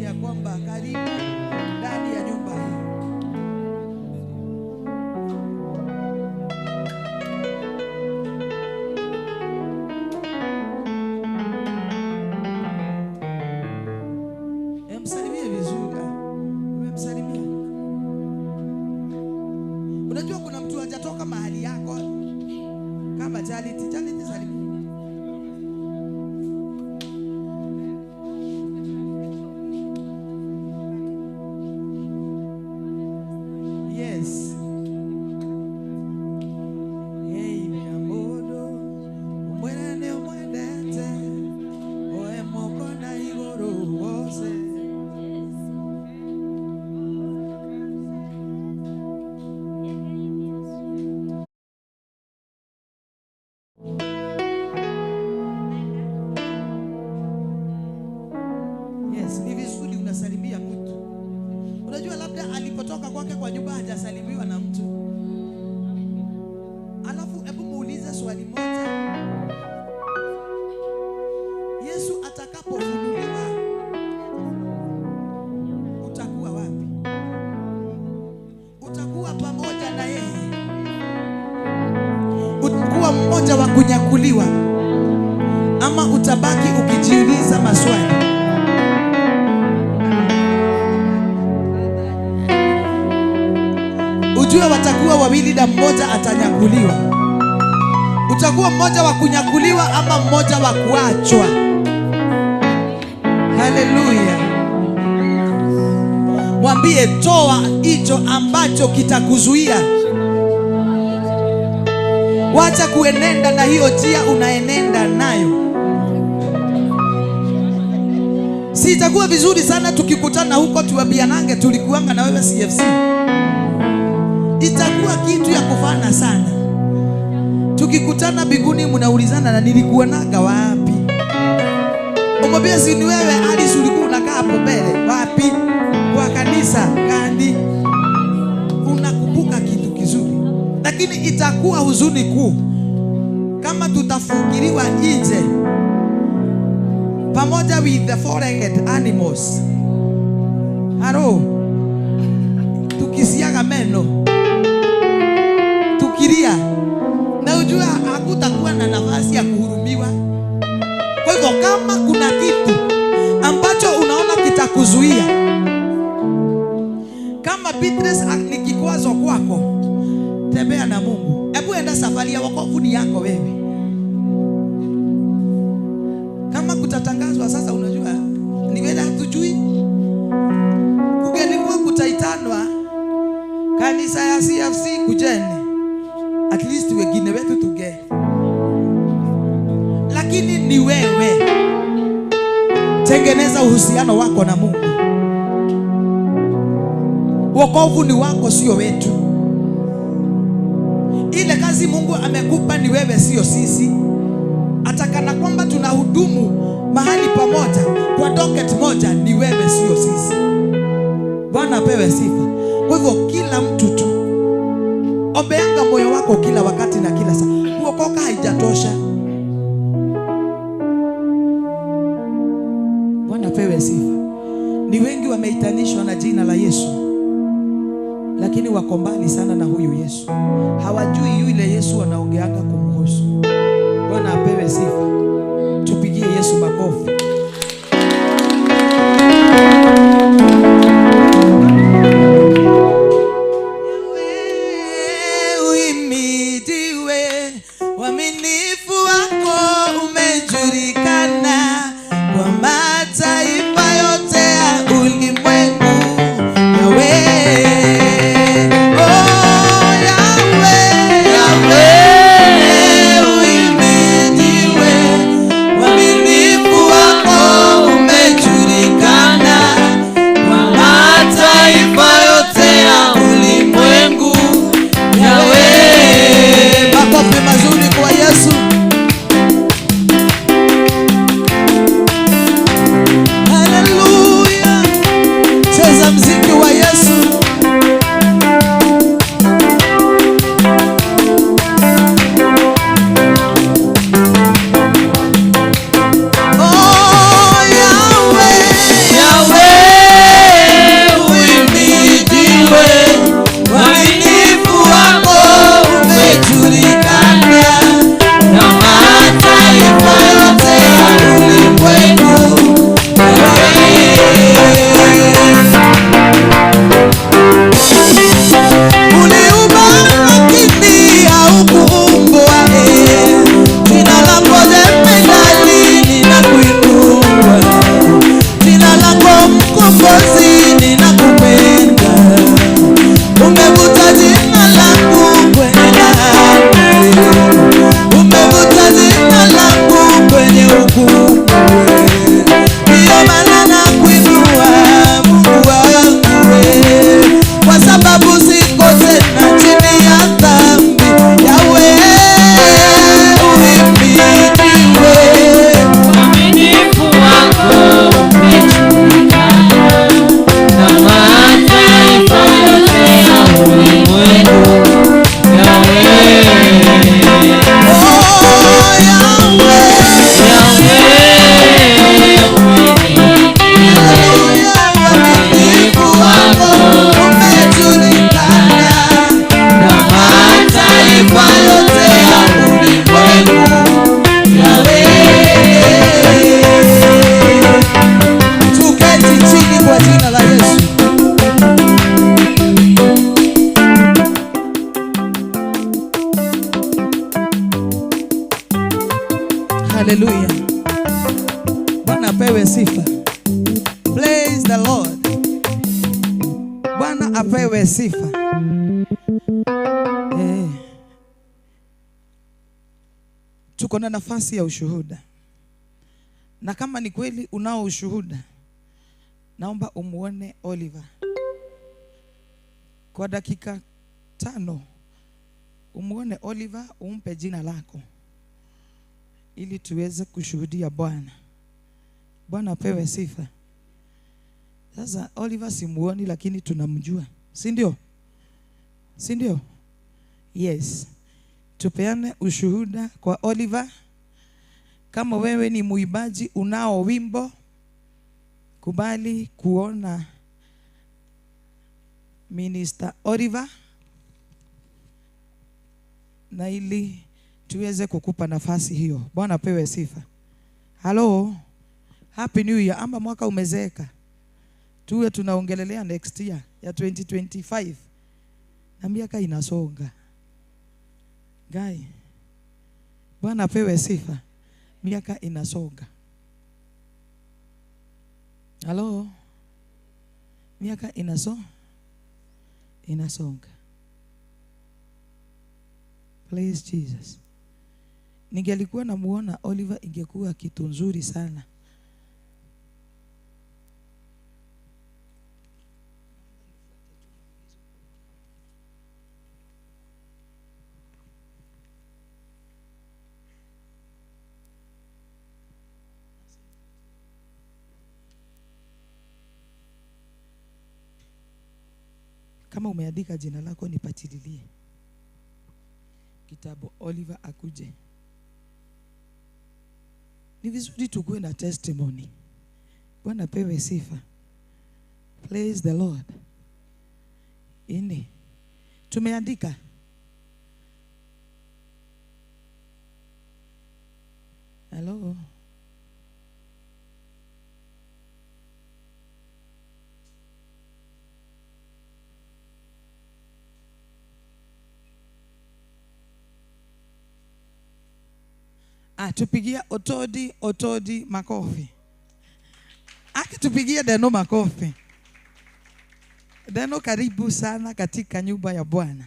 Mwambie ya kwamba karibu ndani ya nyumba hii. Msalimie vizuri. Umemsalimia? Unajua kuna mtu hajatoka mahali yako kama Charity. Charity, salimia. Yes. Hey, miamodo, umwene umwendete, oe moko na igoro wose. Yes, ni vizuri unasalimia mtu. Unajua labda alipotoka kwake kwa nyumba hajasalimiwa na mtu. Alafu hebu muulize swali moja. Yesu atakapofunuliwa utakuwa wapi? Utakuwa pamoja na yeye? Utakuwa mmoja wa kunyakuliwa, ama utabaki ukijiuliza maswali? Ujue watakuwa wawili na mmoja atanyakuliwa. Utakuwa mmoja wa kunyakuliwa ama mmoja wa kuachwa. Haleluya. Mwambie toa hicho ambacho kitakuzuia. Wacha kuenenda na hiyo njia unaenenda nayo. Si itakuwa vizuri sana tukikutana huko tuambianange tulikuanga na wewe CFC. Itakuwa kitu ya kufana sana. Tukikutana mbinguni mnaulizana na nilikuonaga wapi? Umwambie si ni wewe Alice ulikuwa unakaa hapo mbele. Wapi? Kwa kanisa gani? Unakumbuka kitu kizuri. Lakini itakuwa huzuni kuu kama tutafungiliwa nje pamoja with the four-legged animals. Haro. Tukisiaga meno, tukilia, na ujua hakutakuwa na nafasi ya kuhurumiwa. Kwa hivyo kama kuna kitu ambacho unaona kitakuzuia, kama Beatrice ni kikwazo kwako, tembea na Mungu. Hebu enda safari ya wokovu ni yako wewe. Kama kutatangazwa sasa, unajua ni wewe hatujui. Kugelikuwa kutaitanwa kanisa ya CFC kujeni, at least wengine wetu tuge. Lakini ni wewe. Tengeneza uhusiano wako na Mungu. Wokovu ni wako, sio wetu. Ile kazi Mungu amekupa ni wewe, sio sisi. Hata kana kwamba tunahudumu mahali pamoja kwa docket moja, ni wewe, sio sisi. Bwana apewe sifa. Kwa hivyo kila mtu tu ombeanga moyo wako kila wakati na kila saa. Kuokoka haijatosha. Bwana apewe sifa. Ni wengi wameitanishwa na jina la Yesu, lakini wako mbali sana na huyu Yesu. Hawajui yule Yesu wanaongeanga kumhusu. Bwana apewe sifa. Tupigie Yesu makofi. Uaminifu wako umejulikana kwa mataifa yote ya ulimwengu. Yahweh, oh Yahweh, Yahweh, uhimidiwe. Uaminifu wako umejulikana kwa mataifa yote ya ulimwengu. Yahweh. Makofi mazuri kwa Yesu. Haleluya. Bwana apewe sifa. Praise the Lord. Bwana apewe sifa. Eh. Tuko na nafasi ya ushuhuda. Na kama ni kweli unao ushuhuda, naomba umuone Oliver kwa dakika 5. Umuone Oliver, umpe jina lako ili tuweze kushuhudia Bwana. Bwana apewe sifa. Sasa Oliver simuoni, lakini tunamjua, si ndio? Si ndio? Yes. Tupeane ushuhuda kwa Oliver. Kama wewe ni muibaji unao wimbo, kubali kuona Minister Oliver na ili tuweze kukupa nafasi hiyo. Bwana apewe sifa. Hello. Happy New Year. Ama mwaka umezeeka. Tuwe tunaongelelea next year ya 2025. Na miaka inasonga. Guy. Bwana apewe sifa. Miaka inasonga. Hello. Miaka inasonga. Praise Jesus. Ningelikuwa namuona Oliver ingekuwa kitu nzuri sana. Kama umeandika jina lako nipatililie kitabu, Oliver akuje. Ni vizuri tukuwe na testimony. Bwana pewe sifa. Praise the Lord. Ini tumeandika. Hello. Tupigia Otodi, Otodi makofi. Akitupigia Deno makofi. Deno, karibu sana katika nyumba ya Bwana.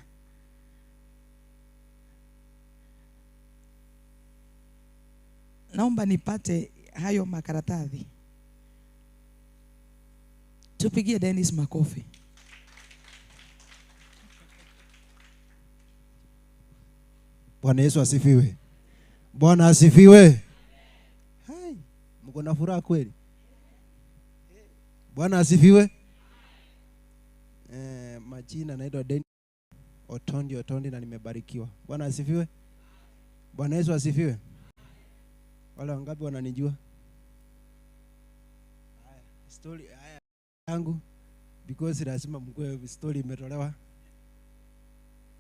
Naomba nipate hayo makaratasi. Tupigie Dennis makofi. Bwana Yesu asifiwe. Bwana asifiwe. Hai, mko na furaha kweli? Bwana asifiwe. Majina naitwa Dennis Otondi Otondi na nimebarikiwa. Bwana asifiwe. Bwana Yesu asifiwe. Wale wangapi wananijua? Haya, story haya yangu because lazima mkue story imetolewa.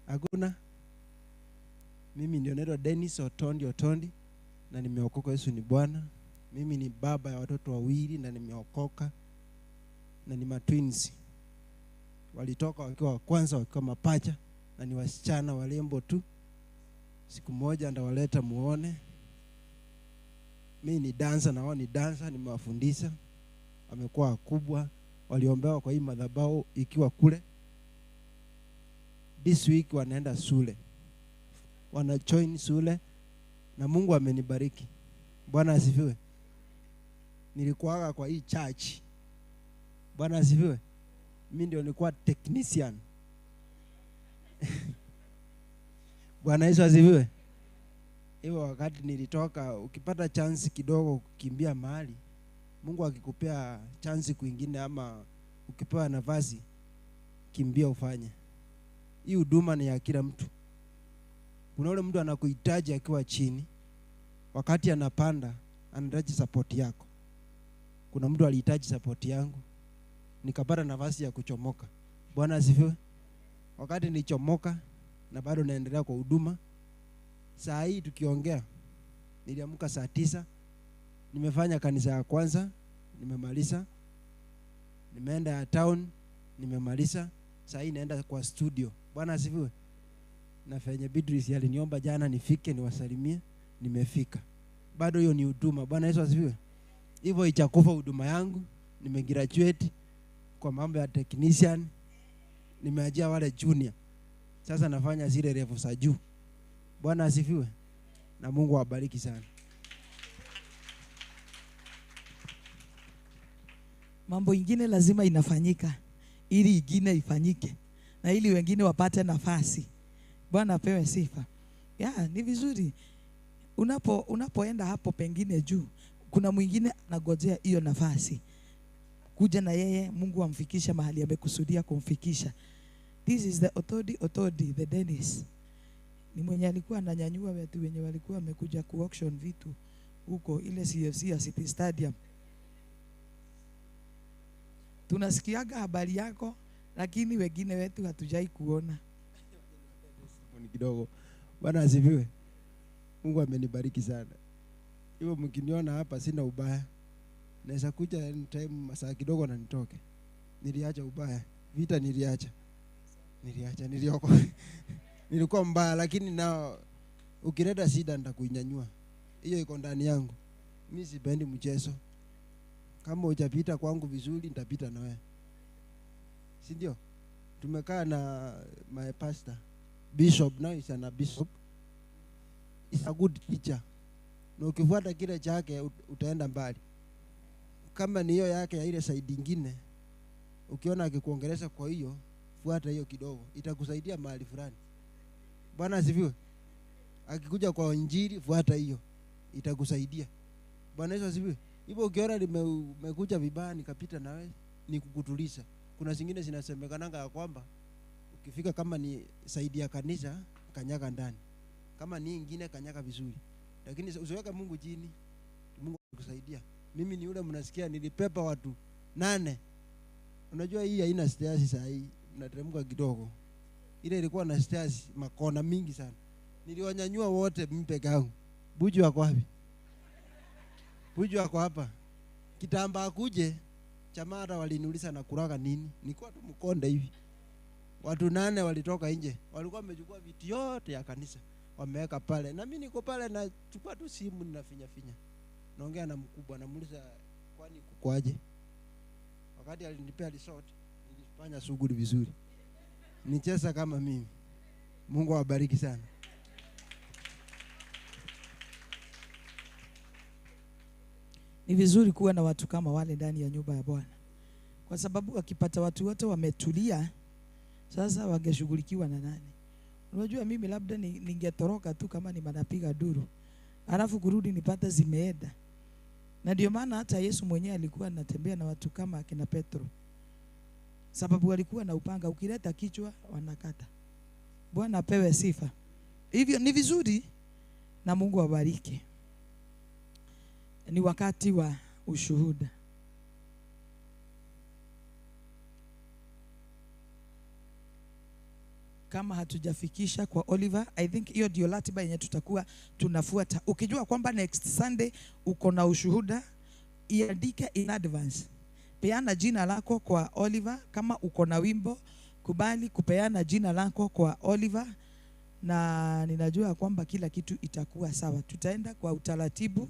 Hakuna. Mimi ndio naitwa Dennis Otondi Otondi na nimeokoka. Yesu ni Bwana. Mimi ni baba ya watoto wawili na nimeokoka, na ni matwins. Walitoka wakiwa wa kwanza wakiwa mapacha na ni wasichana warembo tu. Siku moja ndawaleta muone. Mimi ni dancer na wao ni dancer, nimewafundisha. Wamekuwa wakubwa, waliombewa kwa hii madhabahu ikiwa kule. This week wanaenda shule. Wana join shule na Mungu amenibariki. Bwana asifiwe. Nilikuwa kwa hii church. Bwana asifiwe. Mimi ndio nilikuwa technician. Bwana Yesu asifiwe. Hiyo wakati nilitoka, ukipata chance kidogo kukimbia mahali, Mungu akikupea chance kwingine ama ukipewa nafasi, kimbia ufanye. Hii huduma ni ya kila mtu. Kuna yule mtu anakuhitaji akiwa chini, wakati anapanda anahitaji support yako. Kuna mtu alihitaji support yangu, nikapata nafasi ya kuchomoka. Bwana asifiwe. Wakati nilichomoka na bado naendelea kwa huduma. Saa hii tukiongea, niliamka saa 9, nimefanya kanisa ya kwanza, nimemaliza. Nimeenda ya town, nimemaliza. Saa hii naenda kwa studio. Bwana asifiwe. Na fenye Beatrice aliniomba jana nifike niwasalimie, nimefika. Bado hiyo ni huduma. Bwana Yesu asifiwe. Hivyo ichakufa huduma yangu. Nimegraduate kwa mambo ya technician. Nimeajia wale junior. Sasa nafanya zile level za juu. Bwana asifiwe. Na Mungu awabariki sana. Mambo ingine lazima inafanyika ili ingine ifanyike na ili wengine wapate nafasi. Bwana apewe sifa. Ya, ni vizuri. Unapoenda hapo pengine juu, kuna mwingine anagojea hiyo nafasi. Kuja na yeye, Mungu amfikishe mahali amekusudia kumfikisha. This is the authority, the Dennis. Ni mwenye alikuwa ananyanyua watu wenye walikuwa wamekuja ku auction vitu huko ile CFC ya City Stadium. Tunasikiaga habari yako lakini wengine wetu hatujai kuona. Ni kidogo. Bwana asifiwe. Mungu amenibariki sana. Hivyo mkiniona hapa sina ubaya. Naweza kuja anytime masaa kidogo na nitoke. Niliacha ubaya. Vita niliacha. Niliacha, niliokoka. Nilikuwa mbaya lakini nao ukileta shida nitakunyanyua. Hiyo iko ndani yangu. Mimi sipendi mchezo. Kama hujapita kwangu vizuri nitapita na wewe. Si ndio? Tumekaa na my pastor bishop, now is an bishop. Is a good teacher. Na ukifuata kile chake utaenda mbali. Kama ni hiyo yake ya ile side nyingine, ukiona akikuongelesha kwa hiyo, fuata hiyo kidogo, itakusaidia mahali fulani. Bwana asifiwe. Akikuja kwa injili, fuata hiyo, itakusaidia. Bwana Yesu asifiwe. Hivyo ukiona limekuja vibaya nikapita na wewe, ni kukutuliza. Kuna zingine zinasemekananga ya kwamba ukifika kama ni saidi ya kanisa, kanyaga ndani. Kama ni nyingine kanyaga vizuri. Lakini usiweke Mungu chini. Mungu atakusaidia. Mimi ni yule mnasikia nilipepa watu 8. Unajua hii haina stairs saa hii, mnateremka kidogo. Ile ilikuwa na stairs makona mingi sana. Niliwanyanyua wote mimi peke yangu. Buju wako wapi? Buju wako hapa. Kitamba akuje, chama hata waliniuliza na kuraga nini? Nilikuwa tu mkonde hivi. Watu 8 walitoka nje. Walikuwa wamechukua viti yote ya kanisa. Wameweka pale. Na mimi niko pale na chukua tu simu ninafinya finya. Naongea na mkubwa, namuuliza kwani kukwaje? Wakati alinipea resort, nilifanya shughuli vizuri. Nicheza kama mimi. Mungu awabariki sana. Ni vizuri kuwa na watu kama wale ndani ya nyumba ya Bwana. Kwa sababu wakipata watu wote wametulia, sasa wangeshughulikiwa na nani? Unajua mimi labda ningetoroka tu kama ni manapiga duru. Alafu kurudi nipate zimeenda. Na ndio maana hata Yesu mwenyewe alikuwa anatembea na watu kama akina Petro. Sababu walikuwa na upanga, ukileta kichwa wanakata. Bwana apewe sifa. Hivyo ni vizuri na Mungu awabariki. Ni wakati wa ushuhuda. Kama hatujafikisha kwa Oliver, I think hiyo ndio ratiba yenye tutakuwa tunafuata. Ukijua kwamba next Sunday uko na ushuhuda, iandike in advance. Peana jina lako kwa Oliver. Kama uko na wimbo, kubali kupeana jina lako kwa Oliver, na ninajua kwamba kila kitu itakuwa sawa. Tutaenda kwa utaratibu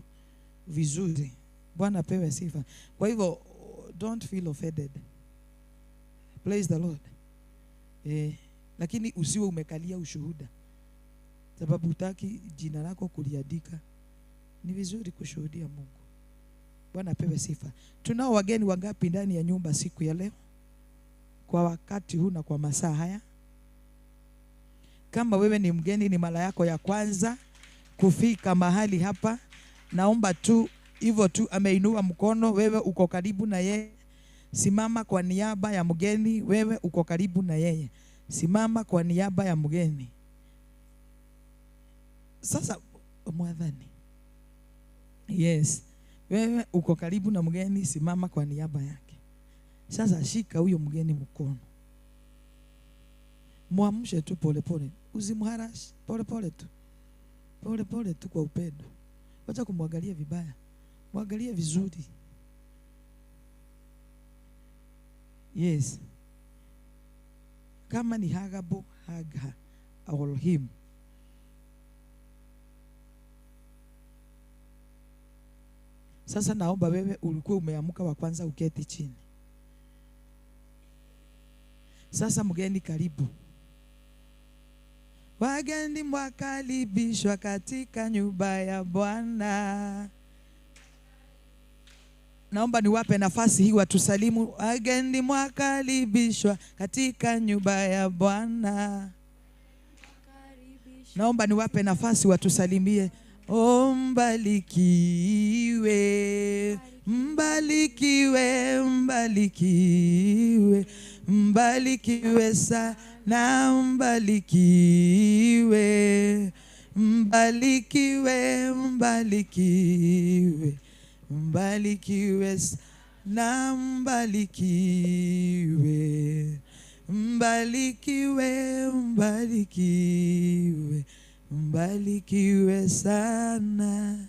vizuri. Bwana apewe sifa. Kwa hivyo don't feel offended. Praise the Lord. Lakini usiwe umekalia ushuhuda, sababu hutaki jina lako kuliandika. Ni vizuri kushuhudia Mungu. Bwana apewe sifa. Tunao wageni wangapi ndani ya nyumba siku ya leo? Kwa wakati huu na kwa masaa haya? Kama wewe ni mgeni, ni mara yako ya kwanza kufika mahali hapa, naomba tu hivyo tu, ameinua mkono, wewe uko karibu na yeye, simama kwa niaba ya mgeni. Wewe uko karibu na yeye, simama kwa niaba ya mgeni. Sasa mwadhani, yes, wewe uko karibu na mgeni, simama kwa niaba yake. Sasa shika huyo mgeni mkono, muamshe tu pole pole, usimharashi, pole pole tu, pole pole tu, kwa upendo. Wacha kumwangalia vibaya, mwangalie vizuri. Yes. Kama ni hagabo, hug her or him. Sasa naomba wewe ulikuwa umeamka wa kwanza uketi chini. Sasa mgeni karibu. Wageni mwakaribishwa katika nyumba ya Bwana. Naomba niwape nafasi hii watusalimu. Wageni mwakaribishwa katika nyumba ya Bwana. Naomba niwape nafasi watusalimie. Oh, mbarikiwe, mbarikiwe, mbarikiwe, mbarikiwe sana, mbarikiwe, mbarikiwe, mbarikiwe, mbarikiwe sana, mbarikiwe, mbarikiwe, mbarikiwe, mbarikiwe sana.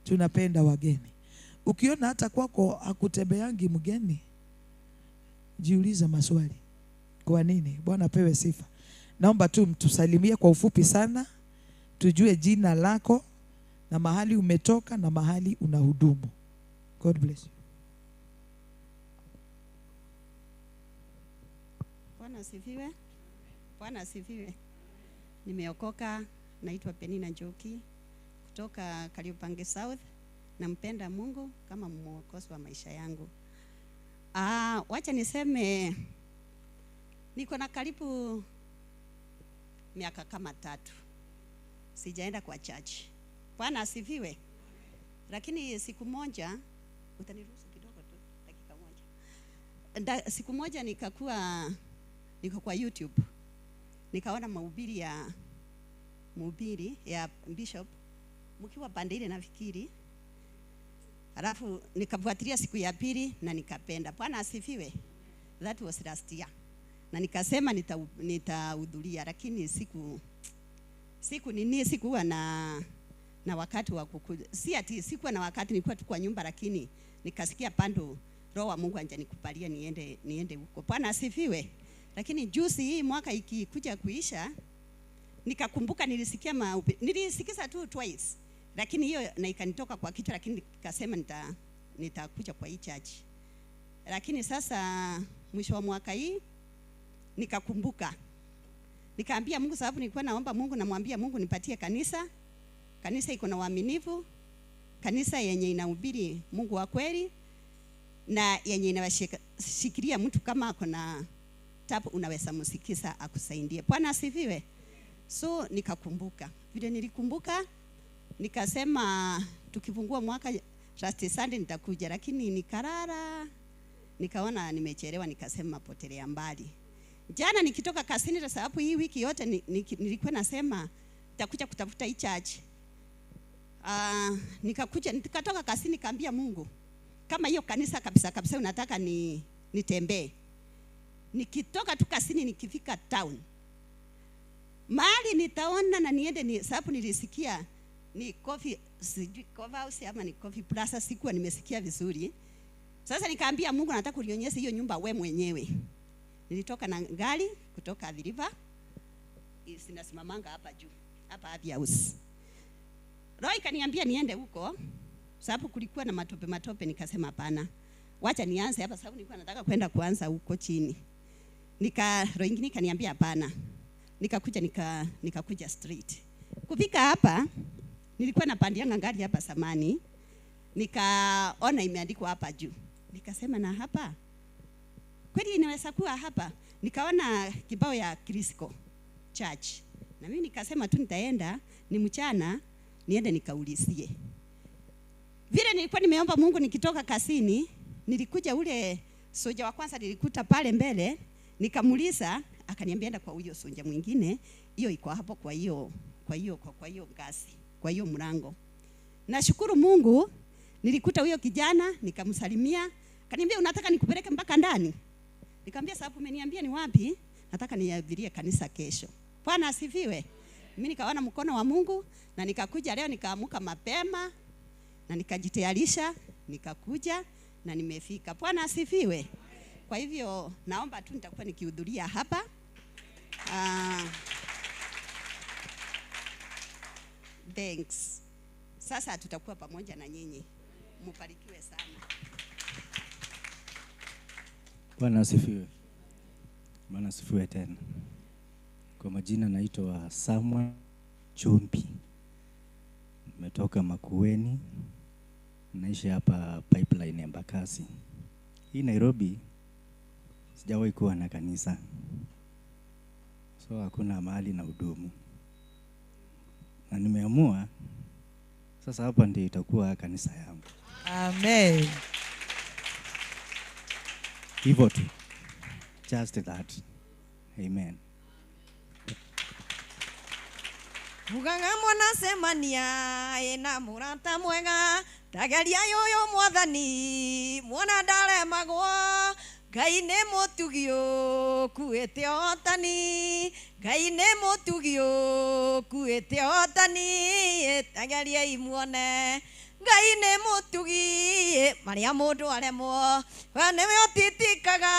Tunapenda wageni. Ukiona hata kwako hakutembeangi mgeni, jiuliza maswali. Kwa nini? Bwana apewe sifa. Naomba tu mtusalimie kwa ufupi sana, tujue jina lako na mahali umetoka na mahali unahudumu. God bless you. Bwana asifiwe. Bwana asifiwe. Nimeokoka, naitwa Penina Njoki kutoka Kariobangi South. Nampenda Mungu kama mwokozi wa maisha yangu. Wacha niseme niko na karibu miaka kama 3 sijaenda kwa church. Bwana asifiwe. Lakini siku moja, utaniruhusu kidogo tu, dakika moja. Siku moja nikakuwa niko kwa YouTube. Nikaona mahubiri ya Bishop mkiwa pande ile nafikiri. Alafu nikafuatilia siku ya pili na nikapenda. Bwana asifiwe. That was last year. Na nikasema nitahudhuria, lakini sikuwa na wakati wa kukuja. Si ati sikuwa na wakati, nilikuwa tu kwa nyumba, lakini nikasikia pando Roho wa Mungu anjanikubalia niende huko. Bwana asifiwe. Lakini juzi hii mwaka ikikuja kuisha, nikakumbuka nilisikia nilisikiza tu twice. Lakini hiyo na ikanitoka kwa kichwa, lakini nikasema nitakuja kwa hii church. Lakini sasa mwisho wa mwaka hii nikakumbuka. Nikaambia Mungu, sababu nilikuwa naomba Mungu, namwambia Mungu nipatie kanisa. Kanisa iko na uaminifu, kanisa yenye inahubiri Mungu wa kweli na yenye inawashikilia mtu kama ako na tabu unaweza msikiza akusaidie. Bwana asifiwe. So nikakumbuka. Vile nilikumbuka nikasema tukifungua mwaka last Sunday nitakuja, lakini nikarara. Nikaona nimechelewa, nikasema potelea mbali. Jana nikitoka kazini, kwa sababu hii wiki yote nilikuwa nasema nitakuja kutafuta hii church. Nikakuja nikatoka kazini nikaambia Mungu, kama hiyo kanisa kabisa kabisa unataka nitembee. Nikitoka tu kazini nikifika town, mahali nitaona na niende ni sababu nilisikia ni coffee, sijui coffee house ama ni coffee plaza, sikuwa nimesikia vizuri. Sasa nikaambia Mungu nataka unionyeshe hiyo nyumba we mwenyewe. Nilitoka na gari kutoka Athi River, sinasimamanga hapa juu, hapa Athi House. Roho ikaniambia niende huko sababu kulikuwa na matope matope, nikasema hapana, wacha nianze hapa sababu nilikuwa nataka kwenda kuanza huko chini. Roho ingine ikaniambia hapana. Nikakuja nikakuja street. Kufika hapa nilikuwa napandianga gari hapa samani, nikaona imeandikwa hapa juu. Nikasema na hapa kweli inaweza kuwa hapa. Nikaona kibao ya Crisco Church. Na mimi nikasema tu nitaenda ni mchana niende nikaulizie. Vile nilikuwa nimeomba Mungu nikitoka kazini, nilikuja ule soja wa kwanza nilikuta pale mbele, nikamuuliza, akaniambia enda kwa huyo soja mwingine, hiyo iko hapo kwa hiyo ngazi, kwa hiyo mlango. Nashukuru Mungu, nilikuta huyo kijana, nikamsalimia, akaniambia unataka nikupeleke mpaka ndani? Nikamwambia sababu umeniambia ni wapi, nataka niabirie kanisa kesho. Bwana asifiwe. Mimi nikaona mkono wa Mungu na nikakuja leo, nikaamuka mapema na nikajitayarisha, nikakuja na nimefika. Bwana asifiwe. Kwa hivyo naomba tu nitakuwa nikihudhuria hapa. Thanks. Sasa tutakuwa pamoja na nyinyi. Mbarikiwe sana. Bwana asifiwe. Bwana asifiwe tena. Kwa majina naitwa Samuel Chumbi. Nimetoka Makueni. Naishi hapa Pipeline Embakasi. Hii Nairobi sijawahi kuwa na kanisa. So hakuna mahali na hudumu. Na nimeamua sasa hapa ndio itakuwa kanisa yangu. Amen. Hivyo tu. Just that. Amen. Muganga mwana semania ena murata mwega tageria yoyo mwathani mwana ndaremagwo Ngai nĩ mũtugi ũkuĩte ũhotani, Ngai nĩ mũtugi ũkuĩte ũhotani, tageriai muone Ngai nĩ mũtugi marĩa mũndũ aremwo we nĩwe ũtitikaga,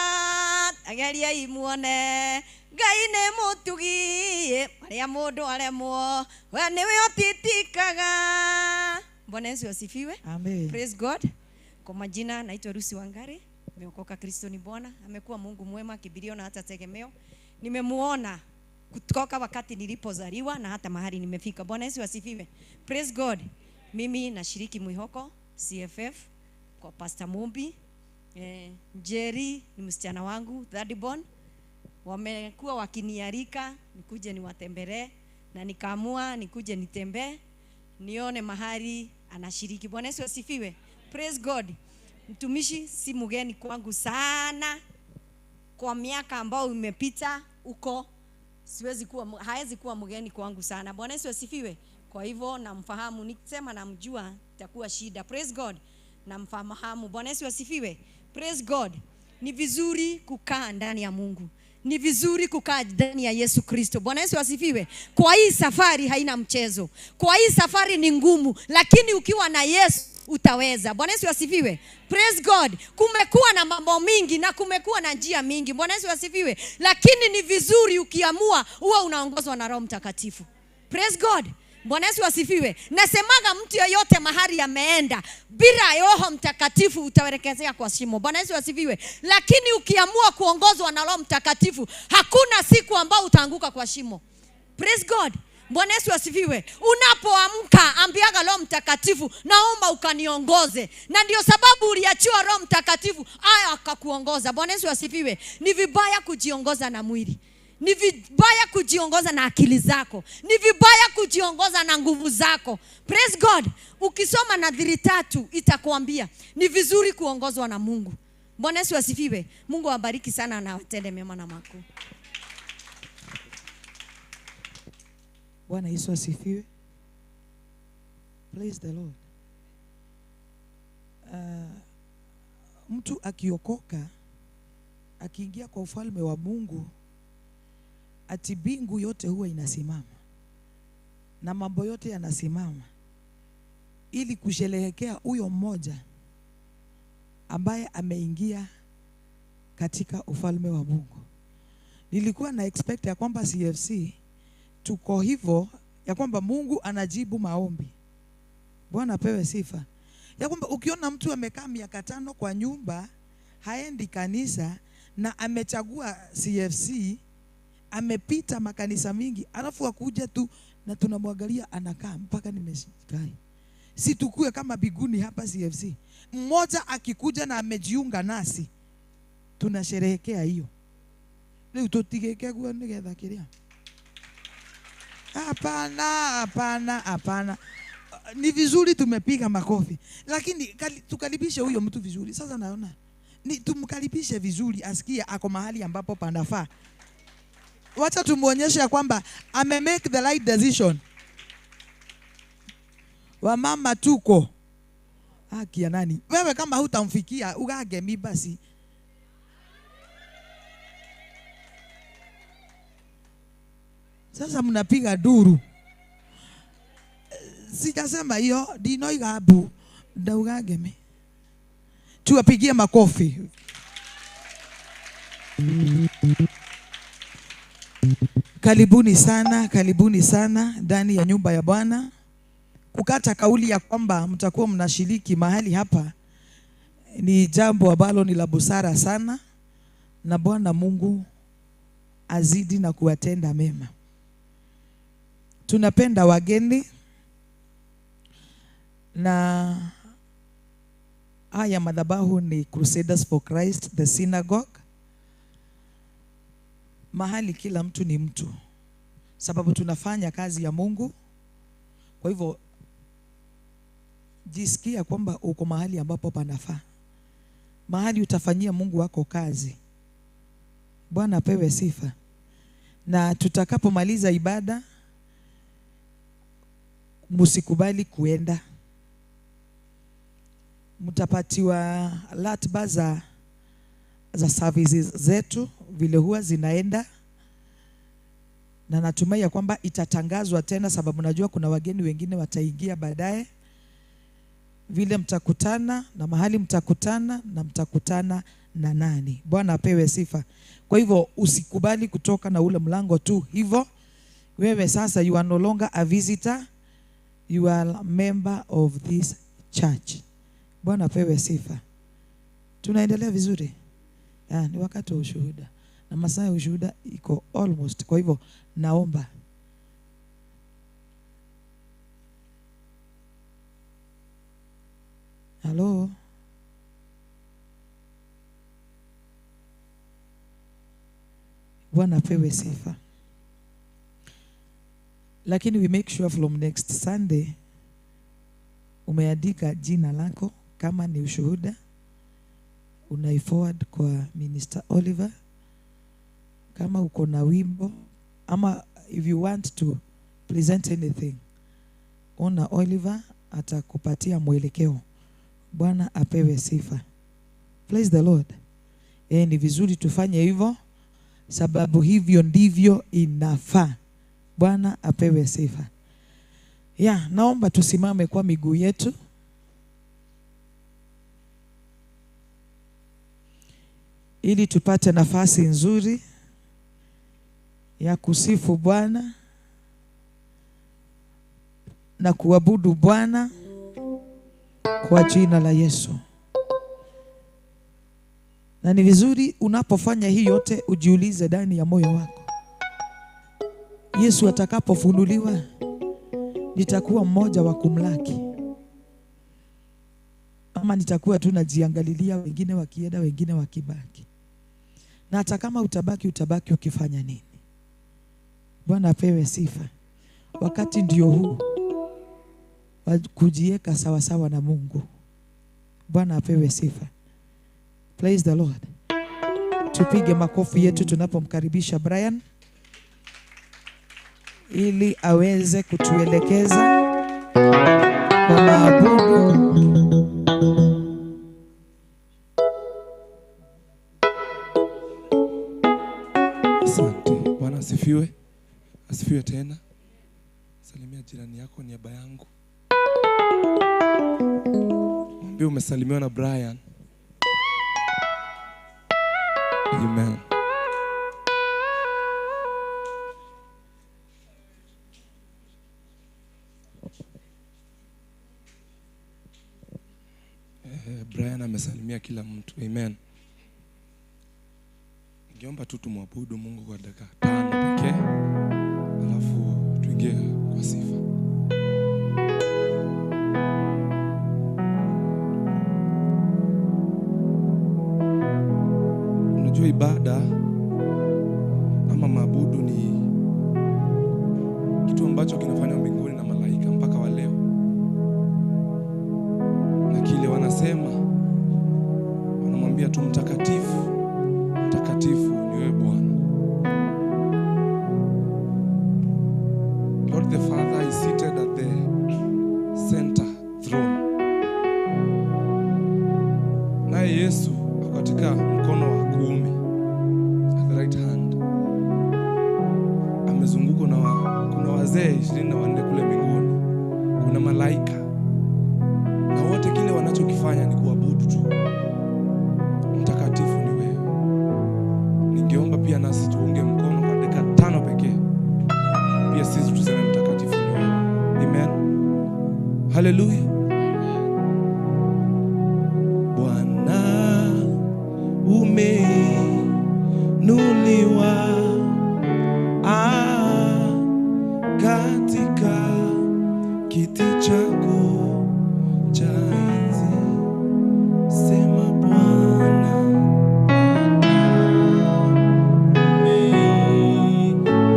tageriai muone Ngai nĩ mũtugi marĩa mũndũ aremwo we nĩwe ũtitikaga. Bwana Yesu asifiwe. Amen. Praise God. Kwa majina naitwa Rusi Wangari. Nimeokoka, Kristo ni Bwana. Amekuwa Mungu mwema, kibirio na hata tegemeo. Nimemuona kutoka wakati nilipozaliwa na hata mahali nimefika. Bwana Yesu asifiwe. Praise God. Mimi nashiriki Mwihoko CFF kwa Pastor Mumbi. Jerry ni msichana wangu, third born. Wamekuwa wakinialika nikuje niwatembelee na nikaamua nikuje nitembee nione mahali anashiriki. Bwana Yesu asifiwe. Praise God. Mtumishi si mgeni kwangu sana. Kwa miaka ambayo imepita huko siwezi kuwa, haezi kuwa mgeni kwangu sana. Bwana Yesu asifiwe. Kwa hivyo namfahamu, nikisema namjua itakuwa shida. Praise God. Namfahamu. Bwana Yesu asifiwe. Praise God. Ni vizuri kukaa ndani ya Mungu. Ni vizuri kukaa ndani ya Yesu Kristo. Bwana Yesu asifiwe. Kwa hii safari haina mchezo. Kwa hii safari ni ngumu, lakini ukiwa na Yesu utaweza. Bwana Yesu asifiwe. Praise God. Kumekuwa na mambo mingi na kumekuwa na njia mingi. Bwana Yesu asifiwe. Lakini ni vizuri ukiamua uwe unaongozwa na Roho Mtakatifu. Praise God. Bwana Yesu asifiwe. Nasemaga mtu yeyote mahali ameenda bila Roho Mtakatifu utaelekezea kwa shimo. Bwana Yesu asifiwe. Lakini ukiamua kuongozwa na Roho Mtakatifu hakuna siku ambao utaanguka kwa shimo. Praise God. Bwana Yesu asifiwe. Unapoamka ambiaga Roho Mtakatifu, naomba ukaniongoze. Na ndio sababu uliachiwa Roho Mtakatifu aya akakuongoza. Bwana Yesu asifiwe. Ni vibaya kujiongoza na mwili. Ni vibaya kujiongoza na akili zako. Ni vibaya kujiongoza na nguvu zako. Praise God. Ukisoma nadhiri 3 itakuambia ni vizuri kuongozwa na Mungu. Bwana Yesu asifiwe. Mungu awabariki sana na awatende mema na makuu. Bwana Yesu asifiwe. Praise the Lord. Mtu akiokoka akiingia kwa ufalme wa Mungu, ati bingu yote huwa inasimama na mambo yote yanasimama ili kusherehekea huyo mmoja ambaye ameingia katika ufalme wa Mungu. Nilikuwa na expect ya kwamba CFC tuko hivyo, ya kwamba Mungu anajibu maombi. Bwana apewe sifa. Ya kwamba ukiona mtu amekaa miaka 5 kwa nyumba, haendi kanisa na amechagua CFC, amepita makanisa mingi, alafu akuja tu na tunamwangalia anakaa mpaka nimeshikai. Si tukue kama biguni hapa CFC. Mmoja akikuja na amejiunga nasi, tunasherehekea hiyo. Leo tutigeke kwa nigetha kiria. Hapana, hapana, hapana. Ni vizuri tumepiga makofi, lakini tukaribishe huyo mtu vizuri. Sasa naona ni tumkaribishe vizuri, asikie ako mahali ambapo panafaa. Wacha tumuonyeshe ya kwamba ame make the right decision. Wamama tuko haki ya nani? Wewe kama hutamfikia ugage mi basi. Sasa mnapiga duru. Sijasema hiyo dino igabu ndaugage mi. Tuwapigie makofi. Karibuni sana, karibuni sana ndani ya nyumba ya Bwana. Kukata kauli ya kwamba mtakuwa mnashiriki mahali hapa ni jambo ambalo ni la busara sana, na Bwana Mungu azidi na kuwatenda mema. Tunapenda wageni, na haya madhabahu ni Crusaders for Christ, the synagogue. Mahali kila mtu ni mtu, sababu tunafanya kazi ya Mungu. Kwa hivyo jisikia kwamba uko mahali ambapo panafaa, mahali utafanyia Mungu wako kazi. Bwana apewe sifa. Na tutakapomaliza ibada, msikubali kuenda. Mtapatiwa ratiba za services zetu vile huwa zinaenda, na natumai ya kwamba itatangazwa tena, sababu najua kuna wageni wengine wataingia baadaye. Vile mtakutana na mahali mtakutana na mtakutana na nani. Bwana apewe sifa. Kwa hivyo usikubali kutoka na ule mlango tu hivyo. Wewe sasa you are no longer a visitor, you are a member of this church. Bwana apewe sifa. Tunaendelea vizuri. Ni wakati wa ushuhuda, na masaa ya ushuhuda iko almost. Kwa hivyo naomba hello. Bwana apewe sifa. Lakini we make sure from next Sunday umeandika jina lako kama ni ushuhuda, unaiforward kwa Minister Oliver. Kama uko na wimbo ama if you want to present anything, ona Oliver atakupatia mwelekeo. Bwana apewe sifa. Praise the Lord. Ni vizuri tufanye hivyo, sababu hivyo ndivyo inafaa. Bwana apewe sifa. Naomba tusimame kwa miguu yetu ili tupate nafasi nzuri ya kusifu Bwana na kuabudu Bwana kwa jina la Yesu. Na ni vizuri unapofanya hii yote ujiulize ndani ya moyo wako, Yesu atakapofunuliwa nitakuwa mmoja wa kumlaki, ama nitakuwa tu najiangalilia wengine wakienda wengine wakibaki? Na hata kama utabaki, utabaki ukifanya nini? Bwana apewe sifa. Wakati ndio huu wa kujiweka sawa sawa na Mungu. Bwana apewe sifa. Praise the Lord. Tupige makofi yetu tunapomkaribisha Brian ili aweze kutuelekeza kwa maabudu. Asante. Bwana asifiwe. Asifiwe tena. Salimia jirani yako niaba yangu. Mwambie umesalimiwa na Brian. Amen. Brian amesalimia kila mtu. Amen. Ningeomba tu tumwabudu Mungu kwa dakika 5 pekee, alafu tuingie kwa sifa. Unajua ibada ama maabudu ni kitu ambacho kinafanywa mbinguni na malaika mpaka wa leo. Na kile wanasema, wanamwambia tu mtakatifu, mtakatifu ni wewe Bwana. Lord the Father is seated at the center throne. Naye Yesu ako katika mkono wa kuume. Haleluya. Bwana umeinuliwa katika kiti chako cha enzi. Sema Bwana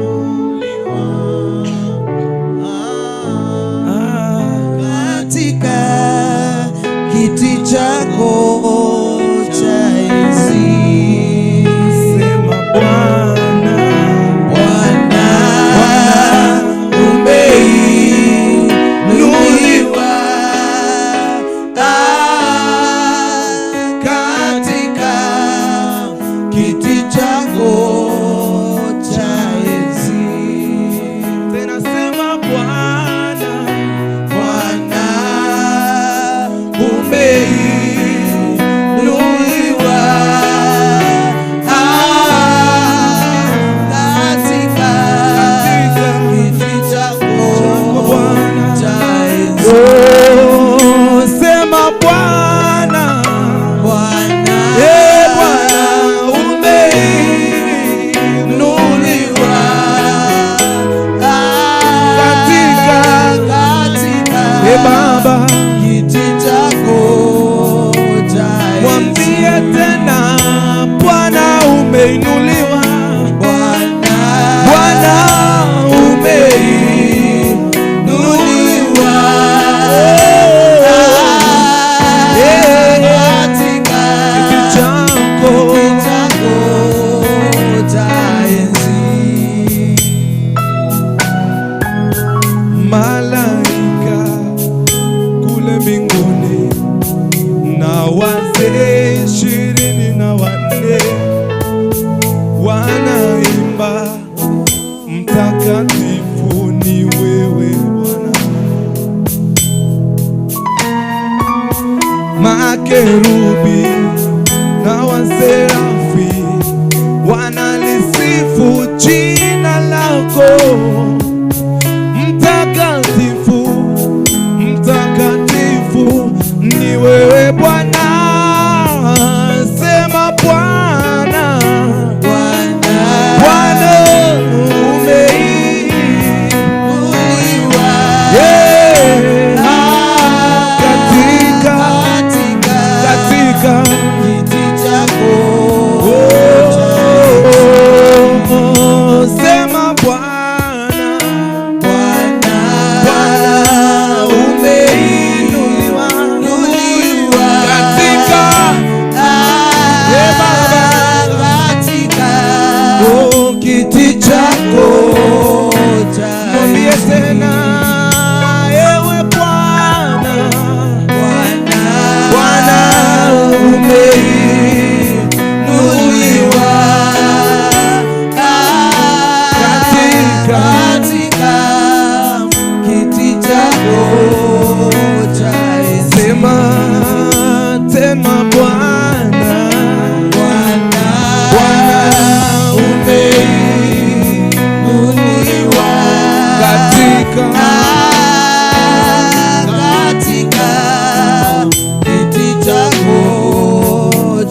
umeinuliwa katika kiti chako cha enzi. Sema Bwana, Bwana umeinuliwa katika kiti chako cha enzi. Tena sema Bwana, Bwana umeinuliwa katika kiti chako cha enzi. Oh, sema Bwana, Bwana eh, Bwana umeinuliwa katika eh, Baba kiti chako cha enzi. Mwambie tena Bwana umeinuliwa, Bwana Bwana umeinuliwa katika kiti chako kiti chako cha enzi. Malaika kule mbinguni na wazee 24 wanaimba, mtakatifu ni wewe Bwana. Makerubi na waserafi wanalisifu jina lako, mtakatifu, mtakatifu ni wewe Bwana. Sema Bwana, Bwana Bwana umeinuliwa, yeah, katika katika katika kiti chako oh, sema Bwana, Bwana Bwana umeinuliwa umeinuliwa katika Eh, Baba. katika oh, kiti chako cha mwambie tena ewe Bwana, Bwana Bwana umeinuliwa katika kiti chako cha enzi. Sema tena Bwana, Bwana Bwana umeinuliwa katika katika kiti chako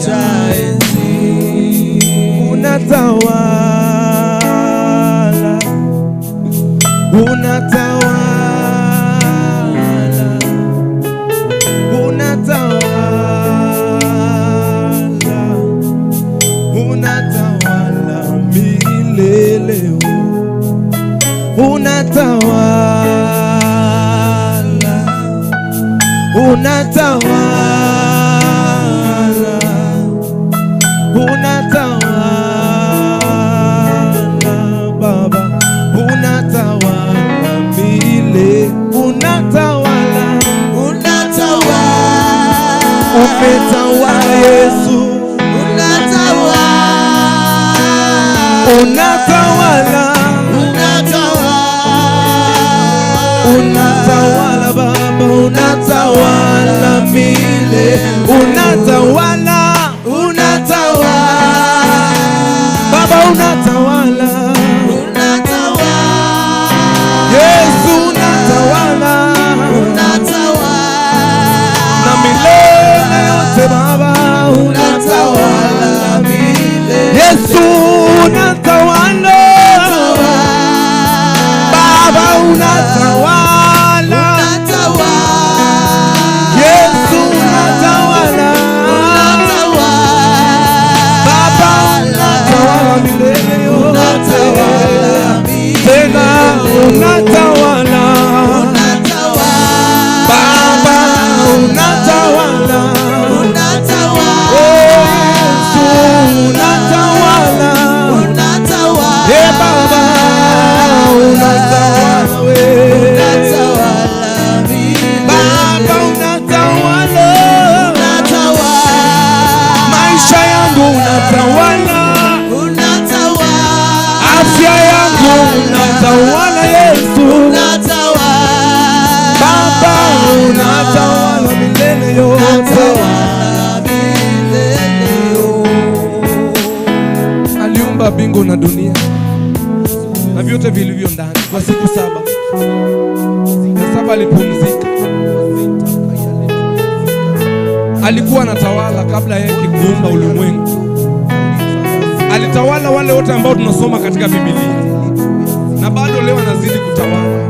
cha enzi. Unatawala, unatawala, unatawala, unatawala milele, unatawala, unatawala, unatawala Baba, unatawala mile, unatawala, Unatawala, umetawala Yesu, unatawala, unatawala, unatawala, unatawala Baba, unatawala mile, unatawala, unatawala, Baba unatawala, unatawala, Yesu unatawala, unatawala. mbingu na dunia na vyote vilivyo ndani kwa siku 7. Na 7 alipumzika. Alikuwa anatawala kabla yeye kuumba ulimwengu. Alitawala wale wote ambao tunasoma katika Biblia, na bado leo anazidi kutawala.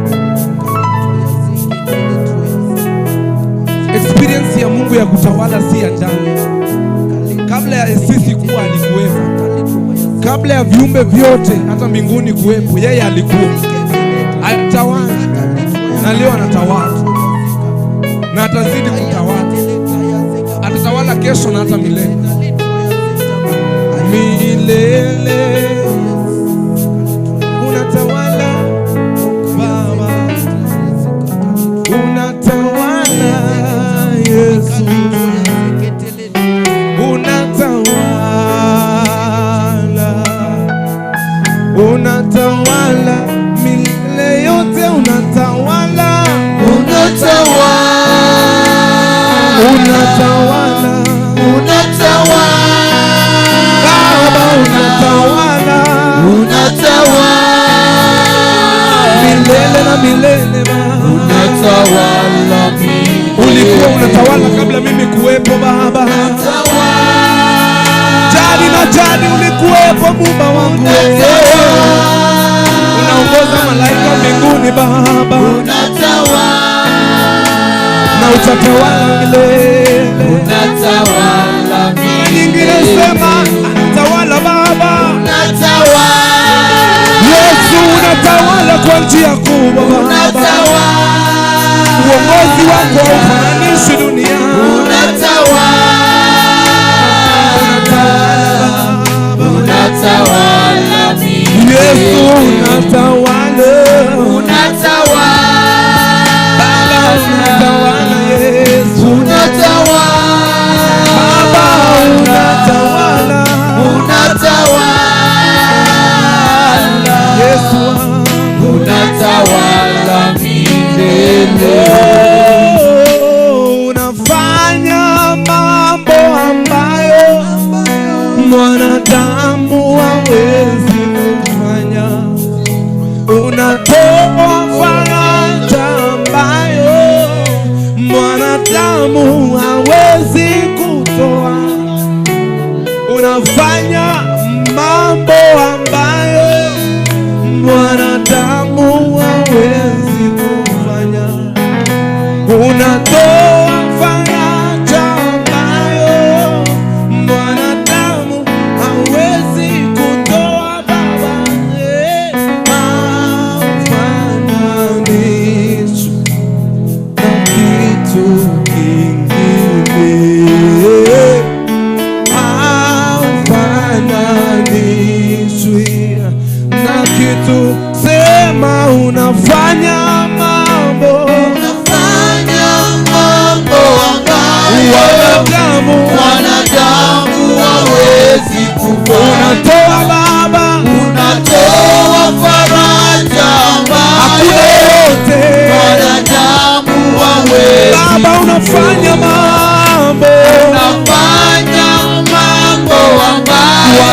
Experience ya Mungu ya kutawala si ya jana. Kabla ya sisi kuwa alikuwepo. Kabla ya viumbe vyote hata mbinguni kuwepo, yeye alikuwa. Alitawala na leo anatawala, na atazidi kutawala. Atatawala kesho na hata milele. Milele unatawala Baba, unatawala Yesu, unatawala, unatawala milele yote, unatawala, unatawala, unatawala, unatawala Baba, unatawala, unatawala milele na milele Baba, unatawala. Ulikuwa unatawala kabla mimi kuwepo Baba, jadi na jadi ulikuwepo Muumba wangu. Unaongoza malaika mbinguni Baba, unatawala na utatawala milele, unatawala. Mara nyingine sema anatawala Baba, unatawala. Yesu unatawala kwa njia kubwa Baba, unatawala. Uongozi wako haufananishi dunia, unatawala, unatawala. Yesu unatawala, unatawala Baba, unatawala Yesu, unatawala Baba, unatawala, unatawala Yesu, unatawala milele. Unafanya mambo ambayo mwanadamu hawezi kufanya. Unatoa faraja ambayo mwanadamu hawezi kutoa. Unafanya mambo ambayo mwanadamu hawezi kufanya. Unatoa faraja ambayo mwanadamu hawezi kutoa Baba. Haufananishwi na kitu kingine, haufananishwi na kitu. Sema unafanya mambo, unafanya mambo ambayo wanadamu hawezi kufanya. Unatoa Baba, unatoa faraja ambayo hakuna yeyote mwanadamu hawezi. Baba unafanya mambo, unafanya mambo ambayo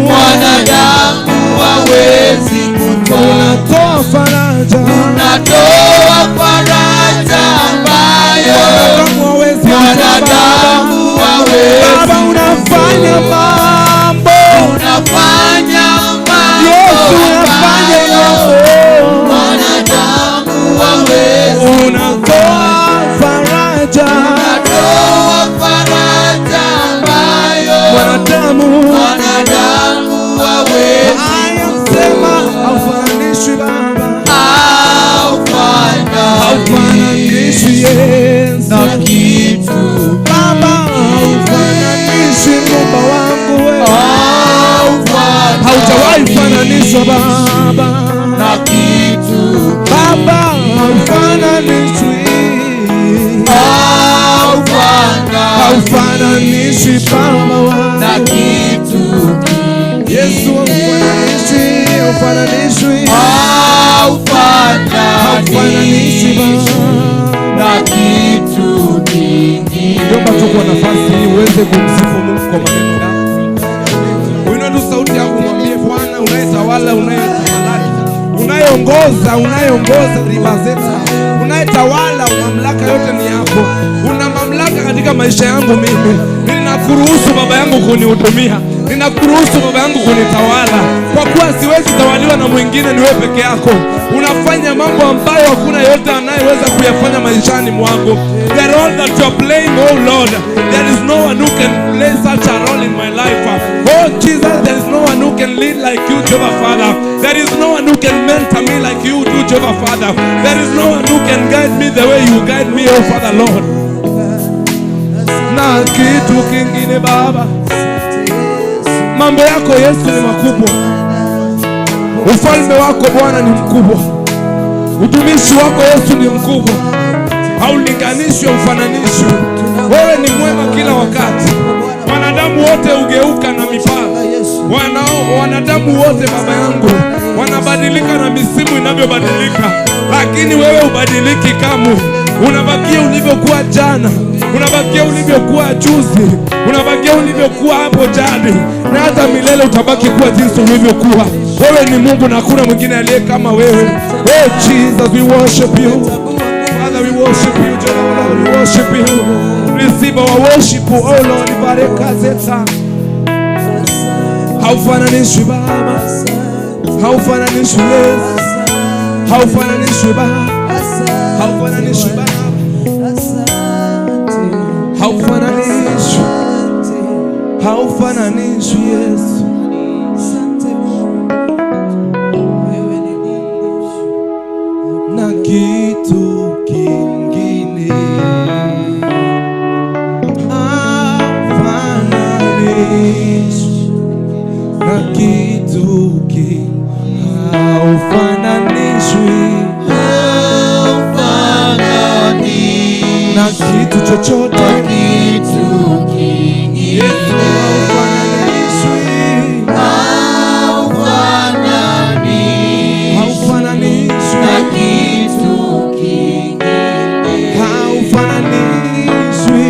mwanadamu hawezi kutoa. Unatoa faraja, unatoa faraja ambayo mwanadamu hawezi. Baba unafanya mambo, unafanya mambo, Yesu unafanya mambo mwanadamu hawezi. Unatoa faraja, unatoa faraja ambayo mwanadamu hawezi. Haya sema haufananishwi Baba, haufananishwi Yesu na kitu Baba, haufananishwi Muumba wangu wewe, haujawahi fananishwa Baba na kitu Baba, haufananishwi, haufananishwi Baba wangu na kitu. Yesu haufananishwi, haufananishwi, haufananishwi Baba na kitu kingine. Ningeomba tu kwa nafasi hii uweze kumsifu Mungu kwa maneno yako. Uinue tu sauti yako. Unayeongoza, unayeongoza ribazeta, unayetawala, mamlaka yote ni yako. Una mamlaka katika maisha yangu mimi. Ninakuruhusu Baba yangu kunihudumia, ninakuruhusu Baba yangu kunitawala, kwa kuwa siwezi tawaliwa na mwingine, ni wewe peke yako. Unafanya mambo ambayo hakuna yote anayeweza kuyafanya maishani mwangu. The role that you are playing, oh Lord, there is no one who can play such a role in my life. Oh Jesus, there is no one who can lead like you, Jehovah Father. There is no one who can mentor me like you do, Jehovah Father. There is no one who can guide me the way you guide me, oh Father Lord. Na kitu kingine Baba, mambo yako Yesu ni makubwa. Ufalme wako Bwana ni mkubwa. Utumishi wako Yesu ni mkubwa. Haulinganishwi, haufananishwi. Wewe ni mwema kila wakati. Wanadamu wote ugeuka na mipaka. Wanadamu wote Baba yangu wanabadilika na misimu inavyobadilika, lakini wewe ubadiliki kamwe. Unabakia ulivyokuwa jana, unabakia ulivyokuwa juzi, unabakia ulivyokuwa hapo jadi, na hata milele utabaki kuwa jinsi ulivyokuwa. Wewe ni Mungu na hakuna mwingine aliye kama wewe. Oh Jesus, we worship you. Father, we worship you. Jehovah, we worship you. Receive our worship, oh Lord. Baraka zeta. Haufananishwi Baba, haufananishwi Yesu, haufananishwi Baba, haufananishwi Baba, haufananishwi, haufananishwi Yesu. Na kitu kingine haufananishwi, na kitu kingine haufananishwi, na kitu chochote, Yesu haufananishwi, haufananishwi, haufananishwi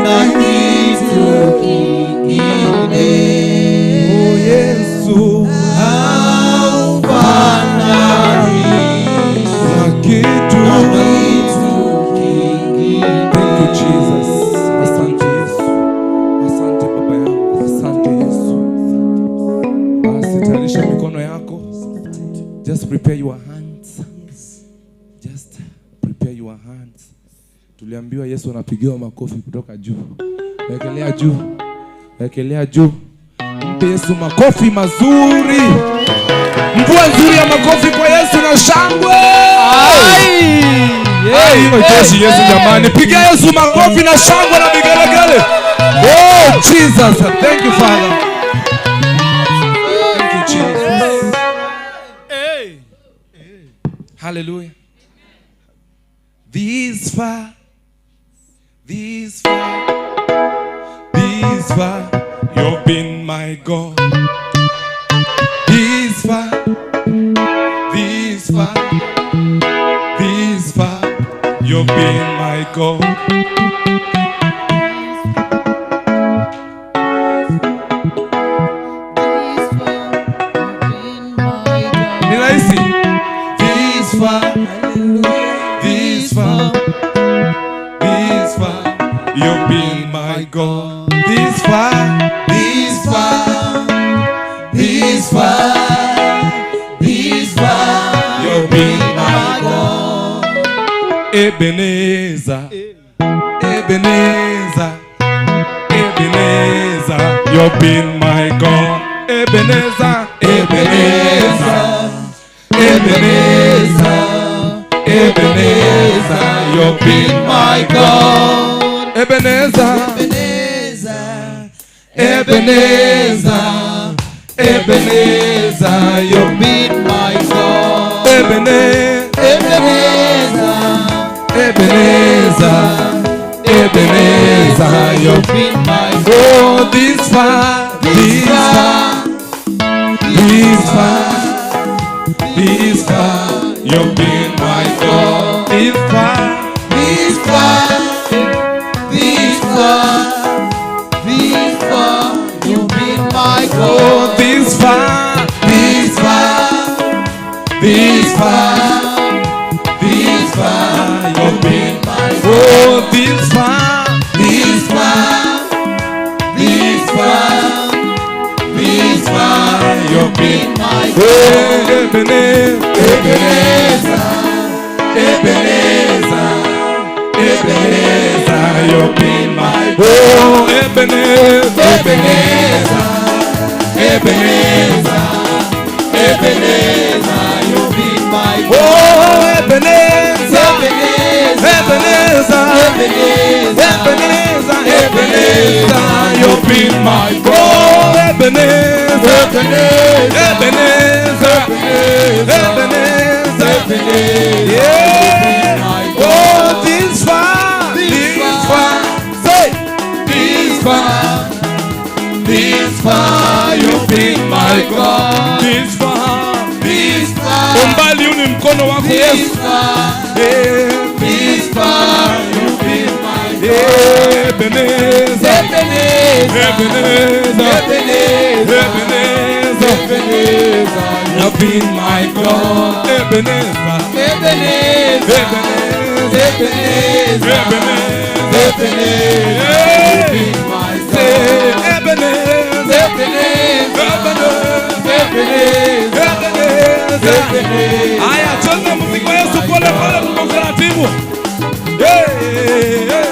na kitu kingine. Oh Yesu haufananishwi na kitu kingine. Thank you Jesus. Asante Yesu. Asante Baba yangu. Asante Yesu. Basi tayarisha mikono yako. Just prepare your hands. Just prepare your hands. Tuliambiwa Yesu anapigiwa makofi kutoka juu. Wekelea juu. Wekelea juu. Mpe Yesu makofi mazuri. Mvua nzuri ya makofi kwa Yesu na shangwe. Ai, hiyo itoshi Yesu jamani. Piga Yesu makofi na shangwe na vigelegele. Oh Jesus, thank you Father. Thank you Jesus. Hallelujah. This far, this far, this far, you've been my God. This far, this far, this far, you've been my God. Ni rahisi. This far, this far, this far, you've been my God. This far, this far, this far, this far, you've been my God. Ebenezer, Ebenezer, Ebenezer, you've been my God. Ebenezer, Ebenezer, Ebenezer, Ebenezer, you've been my God. Ebenezer, Ebenezer, Ebenezer, you've been my God. Ebenezer, Ebenezer, Ebenezer, you've been my God. Oh, this far, this far, this far, this far, you've been my God. This far, this far, this far, this far, you've been my God. far, this far, this far, this far, you've been my God. Oh, this far, this far, this far, this far, you've been my God. Ebenezer, Ebenezer, Ebenezer, Ebenezer, you've been my God. Oh, Ebenezer, Ebenezer, Ebenezer, Ebenezer, you've been my God. Oh, Ebenezer, Ebenezer, Ebenezer, Ebenezer, Ebenezer, you've been my God. Oh, Ebenezer, Ebenezer, Ebenezer, Ebenezer, Ebenezer, yeah. Oh, this far, this far, say, this far, this far, you've been my God. This far, this far. Umbali huu ni mkono wako Yesu. This far, you've been my God. Ebenezer, Ebenezer, Ebenezer, Ebenezer, Ebenezer, you've been my God. Ebenezer, Ebenezer, Ebenezer, Ebenezer, Ebenezer, you've been my God. Ebenezer, Ebenezer, Ebenezer, Ebenezer, Ebenezer. Haya, cheza muziki wa Yesu pole pole kwa utaratibu. Ebenezer,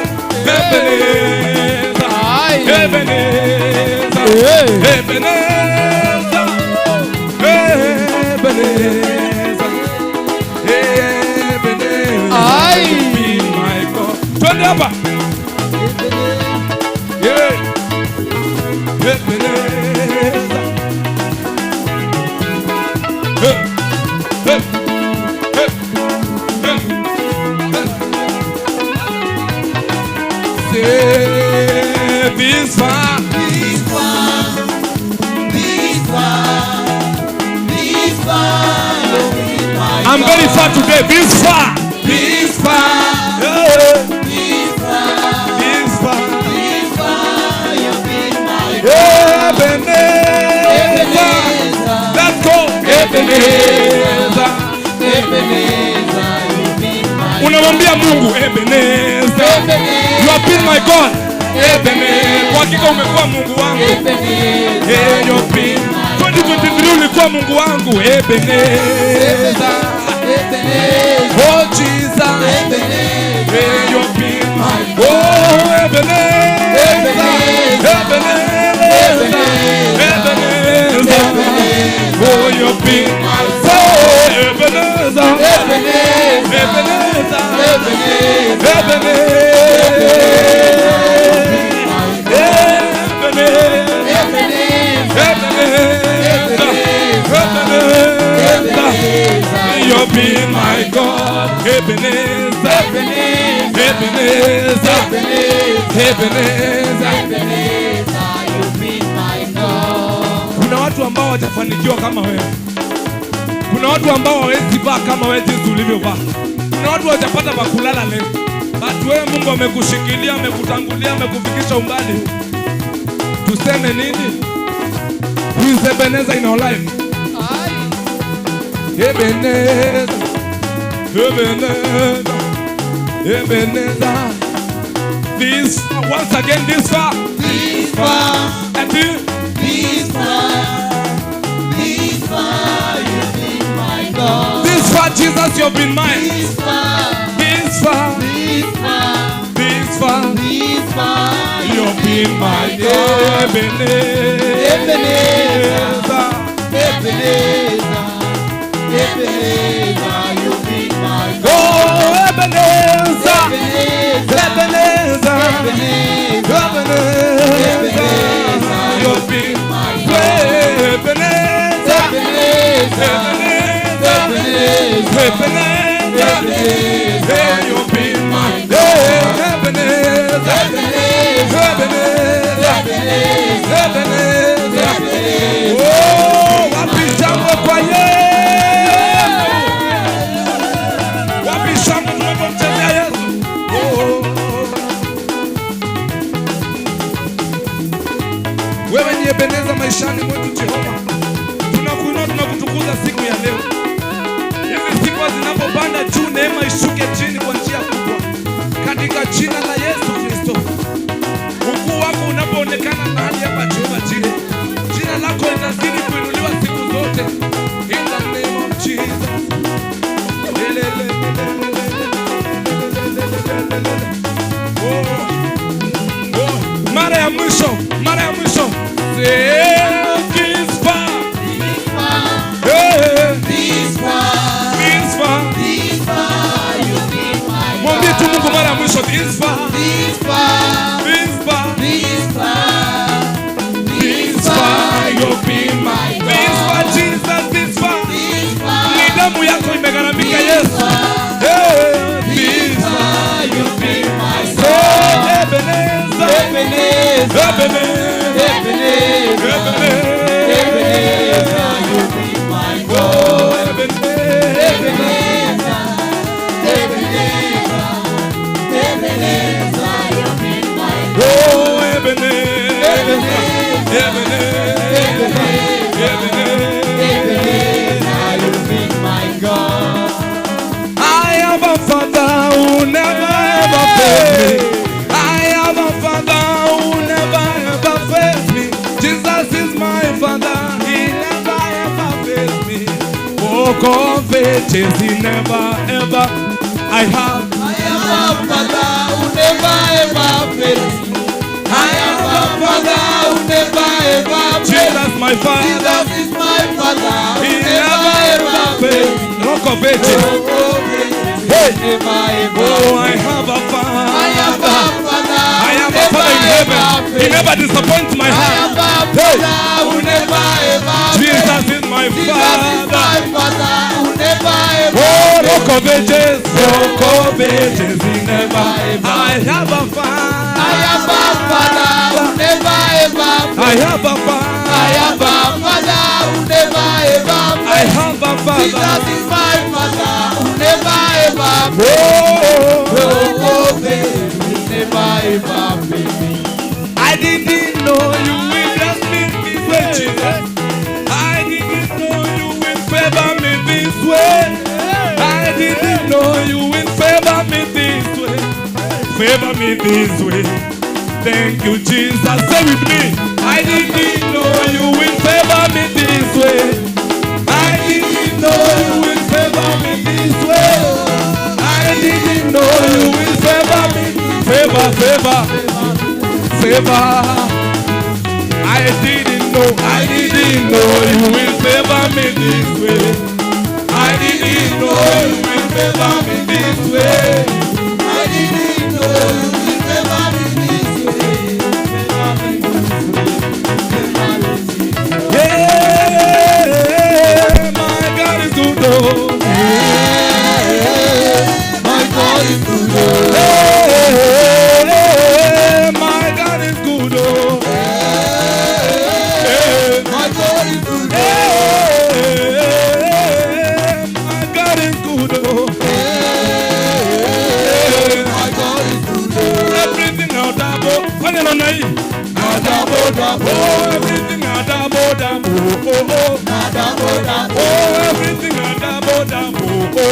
Ebenezer, Ebenezer, Ebenezer, Ebenezer, be my God. Twende hapa. Yeah. Ebenezer. Hey, hey, hey, hey, hey. Say this far, this far, this far, this far, I'm very far today. This far, this far, yeah. This far, this far, this far, you've been my God. Ebenezer, let's go. Ebenezer, Ebenezer, you've been my God. Unamwambia Mungu Ebenezer, you have been my God. Ebenezer, kwa hakika umekuwa Mungu wangu. Ebenezer, you've been 2023 ulikuwa Mungu wangu. Ebenezer, Ebenezer, oh Jesus, Ebenezer, you've been my God. Oh Ebenezer, Ebenezer, Ebenezer, oh you've been my soul. Ebenezer, Ebenezer, Ebenezer, Ebenezer, Ebenezer, you've been my God. Ebenezer, Ebenezer, Ebenezer, Ebenezer, you've been my God. Kuna watu ambao hawajafanikiwa kama wewe. Kuna watu ambao hawawezi vaa kama wewe jinsi ulivyovaa. Kuna watu hawajapata pa kulala leo. But wewe Mungu amekushikilia, amekutangulia, amekufikisha umbali. Tuseme nini? Who is Ebenezer in our life? Ebenezer, Ebenezer, Ebenezer. This, once again, this far, this far, and this far, this far, you've been my God. This far, Jesus, you've been mine. This far, this far, this far, this far, this far, you've been my God. Ebenezer, Ebenezer, Ebenezer, Ebenezer, you've been my God. Oh, Ebenezer, Ebenezer, Ebenezer, Ebenezer, you've been my God. Ebenezer, Ebenezer, Ebenezer, Ebenezer, you've been my God. Ebenezer, Ebenezer, Ebenezer, Ebenezer. Oh, wapi shangwe kwa Yesu? Wapi shangwe tunapomchezea Yesu? Oh. Wewe ni Ebeneza maishani mwetu Jehova. Say, this far. Hey, This far, this far. this far, you've been my Mwambie tu Mungu mara ya mwisho, this far, This far, this far, this far, this far, you've been my This far, Jesus, this far. this far, Ni damu yako imegharamika Yesu. Hey, this far. far, you've been my So Ebenezer, Ebenezer, Ebenezer, Ebenezer, Ebenezer, Ebenezer, you've been my oh Ebenezer. Ebenezer, Ebenezer, Ebenezer, you've been my Oh Ebenezer, Ebenezer, Ebenezer. Ebenezer, you've been my God. I have a father who never ever fails me. I have a father who never ever fails me. Jesus is my father, he never ever fails me. Walk of ages, he never ever. I have, I have a father who never ever fails me. I have a father who never ever fails me. Jesus my father, Jesus is my father who he never never ever ever fails fails. me. Rock of ages. Oh, Hey. never ever. Oh, I have a I father. have a father I who have a father in never heaven. ever He fails. never disappoints my I heart. have a father who never ever fails. Jesus is my Jesus is father. my father who never ever Oh, Rock of Ages, Rock of Ages, he never. I have a I father. have a father who never ever I have a I father. have a father who never ever I have a Jesus father. is my father who never ever Oh, Oh, baby, never ever fail me. I didn't know you will bless me this way, Jesus. I didn't know you will favor me this way. I didn't know you will favor me this way. Favor me this way. Thank you, Jesus. Say with me. I didn't know you will favor me this way. I didn't know you will favor me this way. I didn't know you will favor me. Favor, favor, favor. I didn't know you will favor me this way. I didn't know you will favor me this way. I didn't know you will favor me this way. Favor me this way. Favor me this way. Yeah, my God is good. Oh. My God is good. Hey, my God is good. Oh. Hey, My God is good. hey, my God is good. Oh. Hey, My God is good. everything out double. Fanya namna hii. Double, double, Oh, everything out double, double. Oh, oh. double, double, Oh, everything out double, double. Oh.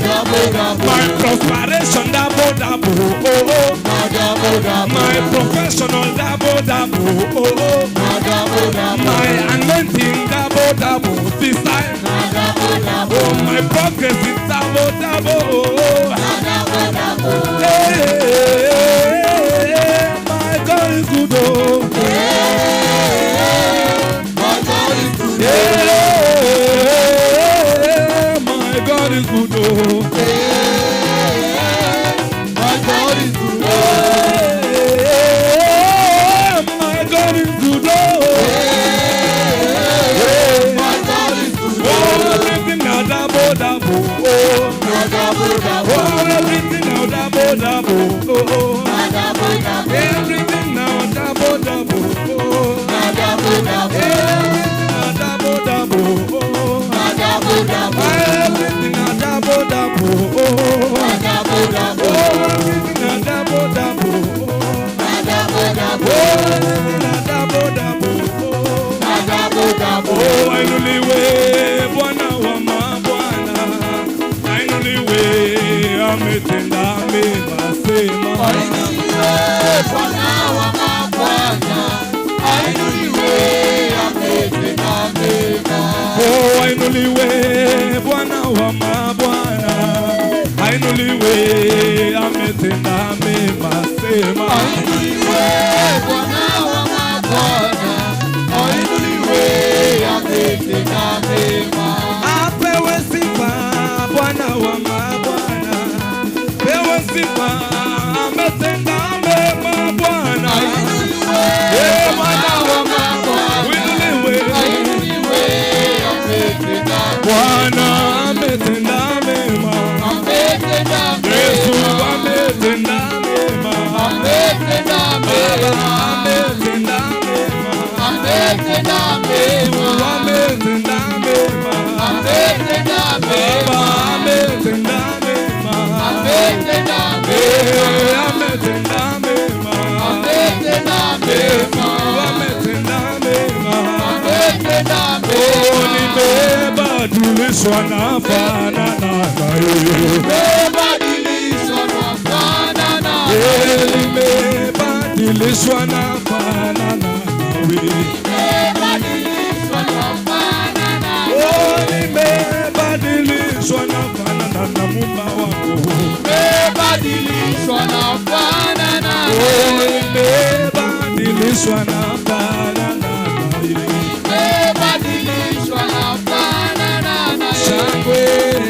double, double, My prosperation double, double. Oh, oh. double, double, My professional double, double. Oh, oh. double, double, My anointing double, double. This time. double, double, Oh, my progress is double, double. Oh, oh. double, double. Hey, my God is good. Oh. My God is good. Yeah, my God is good. Oh. My God is good. Yeah, my God is good. Oh. Yeah. My God is good. Oh, everything now double, double. Oh, Double, double, oh, everything now double, double. Oh, oh. double, double, Everything now double, double. Oh, double, double, everything now double, double. Oh, double, double, everything now double, double. Oh, double, double, oh, everything now double, double. Oh, double, double, oh, everything now double, double. Oh. double, double. Oh, ainuliwe Bwana wa mabwana, ainuliwe ametenda mema, sema Ainuliwe Bwana wa mabwana, ainuliwe ametenda mema. Oh, ainuliwe Bwana wa mabwana, ainuliwe ametenda mema, sema Ainuliwe Bwana wa mabwana, sifa, ametenda mema Bwana. Eh, Bwana wa mabwana, uinuliwe. Bwana ametenda mema. Yesu ametenda mema. Baba ametenda mema. Yesu ametenda mema. Baba ametenda mema. Eh, ametenda mema. Yesu ametenda mema. Oh, nimebadilishwa nafanana naye. Eh, nimebadilishwa nafanana nawe. Oh, nimebadilishwa nafanana na Muumba wako. Oh, nimebadilishwa nafanana naye. Shangwe,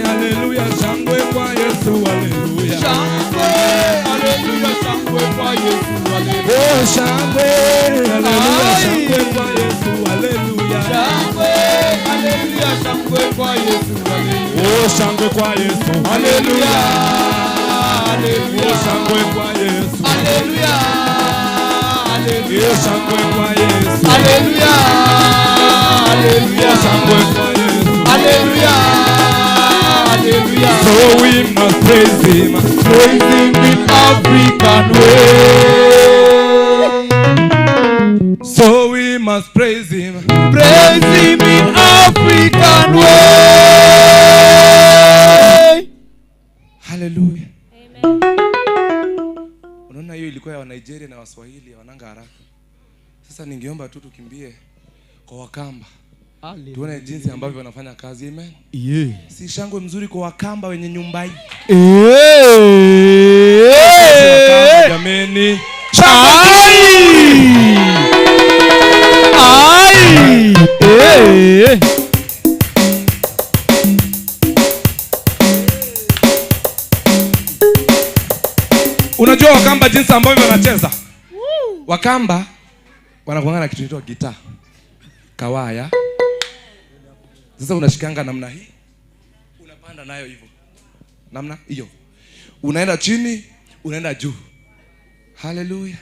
haleluya, shangwe kwa Yesu, haleluya. Oh, shangwe, haleluya, shangwe kwa Yesu, haleluya. Oh, shangwe kwa Yesu, haleluya. Oh, shangwe kwa Yesu. Eh, shangwe kwa Yesu. Oh, shangwe kwa Yesu. So we must praise him, praise him in African way. So we must praise him, Praise him in African way. Hallelujah. Unaona hiyo ilikuwa ya wa Nigeria na Waswahili wananga haraka. Sasa ningeomba tu tukimbie kwa Wakamba. Tuone jinsi ambavyo wanafanya kazi. Amen. Yeah. Si shangwe mzuri kwa Wakamba wenye nyumba hii. Eh. Wakamba jameni. Ai! Ai! Eh. Unajua Wakamba jinsi ambavyo wanacheza? Wakamba wanakuanga na kitu inaitwa gitaa. Kawaya. Sasa unashikanga namna hii. Unapanda nayo hivyo. Namna hiyo. Unaenda chini, unaenda juu. Hallelujah.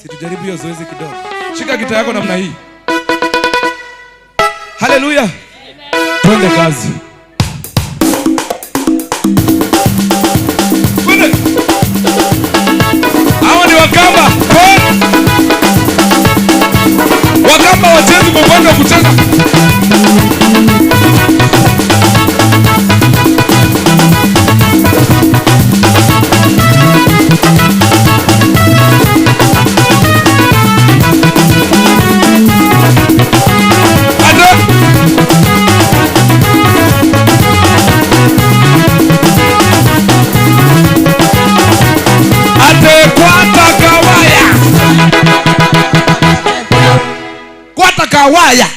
Si tujaribu hiyo zoezi kidogo. Shika gitaa yako namna hii. Hallelujah. Twende kazi. Twende. Hawa ni Wakamba. Wakamba wachezi kwa upande wa kucheza. Ate. Ate kwata kawaya. Kwata kawaya.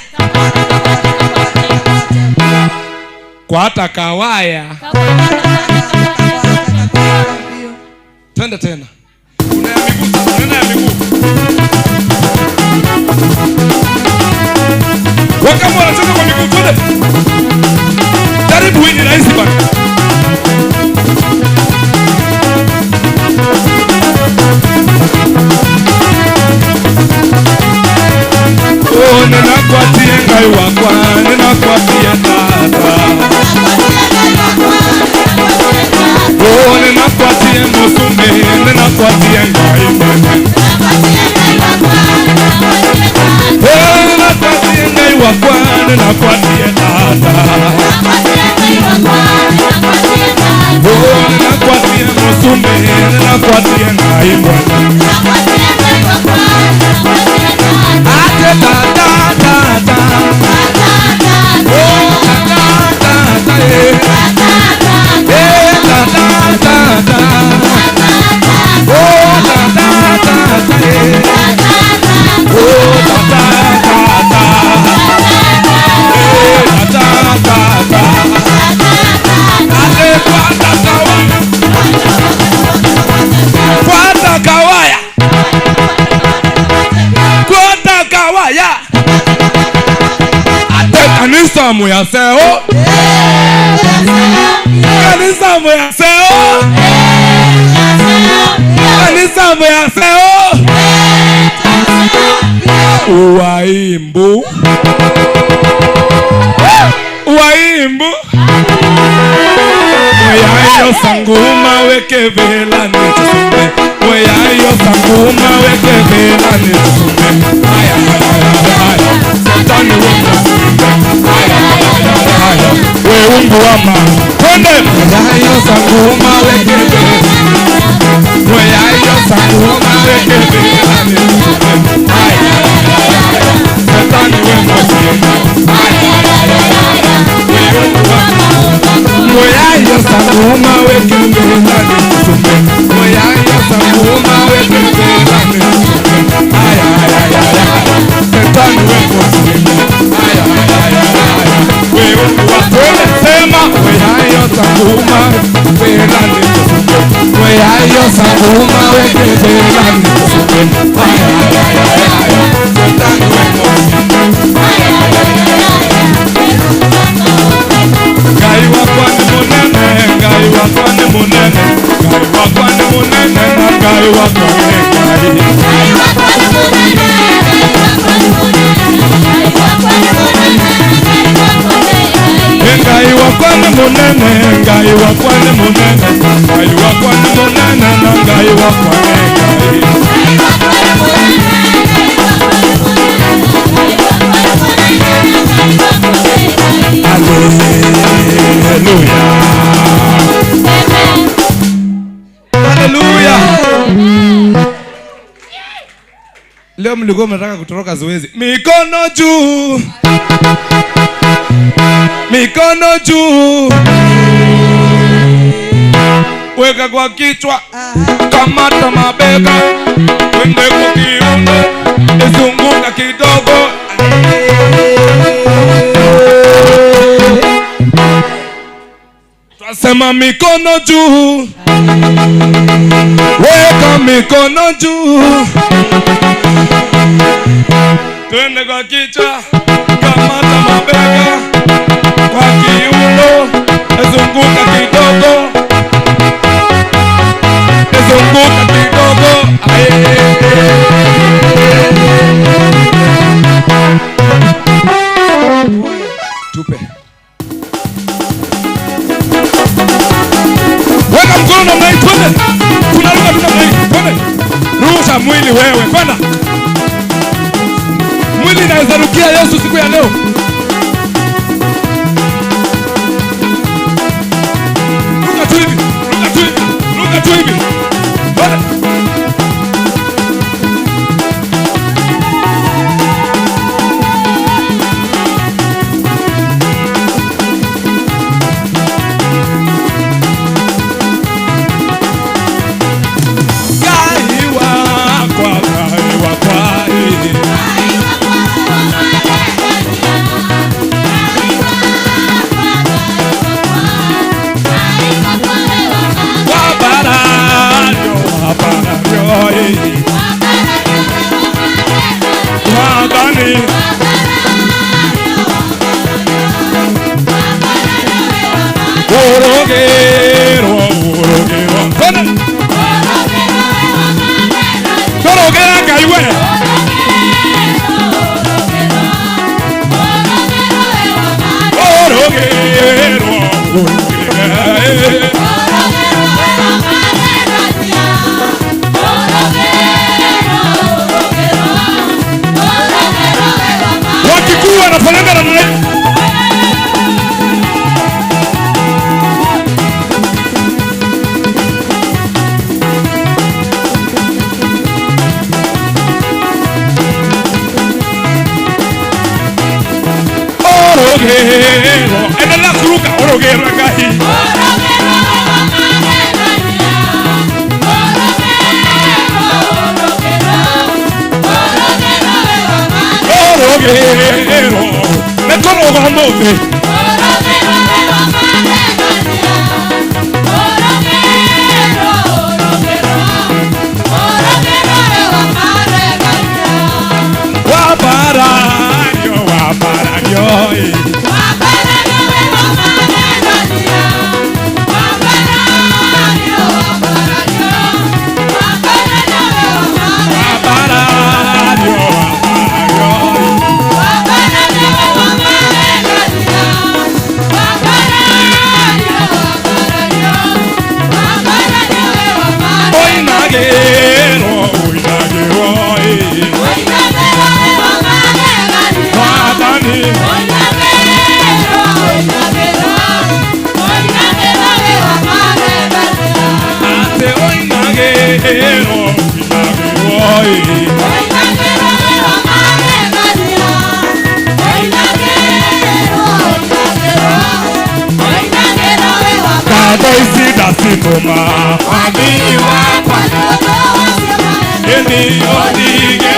Kwata kawaya. Twende tena. Kuna ya miguu sasa, tena ya miguu. Wakamba wanacheza kwa miguu, twende. Jaribu hii ni rahisi bana. Oh, ninakwatie ngai wakwa, ninakwatie tata. Oh, ninakwatie musume, ninakwatie ngai mwene. Oh, ninakwatie ngai wakwa, ninakwatie tata. Oh, ninakwatie musume, ninakwatie ngai mwene. Ate ta ta ta ta. Oh, ta ta ta ta eh. Eh, ta ta ta ta. Oh, ta ta ta ta eh. Oh, ta ta ta ta. Eh, ta ta ta ta. Ate kwata kawaya. Kanisa muyaseo. Kanisa muyaseo. Kanisa muyaseo. Uwaimbu. Uwaimbu. Mweyayo sanguma wekevela nitusume. Mweyayo sanguma wekevela nitusume. Aya aya aya. Satani wewe. Aya aya aya. Weungu wama. Twende. Mweyayo sanguma wekevela. Mweyayo sanguma wekevela nitusume. Aya aya aya. Satani wewe. Aya aya aya. Weungu wama. Mweyayo sanguma wekevela nitusume. Mweyayo sanguma wekevela nitusume. Aya aya aya. Satani wewe. Aya aya aya. Weungu wama. Sema mweyayo sanguma wekevela nitusume. Mweyayo sanguma wekevela nitusume. Aya aya aya. Satani wewe. Aya aya aya. Ngai wakwa ni munene, Ngai wakwa ni munene, Ngai wakwa ni munene, Ngai wakwa ni Ngai. Ngai wakwa ni munene, Ngai wakwa ni munene, Ngai wakwa ni munene, Ngai wakwa ni Ngai. Ngai wakwa ni munene, Ngai wakwa ni munene, Ngai wakwa ni munene, Ngai wakwa ni Ngai. Ngai wakwa ni munene, Ngai wakwa ni munene, Ngai wakwa ni munene, Ngai wakwa ni Ngai. Hallelujah. Amen. Hallelujah. Leo mlikuwa mnataka kutoroka zoezi. Mikono juu. Mikono juu. Weka kwa kichwa. Kamata mabega. Wende kwa kiuno. Izunguka kidogo. Sema mikono juu. Weka mikono juu. Twende kwa kichwa. Kamata mabega. Kwa kiuno. Zunguka kidogo. Zunguka kidogo. Tupe. Weka mkono namna hii, twende. Tunaruka tu namna hii, twende. Rusha mwili wewe, kwenda. Mwili inaweza rukia Yesu siku ya leo. Ruka tu hivi, ruka tu hivi, ruka tu hivi. Twende. Wakikuwa wanafanyanga namna hii. Orogero, endelea kuruka orogero ngai. Orogero, netoroga mothe. Waparario, waparario. Ngatho ici ndacitũma Ĩni ũndigĩire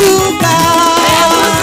Kuka.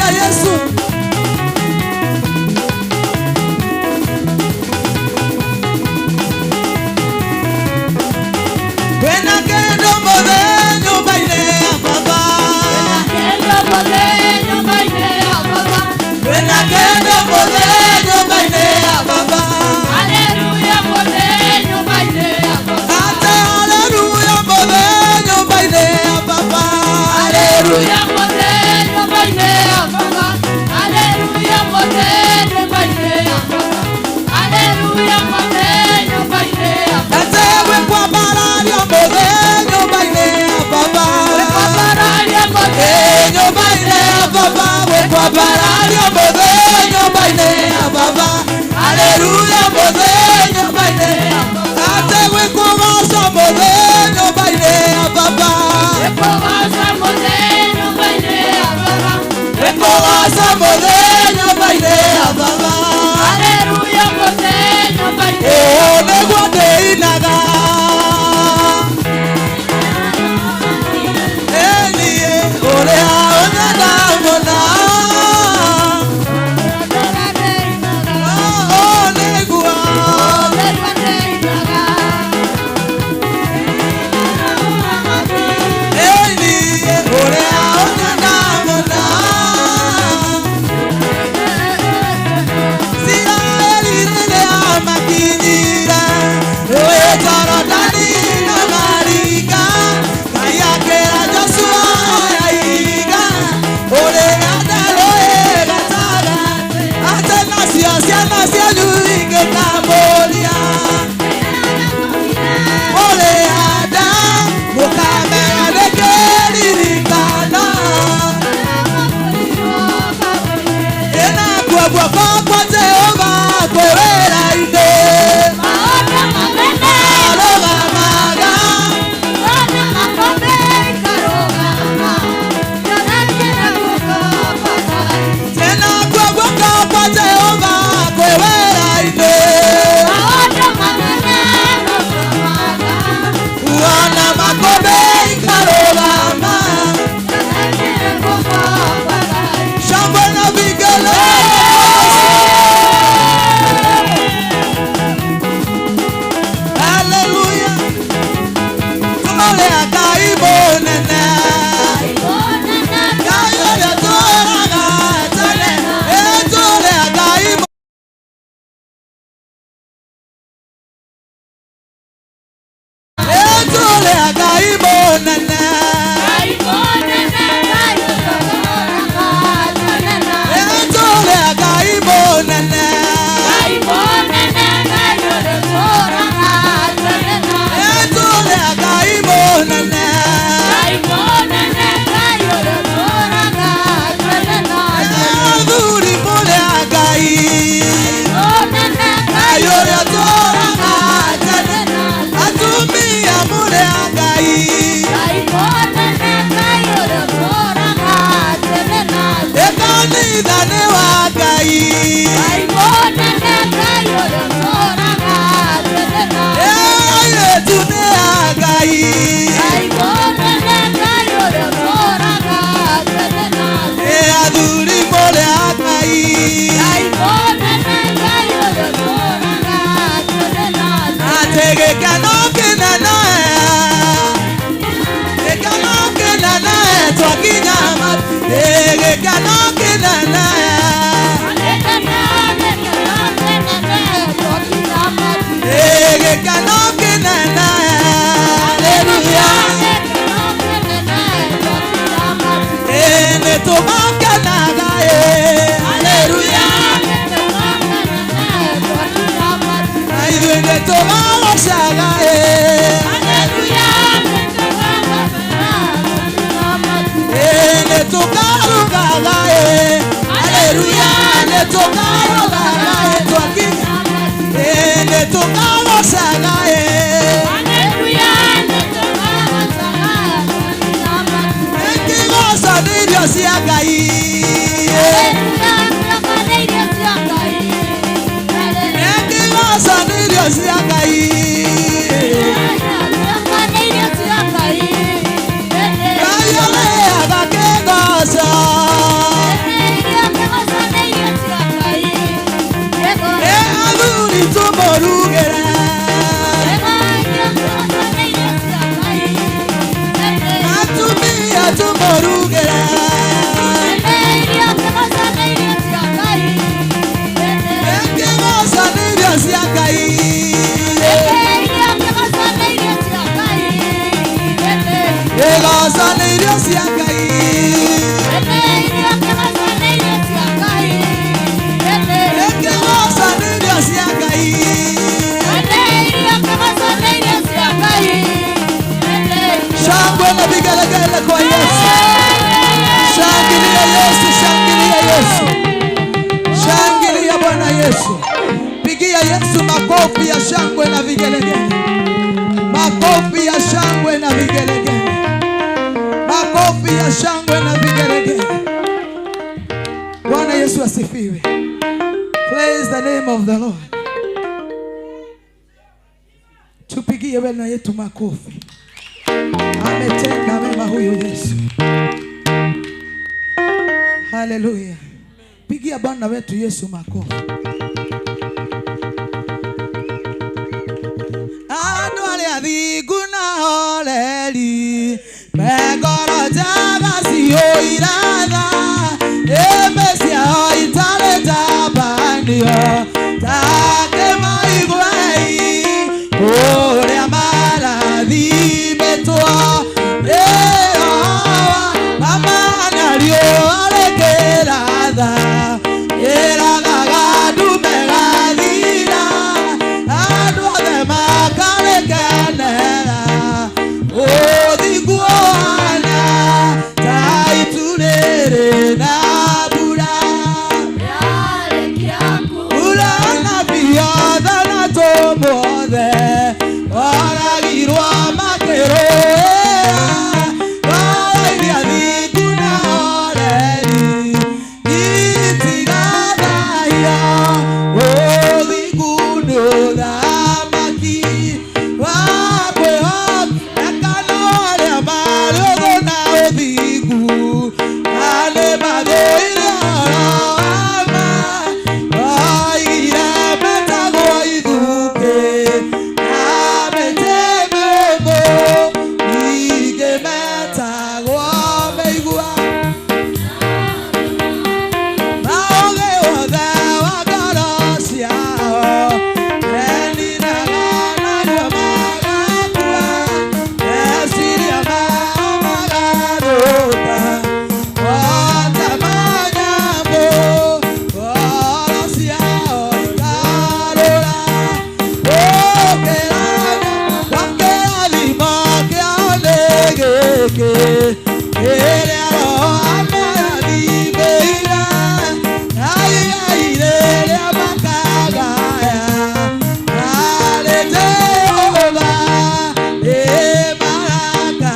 Haleluya Yesu. Kwena kendo mothe nyũmba-inĩ ya Baba. Kwena kendo mothe nyũmba-inĩ ya Baba. Ate haleluya mothe nyũmba-inĩ ya Baba. Haleluya. Ate gwĩkwo mbarario mothe nyũmba-inĩ ya Baba. Eh, nyũmba-inĩ ya Baba gwĩkwo mbarario mothe nyũmba-inĩ ya Baba. Haleluya mothe nyũmba-inĩ ya Baba. Ate gwĩkwo goco mothe nyũmba-inĩ ya Baba. Gwĩkwo goco mothe nyũmba-inĩ ya Baba. Oh, nĩguo ndĩinaga. Ĩniĩ ũrĩa ũnyenda mũno. Oh, nĩguo. Ĩniĩ ũrĩa ũnyenda mũno. Isiraeli rĩrĩa makinyire rũũĩ Jorodani na maringa, Ngai akĩra Joshua oya ihiga ũrĩa ndarũĩ gatagatĩ, atĩ nacio ciana cianyu ingĩtambũria ũrĩa nda mũkamera nĩkĩririkana ĩnakuo guoko kwa Jehova kwĩ wĩra-inĩ arũgamaga. Tena kuo guoko kwa Jehova kwĩ wĩra-inĩ wana makombe ikarũgama shangwe na vigele. Haleluya. Tũrĩa Ngai mũnene. Ngai ũrĩa tũraga tene. Ĩ tũrĩa Ngai Ĩ tũrĩa Ngai mũnene. Ĩ tũrĩa Ngai mũnene. Ĩ tũrĩa Ngai mũnene. Athuri mũrĩ a Ngai. Ngai ũrĩa tũraga tene. Atumia mũrĩ a Ngai. Ĩ kanitha nĩ wa Ngai. Ĩ airĩtu nĩ a Ngai. Ĩ athuri mũrĩ a Ngai. Atĩ gĩkeno kĩnene. Gĩkeno kĩnene twakinya Ĩ gĩkeno kĩnene. Ĩ gĩkeno kĩnene. Haleluya. Ĩ nĩtũmakenaga ĩ. Haleluya. Na ithuĩ nĩtũmagocaga ĩ. Ĩ nĩtũkarugaga ĩ. Haleluya. Nĩtũkarugaga ĩ twakinya. Ĩ nĩtũkagocaga ĩ. Nĩkĩgoco nĩ irio cia Ngai. Nĩkĩgoco nĩ irio cia Ngai. Ngai ũrĩaga kĩgoco. Tumorugere. Shangwe na vigelegele kwa Yesu. Shangilia Yesu, shangilia Yesu. Shangilia Bwana Yesu. Pigia Yesu makofi ya shangwe na vigelegele. Makofi ya shangwe na vigelegele. Makofi ya shangwe na vigelegele. Bwana Yesu asifiwe. Praise the name of the Lord. Tupigie Bwana yetu makofi. Ametenda mema huyu Yesu. Hallelujah. Pigia Bwana wetu Yesu makofi. Andu aria thingu na horeri, mengoro njega ciũiratha, ĩmbe ciao itarĩ tambanio, ta kĩmaiguei ũrĩa marathimĩtwo. Mama na riũa rĩkĩratha, ĩrathaga ndume gathira, andũ othe makarĩkenera. Ũthingu ũhana ta itu rĩrĩ na mbura. Mbura anabii othe na atũmwo othe oragirwo makĩrũĩra. Ngoro iria thingu na horeri itigathahio. Ũthingu nĩ ũthamaki wa kwĩhoka kana arĩa marĩ ũthũ na ũthingu, na nĩ mathũire ũhoro wa ma. Oigire metagwo ithukĩ na mĩtĩ mĩũmũ, ningĩ metagwo mĩigua. Maũgĩ wothe wa ngoro ciao meninaga naguo magakua, meciria mao magathũka. O ta manyamũ, ngoro ciao ikarũra. Gũkĩrana gwa kĩrathimo kĩao nĩ gĩkĩ, kĩrĩa Roho amarathimĩire, na igai rĩrĩa makagaya. Harĩ Jehova nĩ marakara,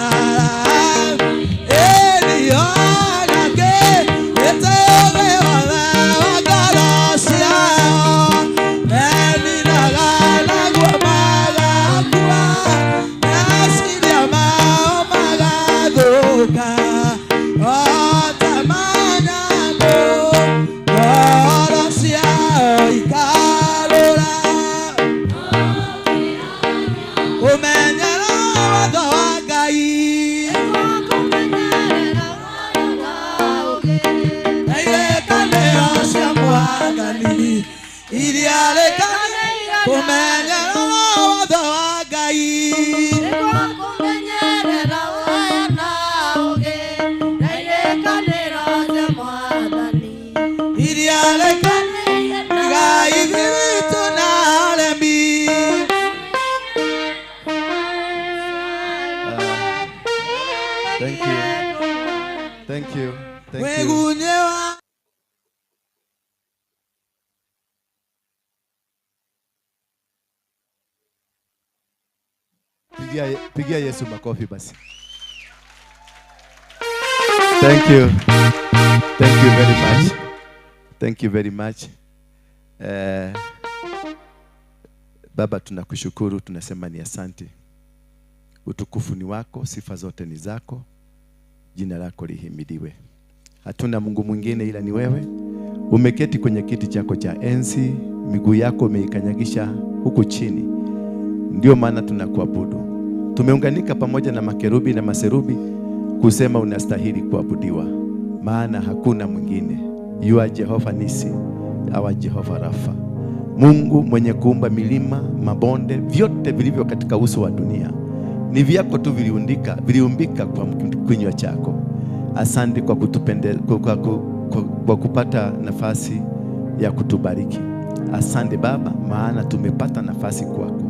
ĩni onake ĩte ũũgĩ wothe wa ngoro ciao. Meninaga naguo magakua, meciria mao magathũka. O ta manyamũ, ngoro ciao ikarũra. Ũmenyera watho wa Ngai. Na irĩkanĩro cia Mwathani iria rĩkanĩire. Kũmenyera watho wa Ngai. Iria rĩkanĩire igai thiritũ na aremi. Thank you. Thank you. Thank you. Wĩgunye wa Pigia Yesu makofi basi. Thank you. Thank you very much. Thank you very much. Baba, tunakushukuru, tunasema ni asante. Utukufu ni wako, sifa zote ni zako. Jina lako lihimidiwe. Hatuna Mungu mwingine ila ni wewe. Umeketi kwenye kiti chako cha enzi, miguu yako umeikanyagisha huku chini. Ndio maana tunakuabudu. Tumeunganika pamoja na makerubi na maserubi kusema unastahili kuabudiwa, maana hakuna mwingine. You are Jehovah Nisi, our Jehovah Rafa, Mungu mwenye kuumba milima, mabonde, vyote vilivyo katika uso wa dunia ni vyako tu, viliumbika kwa kinywa chako. Asante kwa kwa kupata nafasi ya kutubariki. Asante Baba, maana tumepata nafasi kwako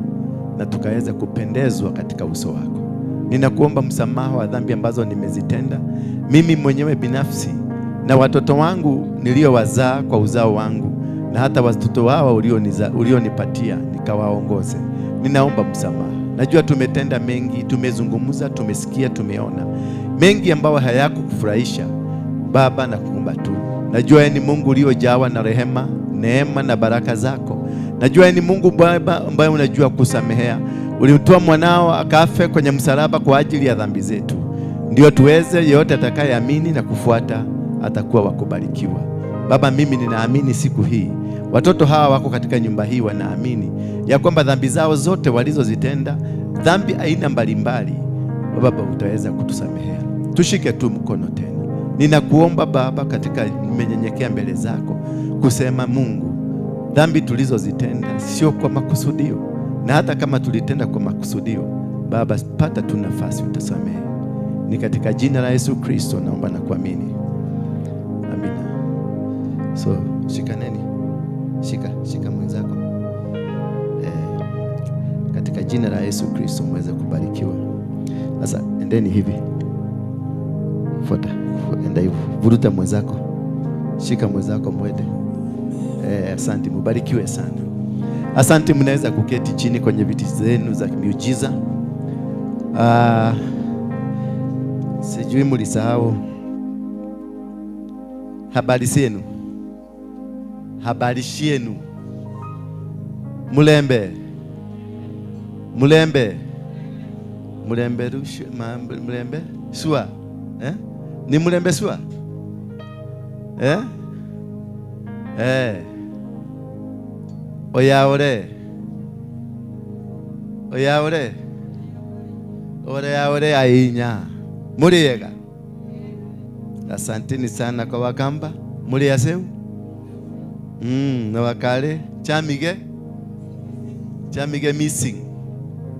na tukaweza kupendezwa katika uso wako. Ninakuomba msamaha wa dhambi ambazo nimezitenda mimi mwenyewe binafsi na watoto wangu niliowazaa kwa uzao wangu, na hata watoto wao ulionipatia nikawaongoze. Ninaomba msamaha. Najua tumetenda mengi, tumezungumza, tumesikia, tumeona mengi ambayo hayakukufurahisha Baba, na kuomba tu. Najua ni Mungu uliojawa na rehema, neema na baraka zako. Najua ni Mungu Baba ambaye unajua kusamehea. Ulimtoa mwanao akafe kwenye msalaba kwa ajili ya dhambi zetu, ndio tuweze, yeyote atakayeamini na kufuata atakuwa wakubarikiwa. Baba, mimi ninaamini siku hii watoto hawa wako katika nyumba hii wanaamini ya kwamba dhambi zao zote walizozitenda, dhambi aina mbalimbali, Baba utaweza kutusamehea. Tushike tu mkono tena. Ninakuomba Baba, katika nimenyenyekea mbele zako kusema Mungu, dhambi tulizozitenda sio kwa makusudio, na hata kama tulitenda kwa makusudio, Baba pata tu nafasi utasamehe. Ni katika jina la Yesu Kristo naomba na kuamini. Amina. So shikaneni. Shika mwenzako. Katika jina la Yesu Kristo muweze kubarikiwa. Sasa endeni hivi. Fuata, enda hivi. Vuruta mwenzako. Shika mwenzako mwende. Asante, mubarikiwe sana. Asante, mnaweza kuketi chini kwenye viti zenu za miujiza. Sijui mlisahau habari zenu. Habari zenu. Mulembe. Mulembe. Mulembe rushu, mulembe sua. Eh? Ni mulembe sua? Eh? Eh. Oyaore. Oyaore. Oyaore ainya. Muriega. Asanteni sana kwa Wakamba. Muriaseu? Na wakale. Chamige. Chamige missing.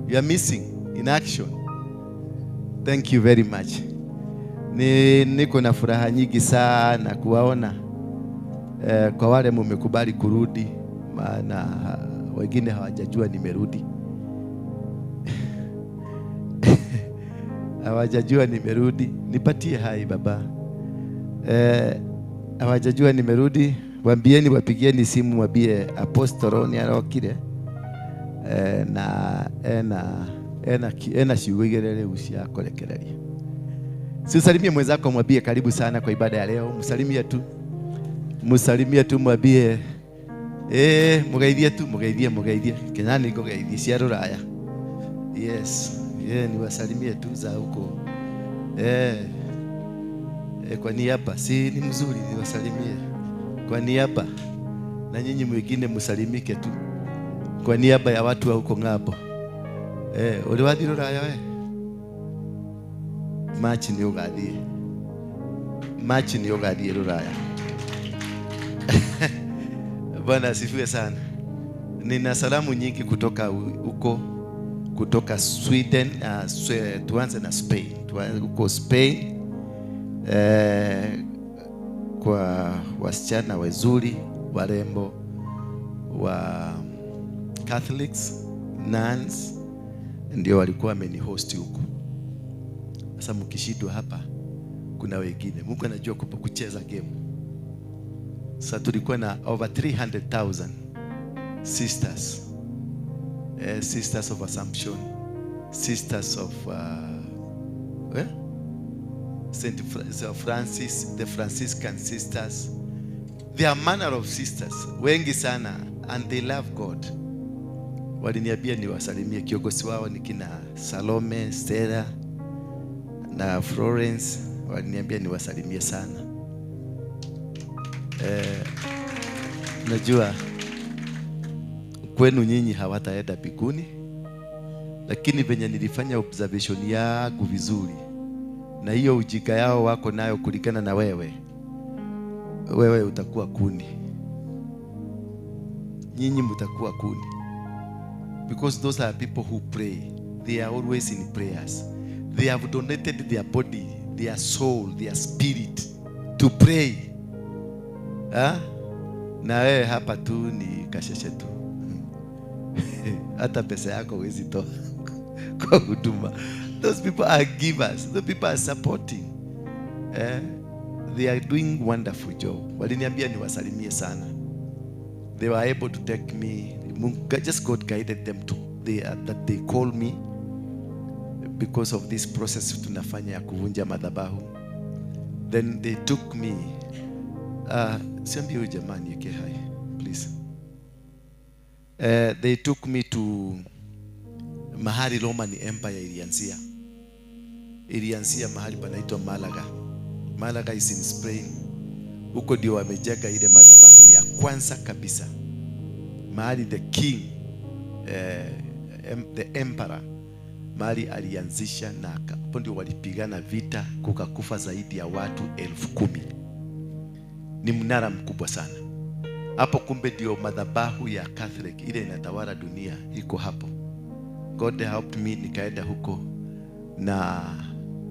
You are missing in action. Thank you very much. Niko na furaha nyingi sana kuwaona. Kwa wale mumekubali kurudi, maana wengine hawajajua nimerudi. Hawajajua nimerudi. Nipatie hai baba. Hawajajua nimerudi. Waambieni, wapigieni simu, waambie Apostle Ronnie arokire. Na ena ciugo igere ucia kurekereria. Si usalimie mwenzako, mwambie karibu sana kwa ibada ya leo. Msalimie tu. Msalimie tu, mwambie mugeithie tu, mugeithie. Kenya ni ngogeithie cia ruraya. Yes. Niwasalimie tu za huko. Kwa niaba, si ni mzuri niwasalimie. Kwa niaba, na nyinyi mwingine msalimike tu. Kwa niaba ya watu wa huko ng'ambo. Uri wathi ruraya we? Machi ni ugathie. Machi ni ugathie ruraya. Bwana asifiwe sana. Nina salamu nyingi kutoka huko, kutoka Sweden, tuanze na Spain. Tuanze huko Spain. Kwa wasichana wazuri, warembo wa Catholics, nuns, ndio walikuwa wamenihost huko. Sasa mkishindwa hapa kuna wengine. Mungu anajua kucheza game. Sasa tulikuwa na over 300,000 sisters. Sisters of Assumption, Sisters of Saint Francis, the Franciscan sisters. They are manner of sisters, wengi sana, and they love God. Waliniambia niwasalimie. Kiongozi wao ni kina Salome, Stella na Florence. Waliniambia niwasalimie sana. Najua kwenu nyinyi hawataenda mbinguni, lakini venye nilifanya observation yangu vizuri, Na hiyo ujika yao wako nayo kulingana na wewe, wewe utakuwa kuni. Nyinyi mtakuwa kuni. Because those are people who pray. They are always in prayers. They have donated their body, their soul, their spirit to pray. Ha? Na wewe hapa tu ni kasheshe tu. Hata pesa yako huwezi toa kwa huduma. Those people are givers. Those people are supporting. They are doing wonderful job. Waliniambia niwasalimie sana. They were able to take me. Just God guided them to that they call me because of this process tunafanya ya kuvunja madhabahu. Then they took me. Siambi huyu jamani yake hai, please. They took me to mahali Roman Empire ilianzia. Ilianzia mahali panaitwa Malaga. Malaga is in Spain. Huko ndio wamejenga ile madhabahu ya kwanza kabisa. Mahali the king, the emperor, mahali alianzisha, na hapo ndio walipigana vita, kukakufa zaidi ya watu 10,000. Ni mnara mkubwa sana. Hapo kumbe ndio madhabahu ya Catholic ile inatawala dunia iko hapo. God helped me, nikaenda huko, na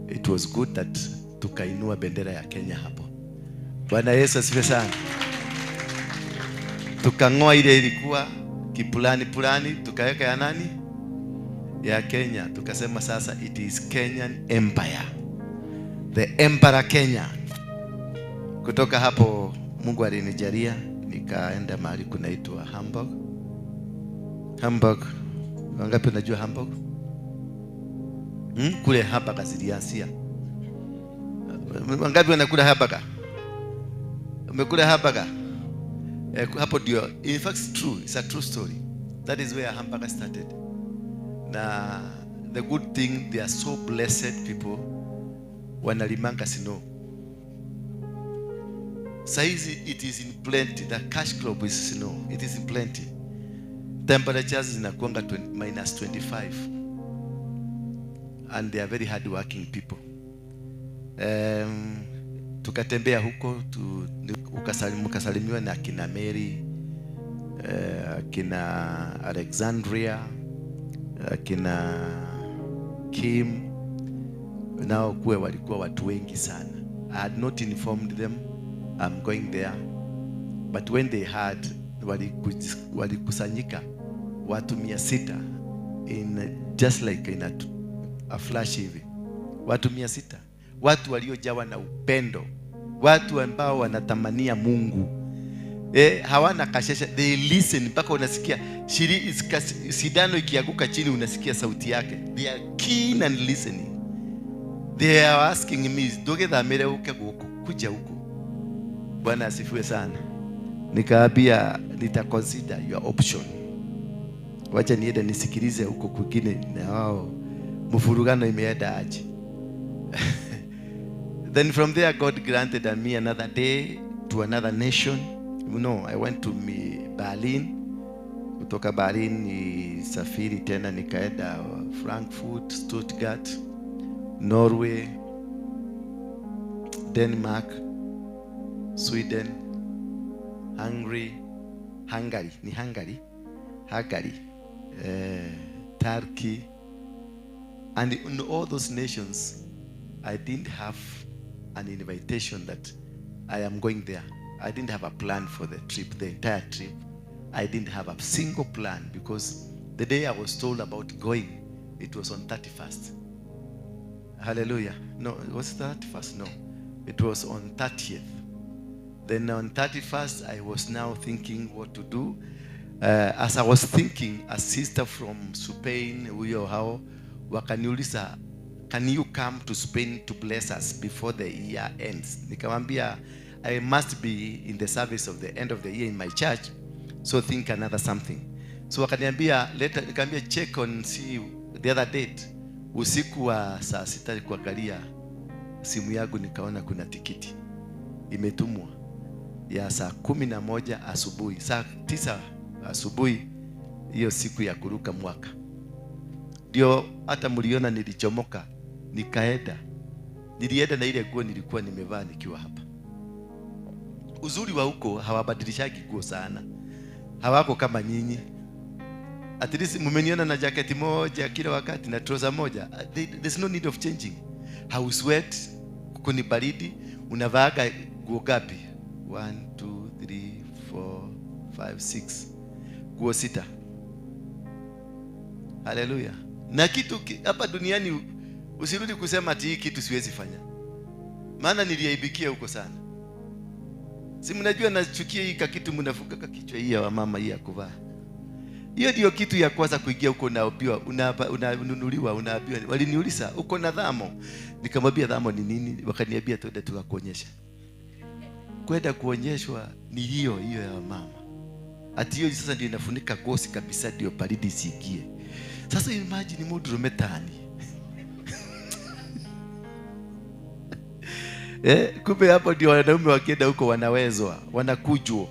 it was good that tukainua bendera ya Kenya hapo. Bwana Yesu asifiwe sana. Tukangoa ile ilikuwa kipulani pulani, tukaweka ya nani? Ya Kenya. Tukasema sasa it is Kenyan Empire. The Emperor Kenya. Kutoka hapo Mungu alinijalia nikaenda mahali kunaitwa Hamburg. Hamburg. Wangapi unajua Hamburg? Kule Hamburg zilianzia. Wangapi wanakula Hamburg? Umekula Hamburg? Hapo ndio. In fact it's true. It's a true story. That is where hamburger started. Na the good thing, they are so blessed people. Wanalimanga snow. Saizi it is in plenty. The cash crop is snow. It is in plenty. Temperatures zinakuanga minus 25. And they are very hard working people. Tukatembea huko, ukasalimiwa na kina Mary, kina Alexandria, kina Kim. Nao kuwe walikuwa watu wengi sana. I had not informed them I'm going there. But when they had, walikusanyika watu 600 in just like in a flash hivi. Watu 600. Watu waliojawa na upendo. Watu ambao wanatamania Mungu. Hawana kashesha. They listen mpaka unasikia sindano ikianguka chini unasikia sauti yake. They are keen and listening. They are asking me, "Ndũgĩthamĩre ũke gũkũ, kuja huko." Bwana asifiwe sana. Nikaambia nita consider your option. Wacha niende nisikilize huko kwingine na wao mfurugano imeenda aje. Then from there God granted me another day to another nation. You know, I went to Berlin. Kutoka Berlin ni safiri tena nikaenda Frankfurt, Stuttgart, Norway, Denmark, Sweden, Hungary, Turkey. And in all those nations, I didn't have an invitation that I am going there. I didn't have a plan for the trip, the entire trip. I didn't have a single plan because the day I was told about going, it was on 31st. Hallelujah. No, it was 31st? No. It was on 30th. Then on 31st, I was now thinking what to do. As I was thinking, a sister from Spain, huyo hao, wakaniuliza, can you come to Spain to bless us before the year ends? Nikamwambia, I must be in the service of the end of the year in my church, so think another something. So wakaniambia, later, nikamwambia check on see the other date. Usiku wa saa 6 kuangalia simu yangu nikaona kuna tikiti imetumwa ya saa 11 asubuhi, saa 9 asubuhi hiyo siku ya kuruka mwaka. Ndio hata mliona nilichomoka nikaenda. Nilienda na ile nguo nilikuwa nimevaa nikiwa hapa. Uzuri wa huko hawabadilishagi nguo sana. Hawako kama nyinyi. At least mmeniona na jacket moja kila wakati na trouser moja. There's no need of changing. Hausweat, kuko ni baridi, unavaaga nguo gapi? 1 2 3 4 5 6. Nguo 6. Haleluya. Na kitu hapa duniani usirudi kusema ati hii kitu siwezi fanya. Maana niliaibikia huko sana. Si mnajua nachukia hii kitu mnafunga kichwa hii ya wamama hii ya kuvaa. Hiyo ndio kitu ya kwanza kuingia huko unaambiwa, unanunuliwa, unaambiwa. Waliniuliza, uko na dhamo? Nikamwambia dhamo ni nini? Wakaniambia twende tukakuonyesha. Kwenda kuonyeshwa ni hiyo hiyo ya mama. Ati hiyo sasa ndio inafunika gosi kabisa ndio baridi isiingie. Sasa imagine mtu rumetani. Kumbe hapo ndio wanaume wakienda huko wanawezwa, wanakujwa.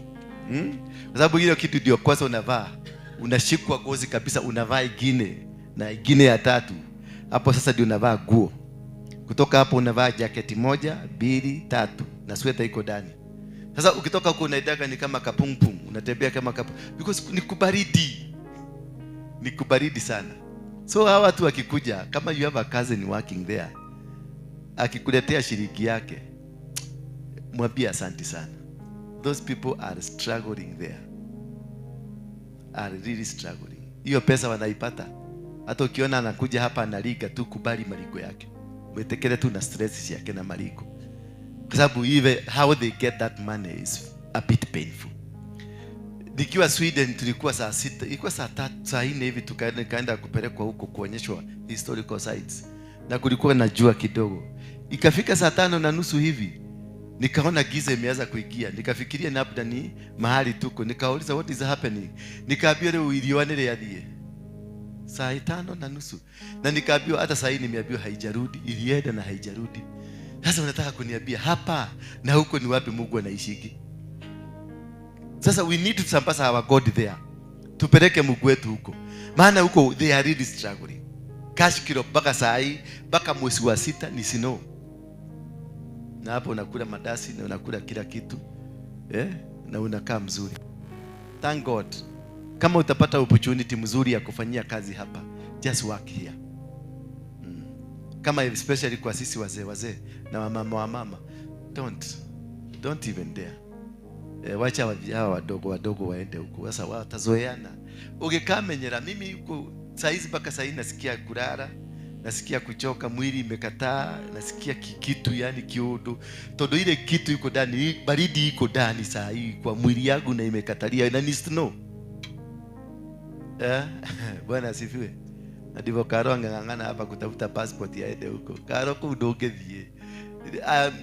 Kwa sababu hiyo kitu ndio kwanza unavaa. Unashikwa gozi kabisa, unavaa ingine na ingine ya tatu. Hapo sasa ndio unavaa nguo. Kutoka hapo unavaa jaketi 1, 2, 3 na sweta iko ndani. Sasa ukitoka huko unaidaka ni kama kapungpung, unatembea kama kapu because ni kubaridi. Ni kubaridi sana. So hawa watu wakikuja, kama you have a cousin working there, akikuletea shilingi yake, mwambie asante sana. Those people are struggling there. Are really struggling. Hiyo pesa wanaipata. Hata ukiona anakuja hapa analiga tu, kubali maliko yake. Mwetekele tu na stress yake na maliko. Kwa sababu even how they get that money is a bit painful. Nikiwa Sweden tulikuwa saa 6, ilikuwa saa 3, saa 4 hivi tukaenda kupelekwa huko kuonyeshwa historical sites. Na kulikuwa na jua kidogo. Ikafika saa 5:30 hivi, nikaona giza imeanza kuingia. Nikafikiria labda ni mahali tuko. Nikauliza what is happening? Nikaambiwa leo ilione yathie. Saa 5:30. Na nikaambiwa hata saa hii nimeambiwa haijarudi, ilienda na haijarudi. Sasa unataka kuniambia hapa na huko ni wapi Mungu anaishiki? Sasa we need to sambaza our God there. Tupeleke Mungu wetu huko. Maana huko they are really struggling. Cash kilo mpaka saa hii, mpaka mwezi wa 6 ni snow. Na hapo unakula madasi na unakula kila kitu. Na unakaa mzuri. Thank God. Kama utapata opportunity mzuri ya kufanyia kazi hapa, just work here. Kama especially kwa sisi wazee na wamama, don't even dare. Wacha hawa wadogo waende huko. Sasa watazoeana. Ukikamenyera mimi huko saa hizi mpaka saa hii nasikia kulala, nasikia kuchoka, mwili imekataa, nasikia kitu yani kiodo. Todo ile kitu iko ndani, baridi iko ndani saa hii kwa mwili yangu na imekatalia na ni snow. Bwana asifiwe. Na ndivyo Karo angang'ang'ana hapa kutafuta passport yaende huko. Karo kudongethie.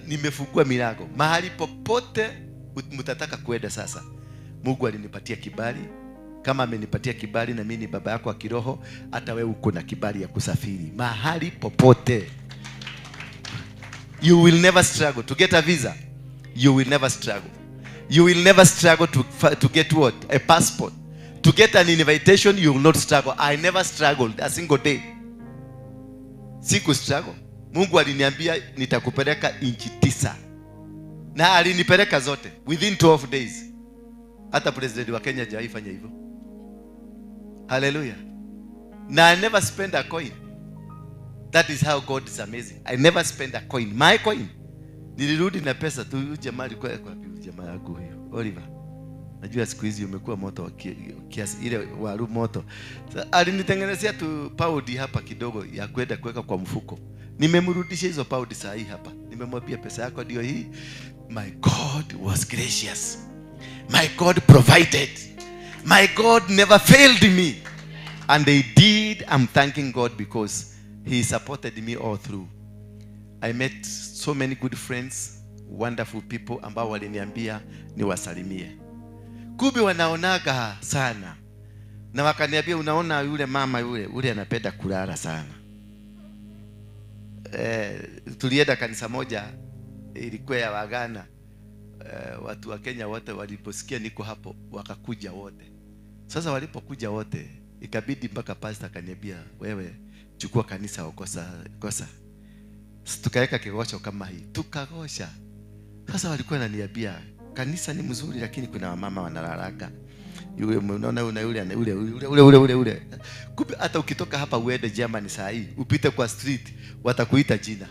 Nimefungua milango. Mahali popote mtataka kuenda sasa. Mungu alinipatia kibali. Kama amenipatia kibali na mimi ni baba yako wa kiroho, hata wewe uko na kibali ya kusafiri mahali popote. You will never struggle to get a visa. You will never struggle. You will never struggle to get what? A passport. To get an invitation, you will not struggle. I never struggled a single day. Siku struggle. Mungu aliniambia nitakupeleka inchi 9. Na alinipeleka zote within 12 days. Hata president wa Kenya hajaifanya hivyo. Hallelujah. Na I never spend a coin. That is how God is amazing. I never spend a coin. My coin. Nilirudi na pesa tu. Huyu jamaa alikuwa wapi? Jamaa yangu huyo Oliver. Najua siku hizi umekuwa moto kiasi ile waru moto. Alinitengenezea tu paudi hapa kidogo ya kwenda kuweka kwa mfuko. Nimemrudisha hizo paudi saa hii hapa. Nimemwambia pesa yako ndio hii. My God was gracious. My God provided. My God never failed me. And they did. I'm thanking God because he supported me all through. I met so many good friends, wonderful people ambao waliniambia niwasalimie. Kumbe wanaonaga sana. Na wakaniambia unaona yule mama yule anapenda kulala sana. Tulienda kanisa moja ilikuwa ya Wagana. Watu wa Kenya wote waliposikia niko hapo wakakuja wote. Sasa walipokuja wote ikabidi mpaka pastor akaniambia wewe chukua kanisa ukosa kosa. Tukaweka kigosho kama hii, tukagosha. Sasa walikuwa wananiambia kanisa ni mzuri, lakini kuna wamama wanalalaka. Yule unaona yule yule yule yule yule yule yule. Kumbe hata ukitoka hapa uende Germany saa hii, upite kwa street, watakuita jina.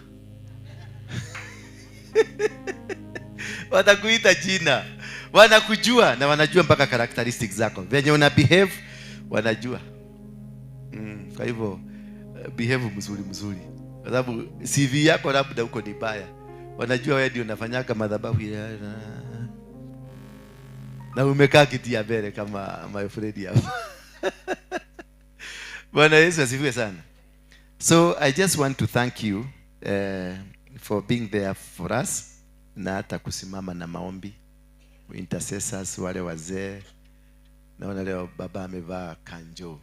Watakuita jina. Wanakujua na wanajua mpaka characteristics zako. Venye una behave wanajua. Kwa hivyo behave mzuri mzuri. Kwa sababu CV yako labda huko ni baya. Wanajua wewe ndio unafanyaga madhabahu ya na umekaa kiti ya mbele kama my friend hapa. Bwana Yesu asifiwe sana. So I just want to thank you for being there for us, na hata kusimama na maombi, intercessors wale wazee. Naona leo baba amevaa kanjo.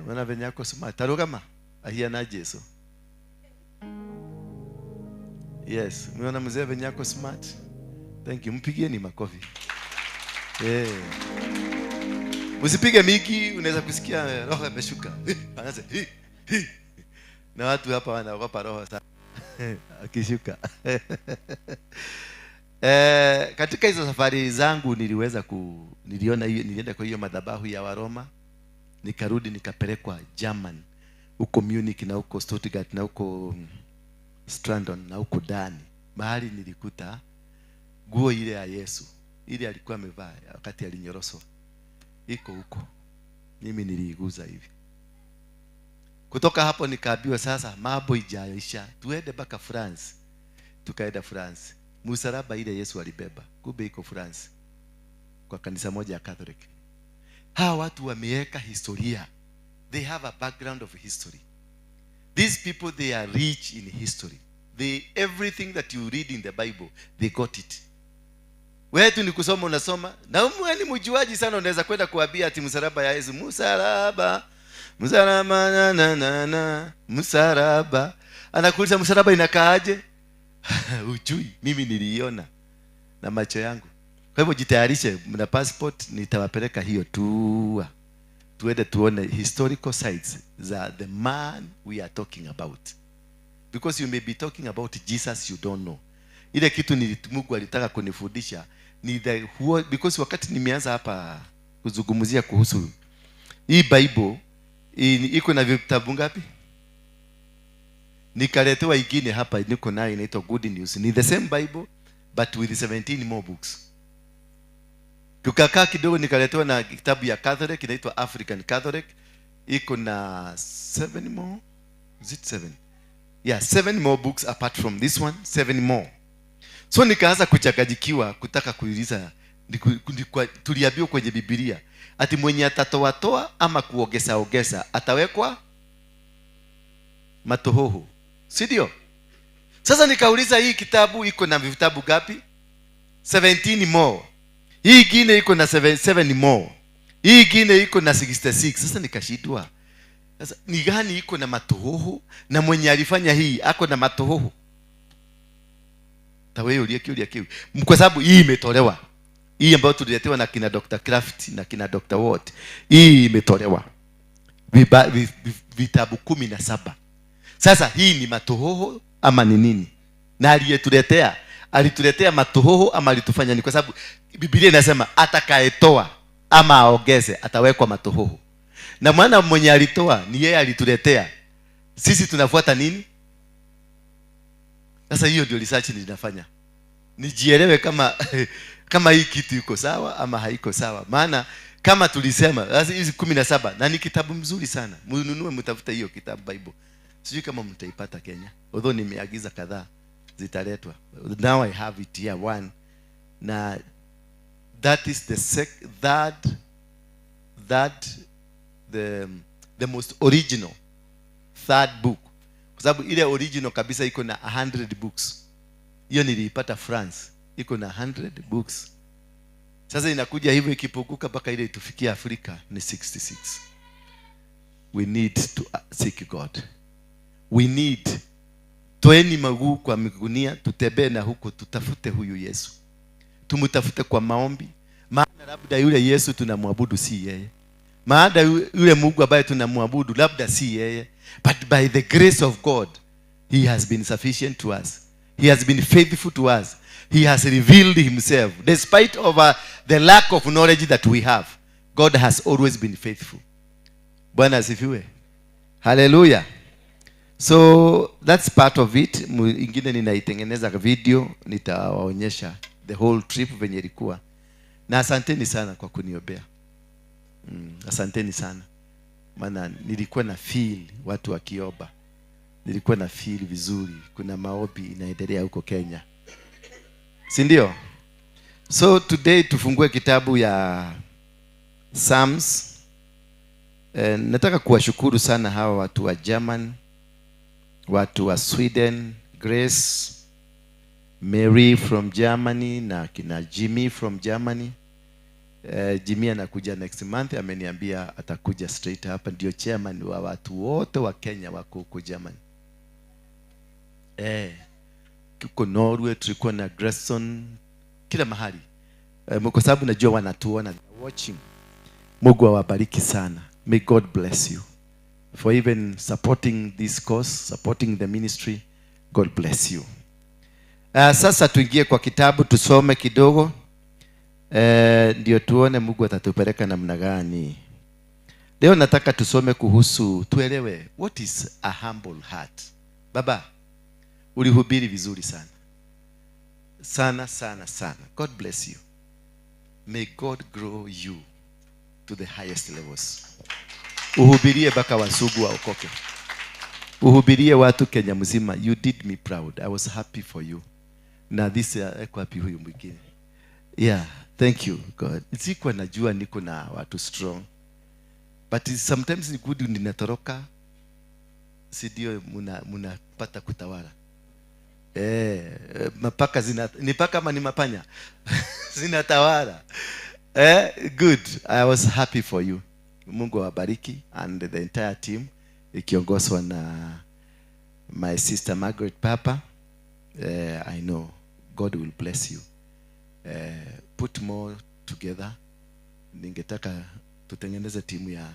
Wana venye yako soma tarugama ahiana Jesu. Yes, umeona mzee venye yako smart. Thank you. Mpigieni makofi. Usipige miki, unaweza kusikia roho imeshuka. Anaanza hi hi. Na watu hapa wanaogopa roho sana. Akishuka. Katika hizo safari zangu niliweza niliona hiyo, nilienda kwa hiyo madhabahu ya Waroma, nikarudi nikapelekwa German, huko Munich na huko Stuttgart na huko Strandon na huko Dani. Mahali nilikuta nguo ile ya Yesu, ile alikuwa amevaa wakati alinyoroswa, iko huko. Mimi niliiguza hivi. Kutoka hapo nikaambiwa sasa mambo ijaisha, tuende mpaka France. Tukaenda France. Msalaba ile Yesu alibeba, kumbe iko France, kwa kanisa moja ya Catholic. Hawa watu wameweka historia. They have a background of history. These people, they are rich in history. They, everything that you read in the Bible, they got it. Wewe tu ni kusoma unasoma. Na wewe ni mjuaji sana, unaweza kwenda kuambia ati msalaba ya Yesu, msalaba, msalaba na na na na, msalaba. Anakuuliza msalaba inakaaje? Ujui, mimi niliiona na macho yangu. Kwa hivyo jitayarishe, mna passport, nitawapeleka hiyo tour. Tuende tuone historical sites za the man we are talking about. Because you may be talking about Jesus you don't know. Ile kitu ni Mungu alitaka kunifundisha ni the because wakati nimeanza hapa kuzungumzia kuhusu hii Bible iko na vitabu ngapi? Nikaletewa ingine hapa niko nayo inaitwa Good News. Ni the same Bible but with 17 more books. Tukakaa kidogo nikaletewa na kitabu ya Catholic inaitwa African Catholic, iko na 7 more. Is it 7? Yeah, 7 more books apart from this one, 7 more. So nikaanza kuchakajikiwa kutaka kuuliza, tuliambiwa kwenye Biblia ati mwenye atatoa toa ama kuogesa ogesa atawekwa matohoho, si ndio? Sasa nikauliza hii kitabu iko na vitabu gapi? 17 more. Hii ingine iko na 7 more. Hii ingine iko na 66. Sasa nikashindwa. Sasa ni gani iko na matohoho na mwenye alifanya hii ako na matohoho? Tawewe uliye kiu. Kwa sababu hii imetolewa. Hii ambayo tuliletewa na kina Dr. Kraft na kina Dr. Watt. Hii imetolewa. Vitabu 17. Sasa hii ni matohoho ama ni nini? Na aliyetuletea, alituletea matohoho ama alitufanya ni? Kwa sababu Biblia inasema atakayetoa ama aongeze atawekwa matohoho. Na mwana mwenye alitoa ni yeye alituletea. Sisi tunafuata nini? Sasa hiyo ndio research ninafanya. Nijielewe kama kama hii kitu iko sawa ama haiko sawa. Maana kama tulisema sasa hizi 17 na ni kitabu mzuri sana. Mnunue mtafute hiyo kitabu Bible. Sijui kama mtaipata Kenya. Although nimeagiza kadhaa zitaletwa. Now I have it here one. Na that is the the most original third book. Kwa sababu ile original kabisa iko na 100 books. Hiyo niliipata France. Iko na 100 books. Sasa inakuja hivyo ikipunguka mpaka ile itufikie Afrika ni 66. We need to seek God. We need toeni maguu kwa migunia, tutembee na huko, tutafute huyu Yesu. Tumtafute kwa maombi. Maana labda yule Yesu tunamwabudu si yeye. Maana yule Mungu ambaye tunamwabudu labda si yeye. But by the grace of God, He has been sufficient to us. He has been faithful to us. He has revealed himself. Despite of the lack of knowledge that we have, God has always been faithful. Bwana asifiwe. Hallelujah. So that's part of it. Ingine ninaitengeneza video, nitawaonyesha the whole trip venye ilikuwa. Na asanteni sana kwa kuniombea. Asanteni sana. Maana nilikuwa na feel watu wakiomba. Nilikuwa na feel vizuri. Kuna maombi inaendelea huko Kenya. Si ndio? So today tufungue kitabu ya Psalms. Nataka kuwashukuru sana hawa watu wa German, watu wa Sweden, Grace, Mary from Germany na kina Jimmy from Germany. Jimmy anakuja next month, ameniambia atakuja straight hapa, ndio chairman wa watu wote wa Kenya wako huko Germany. Kuko Norway tulikuwa na Grayson, kila mahali. Kwa sababu najua wanatuona, watching. Mungu awabariki sana. May God bless you for even supporting this cause, supporting the ministry. God bless you. Sasa tuingie kwa kitabu tusome kidogo. Ndio tuone Mungu atatupeleka namna gani. Leo nataka tusome kuhusu, tuelewe what is a humble heart. Baba, ulihubiri vizuri sana. Sana sana sana. God bless you. May God grow you to the highest levels. Uhubirie baka wasugu waokoke. Uhubirie watu Kenya mzima. You did me proud. I was happy for you. Na this eko happy huyu mwingine. Yeah, thank you God. Sikuwa najua niko na watu strong. But sometimes ni good ninatoroka. Si ndio mnapata kutawala. Mapaka zina, ni paka ama ni mapanya? Zinatawala. Good. I was happy for you. Mungu awabariki and the entire team ikiongozwa na my sister Margaret Papa. I know God will bless you. Put more together. Ningetaka tutengeneze timu ya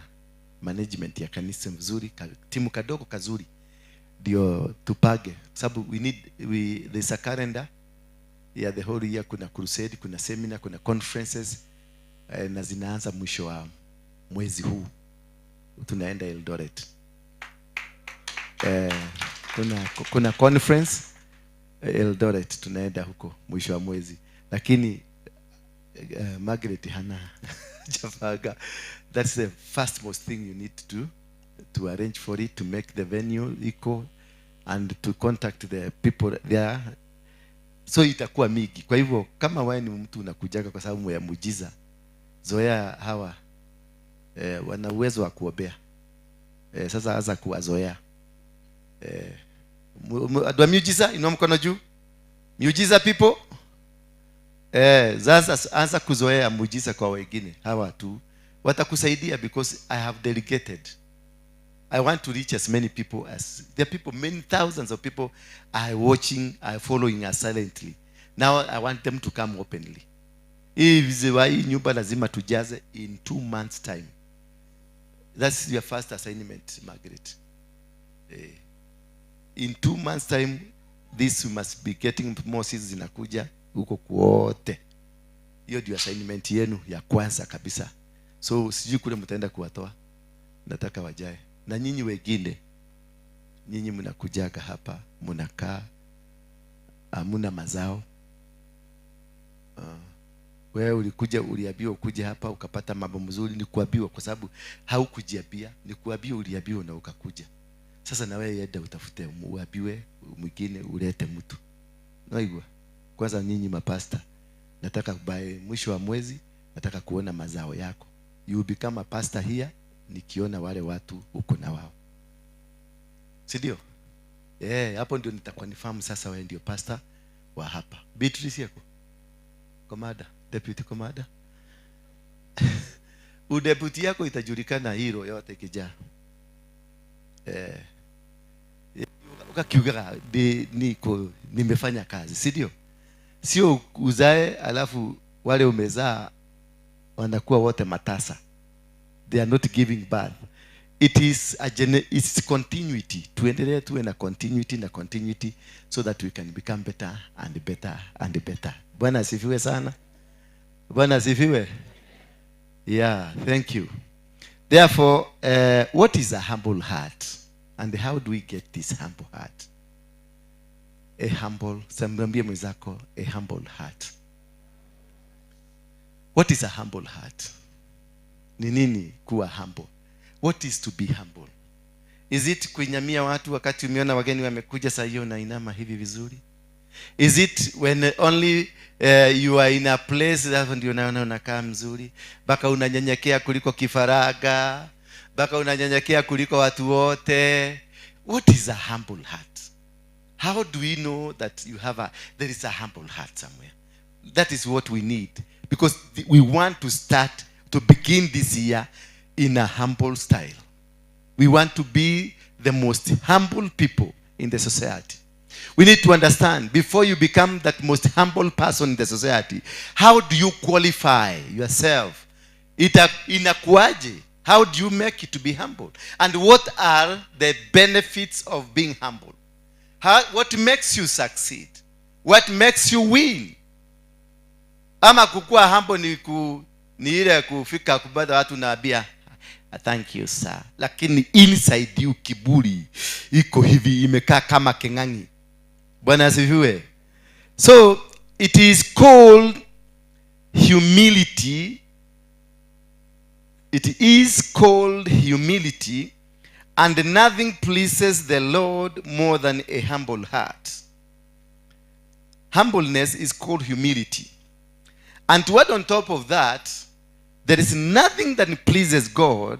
management ya kanisa mzuri, timu kadogo kazuri ndio tupage, sababu there's a calendar ya the whole year. Kuna crusade, kuna seminar, kuna conferences, na zinaanza mwisho wa mwezi huu. Tunaenda Eldoret. Kuna conference Eldoret, tunaenda huko mwisho wa mwezi. Lakini Margaret hana jafaga. That's the first most thing you need to do, to arrange for it, to make the venue equal and to contact the people there. So itakuwa mingi. Kwa hivyo kama wewe ni mtu unakujaga kwa sababu ya muujiza, zoea hawa wana uwezo wa kuombea. Sasa anza kuwazoea. Adwa miujiza, inua mkono juu. Miujiza people. Sasa anza kuzoea muujiza kwa wengine. Hawa tu watakusaidia because I have delegated. I want to reach as many people as there are people, many thousands of people are watching, are following us silently. Now I want them to come openly. Hii nyumba lazima tujaze in 2 months time. That's your first assignment, Margaret. In 2 months time, this we must be getting more seeds zinakuja huko kwote. Hiyo ndio assignment yenu ya kwanza kabisa. So sijui kule mtaenda kuwatoa. Nataka wajae. Na nyinyi wengine, nyinyi mnakujaga hapa, mnakaa, hamuna mazao. Wewe ulikuja, uliambiwa ukuje hapa ukapata mambo mazuri, ni kuambiwa kwa sababu haukujiambia, ni kuambiwa, uliambiwa na ukakuja. Sasa na wewe enda utafute uambiwe mwingine ulete mtu. Unaigwa? Kwanza nyinyi mapasta, nataka by mwisho wa mwezi nataka kuona mazao yako. You become a pastor here nikiona wale watu uko na wao. Si ndio? Hapo ndio nitakwanifahamu sasa wewe ndio pastor wa hapa. Beatrice yako. Komada, deputy komada. Udeputy yako itajulikana hilo yote ikijaa. Ukakiugaga niko nimefanya kazi, si ndio? Sio uzae alafu wale umezaa wanakuwa wote matasa. They are not giving birth. It is it's continuity. Tuendelee tuwe na continuity na continuity so that we can become better and better and better. Bwana asifiwe sana. Bwana asifiwe. Yeah, thank you. Therefore, what is a humble heart? And how do we get this humble heart? A humble, samwambie mwenzako, a humble heart. What is a humble heart? Ni nini kuwa humble? What is to be humble? Is it kuinyamia watu wakati umeona wageni wamekuja saa hiyo unainama hivi vizuri? Is it when only you are in a place hapo ndio unaona unakaa mzuri, mpaka unanyenyekea kuliko kifaraga, mpaka unanyenyekea kuliko watu wote? What is a humble heart? How do we know that you have there is a humble heart somewhere? That is what we need, because we want to start to begin this year in a humble style. We want to be the most humble people in the society. We need to understand, before you become that most humble person in the society, how do you qualify yourself? Inakuaje? How do you make it to be humble? And what are the benefits of being humble? What makes you succeed? What makes you win? Ama kukua humble ni ile kufika kubada watu na abia, thank you sir. Lakini inside you kiburi iko hivi, imekaa kama keng'angi. Bwana asifiwe. So it is called humility. It is called humility, and nothing pleases the Lord more than a humble heart. Humbleness is called humility. And to add on top of that, there is nothing that pleases God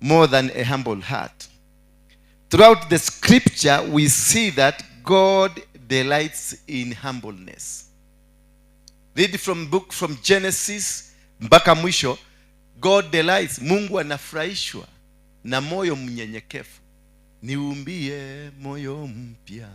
more than a humble heart. Throughout the scripture, we see that God delights in humbleness. Read from book from Genesis mpaka mwisho. God delights. Mungu anafurahishwa na moyo mnyenyekevu. Niumbie moyo mpya.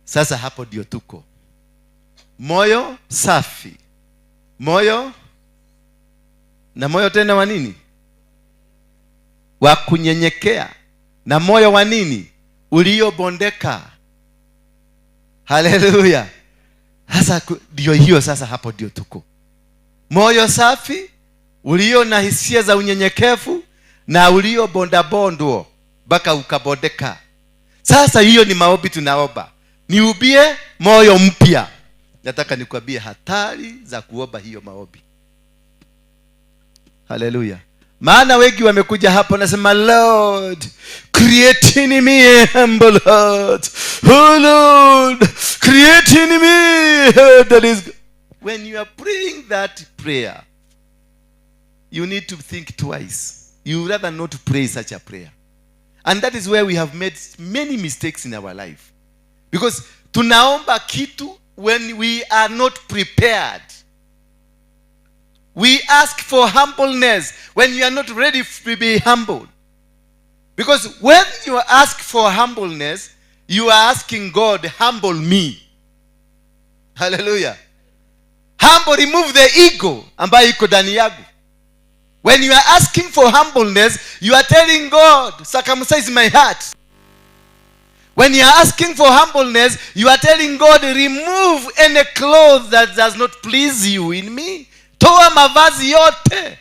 Sasa hapo ndio tuko. Moyo safi. Moyo na moyo tena wa nini? Wa kunyenyekea. Na moyo wa nini? Uliobondeka. Haleluya. Sasa ndio hiyo, sasa hapo ndio tuko. Moyo safi, ulio na hisia za unyenyekevu na uliobondabondwo mpaka ukabondeka. Sasa hiyo ni maombi tunaomba. Niubie moyo mpya. Nataka nikwambie hatari za kuomba hiyo maombi. Haleluya. Maana wengi wamekuja hapo nasema, Lord, create in me a humble heart. Oh Lord, create in me a heart that is. When you are praying that prayer, you need to think twice. You rather not pray such a prayer. And that is where we have made many mistakes in our life. Because tunaomba kitu when we are not prepared. We ask for humbleness when you are not ready to be humbled. Because when you ask for humbleness, you are asking God, humble me. Hallelujah. Humble, remove the ego ambayo iko ndani yangu. When you are asking for humbleness, you are telling God, circumcise my heart. When you are asking for humbleness, you are telling God, remove any cloth that does not please you in me. Toa mavazi yote.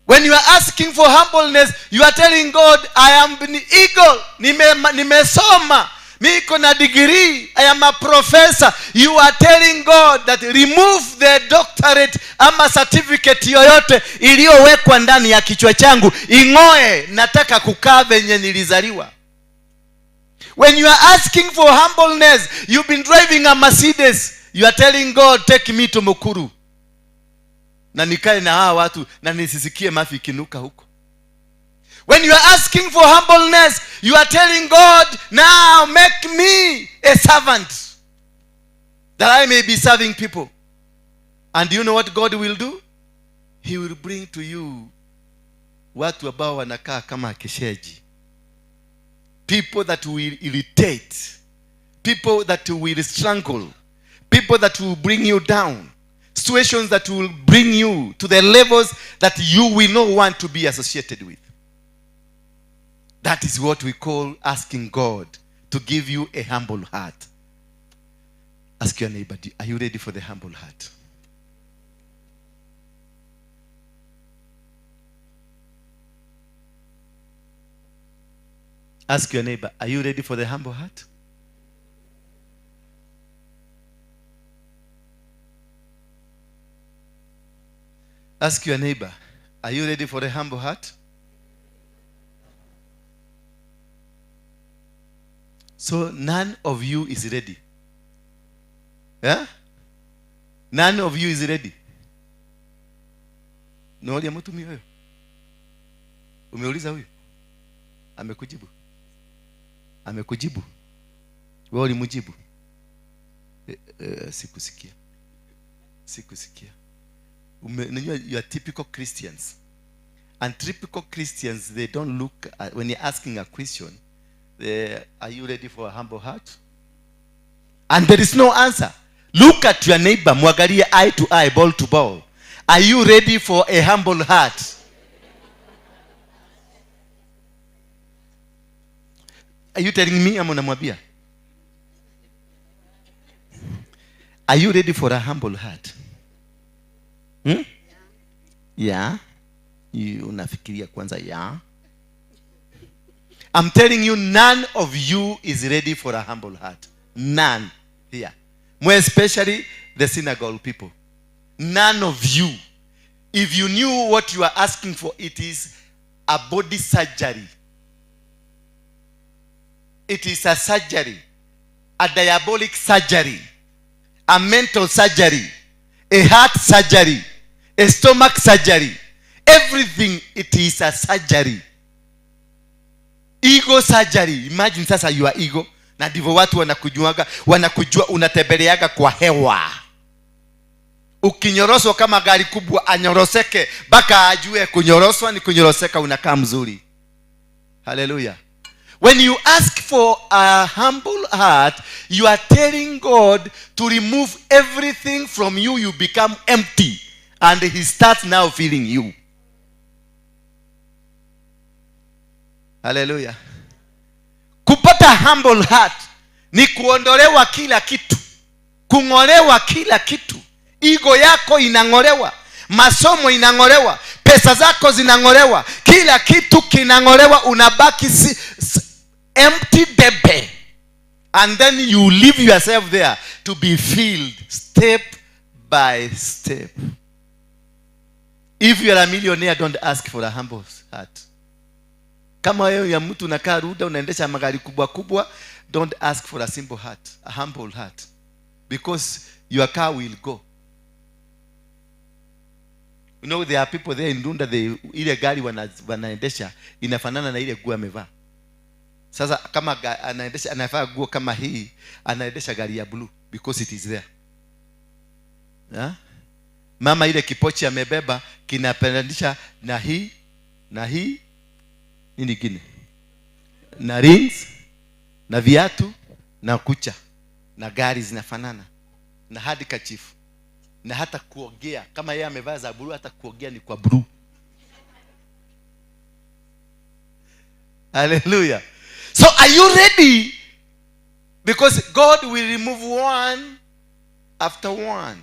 When you are asking for humbleness, you are telling God, I am an eagle. Nimesoma. Niko na degree. I am a professor. You are telling God that remove the doctorate ama certificate yoyote iliyowekwa ndani ya kichwa changu. Ing'oe, nataka kukaa venye nilizaliwa. When you are asking for humbleness, you've been driving a Mercedes. You are telling God, take me to Mukuru. Na nikae na hawa watu na nisisikie mafi kinuka huko. When you are asking for humbleness, you are telling God, now make me a servant, that I may be serving people. And do you know what God will do? He will bring to you watu ambao wanakaa kama kisheji. People that will irritate, people that will strangle, people that will bring you down, situations that will bring you to the levels that you will not want to be associated with. That is what we call asking God to give you a humble heart. Ask your neighbor, are you ready for the humble heart? Ask your neighbor, are you ready for the humble heart? Ask your neighbor, are you ready for the humble heart? So none of you is ready. Yeah? None of you is ready. No, mtu umeuliza huyu? Amekujibu. Amekujibu. Wewe ulimjibu? Sikusikia. Sikusikia. You are typical Christians. And typical Christians, they don't look at, when you're asking a question, are you ready for a humble heart? And there is no answer. Look at your neighbor, mwangalie eye to eye, ball to ball. Are you ready for a humble heart? Are you telling me ama unamwambia? Are you ready for a humble heart? Hmm? Yeah. You unafikiria kwanza, yeah. I'm telling you, none of you is ready for a humble heart. None here. More especially the synagogue people. None of you. If you knew what you are asking for, it is a body surgery. It is a surgery. A diabolic surgery. A mental surgery. A heart surgery. A stomach surgery. Everything, it is a surgery. Ego surgery. Imagine sasa you are ego. Na ndivyo watu wanakujuaga, wanakujua unatembeleaga kwa hewa. Ukinyoroswa kama gari kubwa anyoroseke mpaka ajue kunyoroswa ni kunyoroseka, unakaa mzuri. Hallelujah. When you ask for a humble heart, you are telling God to remove everything from you. You become empty and he starts now feeling you. Hallelujah. Kupata humble heart ni kuondolewa kila kitu, kungolewa kila kitu. Ego yako inangolewa, masomo inangolewa, pesa zako zinangolewa, kila kitu kinangolewa, unabaki empty debe. And then you leave yourself there to be filled step by step. If you are a millionaire, don't ask for a humble heart. Kama wewe ya mtu unakaa Ruda unaendesha magari kubwa kubwa, don't ask for a simple heart, a humble heart, because your car will go. You know, there are people there in Runda, they ile gari wanaendesha inafanana na ile nguo amevaa. Sasa kama anaendesha, anavaa nguo kama hii, anaendesha gari ya blue because it is there. Yeah? Mama ile kipochi amebeba kinapendisha na hii na hii nini kingine, na rings na viatu na kucha na gari zinafanana na handkerchief na hata kuogea, kama yeye amevaa za blue, hata kuogea ni kwa blue. Hallelujah. So are you ready? Because God will remove one after one.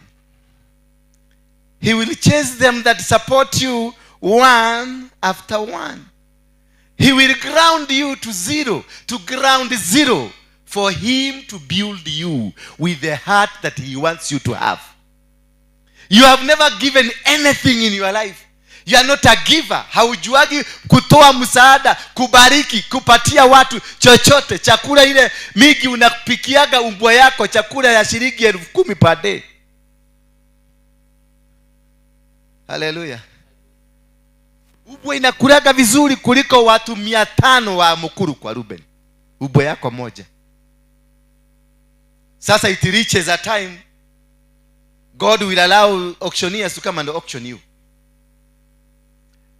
He will chase them that support you one after one. He will ground you to zero, to ground zero, for him to build you with the heart that he wants you to have. You have never given anything in your life. You are not a giver. Haujuagi kutoa msaada, kubariki, kupatia watu chochote. Chakula ile mingi unapikiaga umbwa yako, chakula ya shilingi 10,000 per day. Hallelujah. Ubwa inakulaga vizuri kuliko watu 500 wa Mukuru kwa Ruben. Ubwa yako moja. Sasa it reaches a time God will allow auctioneers to come and auction you.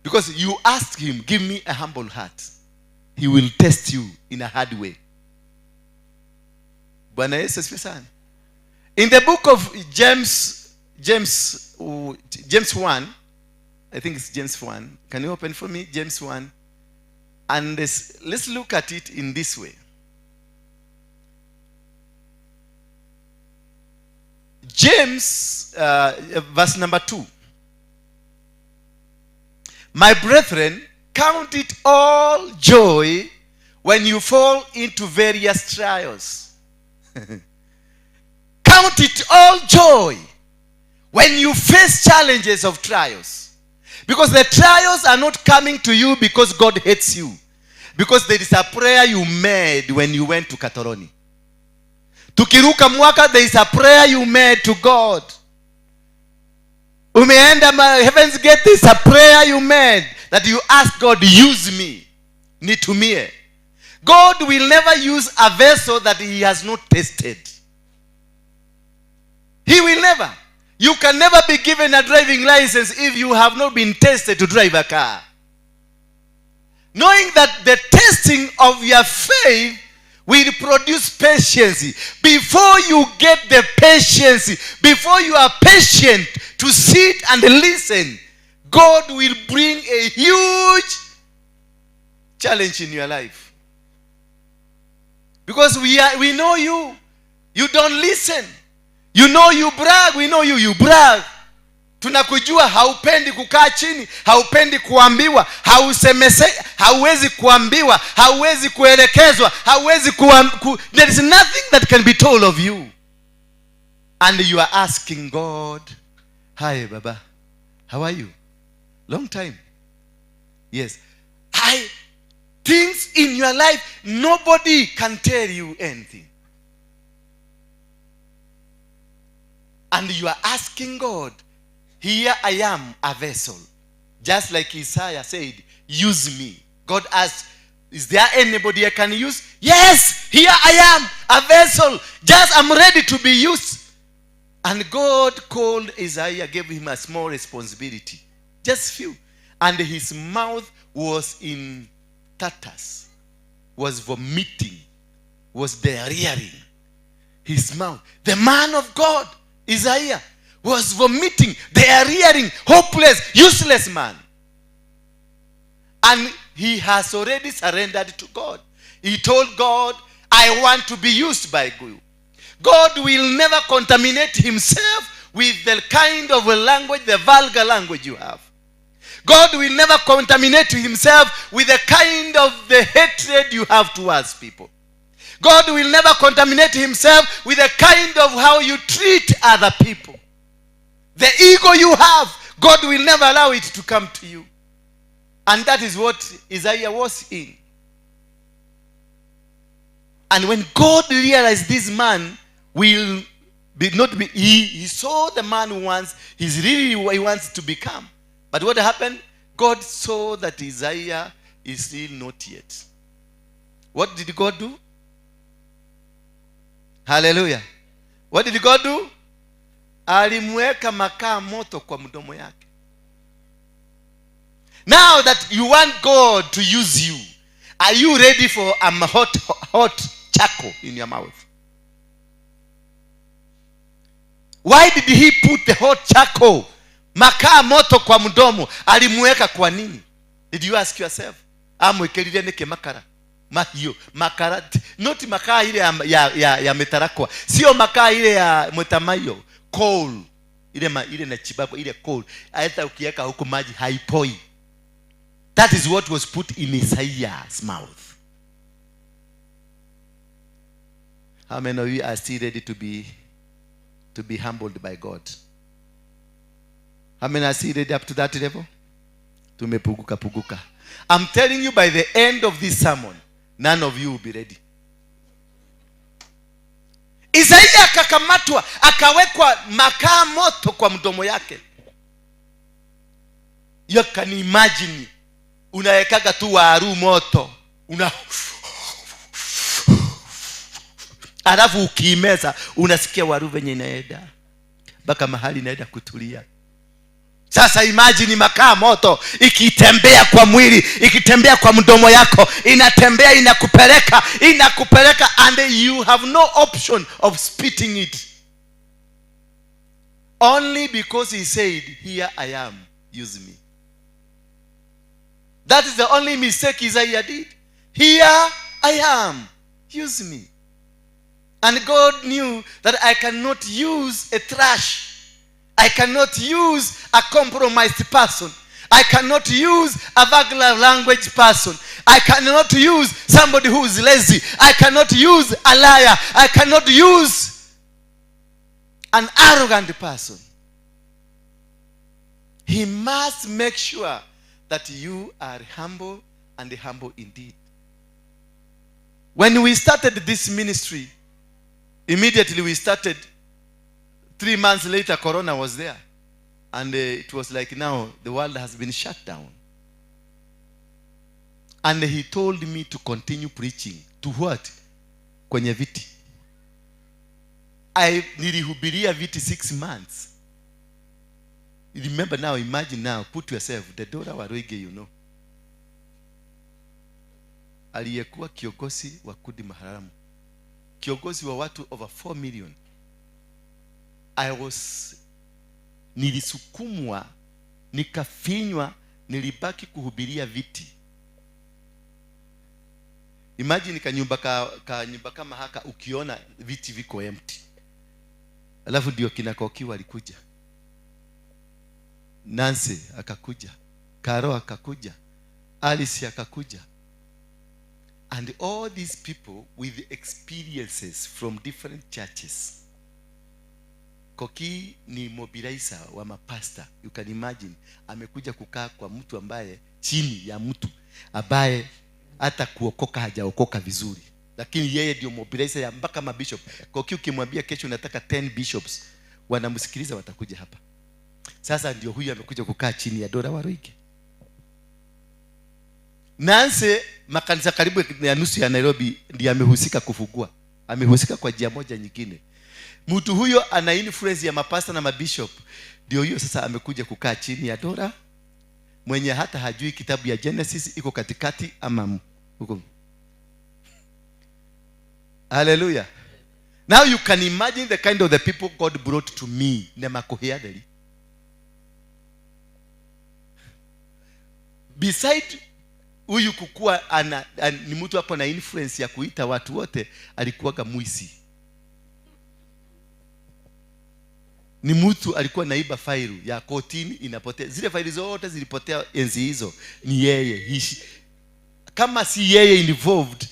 Because you ask him, give me a humble heart. He will test you in a hard way. Bwana Yesu asifiwe sana. In the book of James, James 1, I think it's James 1. Can you open for me? James 1. And this, let's look at it in this way. James, verse number 2. My brethren, count it all joy when you fall into various trials. Count it all joy when you face challenges of trials. Because the trials are not coming to you because God hates you. Because there is a prayer you made when you went to Katoroni. Tukiruka mwaka, there is a prayer you made to God. Umeenda Heaven's Gate, there is a prayer you made that you ask God, use me, nitumie. God will never use a vessel that he has not tested. He will never. You can never be given a driving license if you have not been tested to drive a car. Knowing that the testing of your faith will produce patience. Before you get the patience, before you are patient to sit and listen, God will bring a huge challenge in your life. Because we know you. You don't listen. You know you brag. We know you brag. Tunakujua haupendi kukaa chini, haupendi kuambiwa, hausemese, hauwezi kuambiwa, hauwezi kuelekezwa, hauwezi there is nothing that can be told of you. And you are asking God, hi baba, how are you? Long time. Yes. Things in your life, nobody can tell you anything. And you are asking God, here I am, a vessel. Just like Isaiah said, use me. God asked, is there anybody I can use? Yes, here I am, a vessel. Just I'm ready to be used. And God called Isaiah, gave him a small responsibility. Just few. And his mouth was in tatters, was vomiting, was diarrheaing. His mouth. The man of God, Isaiah, was vomiting, diarrheaing, hopeless, useless man. And he has already surrendered to God. He told God, I want to be used by you. God will never contaminate himself with the kind of a language, the vulgar language you have. God will never contaminate himself with the kind of the hatred you have towards people. God will never contaminate himself with the kind of how you treat other people. The ego you have, God will never allow it to come to you. And that is what Isaiah was in. And when God realized this man will be not be, he saw the man who wants, he's really what he wants to become. But what happened? God saw that Isaiah is still not yet. What did God do? Hallelujah. What did God do? Alimweka makaa moto kwa mdomo yake. Now that you want God to use you, are you ready for a hot charcoal in your mouth? Why did he put the hot charcoal? Makaa moto kwa mdomo. Alimweka kwa nini? Did you ask yourself? Amwekelile neke makara. Mahiyo, makara, not makaa ile ya metarakwa. Sio makaa ile ya mtamayo. Coal. Ile na chibako, ile coal. Hata ukiweka huko maji haipoi. That is what was put in Isaiah's mouth. How many of you are still ready to be humbled by God? How many are still ready up to that level? Tumepuguka puguka. I'm telling you, by the end of this sermon, none of you will be ready. Isaiah akakamatwa, akawekwa makaa moto kwa mdomo yake. You can imagine. Unawekaga tu waru moto. Una alafu ukiimeza unasikia waru venye inaenda. Baka mahali inaenda kutulia. Sasa imagine makaa moto ikitembea kwa mwili, ikitembea kwa mdomo yako, inatembea, inakupeleka, inakupeleka, and you have no option of spitting it. Only because he said, here I am, use me. That is the only mistake Isaiah did. Here I am, use me. And God knew that I cannot use a trash. I cannot use a compromised person. I cannot use a vulgar language person. I cannot use somebody who is lazy. I cannot use a liar. I cannot use an arrogant person. He must make sure that you are humble, and humble indeed. When we started this ministry, immediately we started. 3 months later, Corona was there. And it was like now the world has been shut down. And he told me to continue preaching. To what? Kwenye viti. I nilihubiria viti 6 months. Remember now, imagine now, put yourself, the Dora Waruinge, you know. Aliyekuwa kiongozi wa kundi maharamu. Kiongozi wa watu over 4 million. Nilisukumwa, nikafinywa, nilibaki kuhubiria viti. Imagine kanyumba ka kama haka, ukiona viti viko empty. Alafu ndio kina Koki walikuja. Nancy akakuja, Karo akakuja, Alice akakuja. And all these people with experiences from different churches. Koki ni mobilizer wa mapasta. You can imagine, amekuja kukaa kwa mtu ambaye, chini ya mtu ambaye hata kuokoka hajaokoka vizuri. Lakini yeye ndio mobilizer ya mpaka mabishop. Koki ukimwambia kesho nataka 10 bishops, wanamsikiliza, watakuja hapa. Sasa ndio huyu amekuja kukaa chini ya Dora Waruinge. Nancy, makanisa karibu ya nusu ya Nairobi ndiye amehusika kufungua. Amehusika kwa njia moja nyingine. Mtu huyo ana influence ya mapasta na mabishop. Ndio hiyo sasa amekuja kukaa chini ya Dora, mwenye hata hajui kitabu ya Genesis iko katikati ama huko. Hallelujah. Now you can imagine the kind of the people God brought to me. Nemakohiadeli. Beside huyu kukua ni mtu hapo na influence ya kuita watu wote, alikuwaga mwizi. Ni mtu alikuwa naiba failu ya kotini inapotea. Zile faili zote zilipotea enzi hizo. Ni yeye. Kama si yeye involved,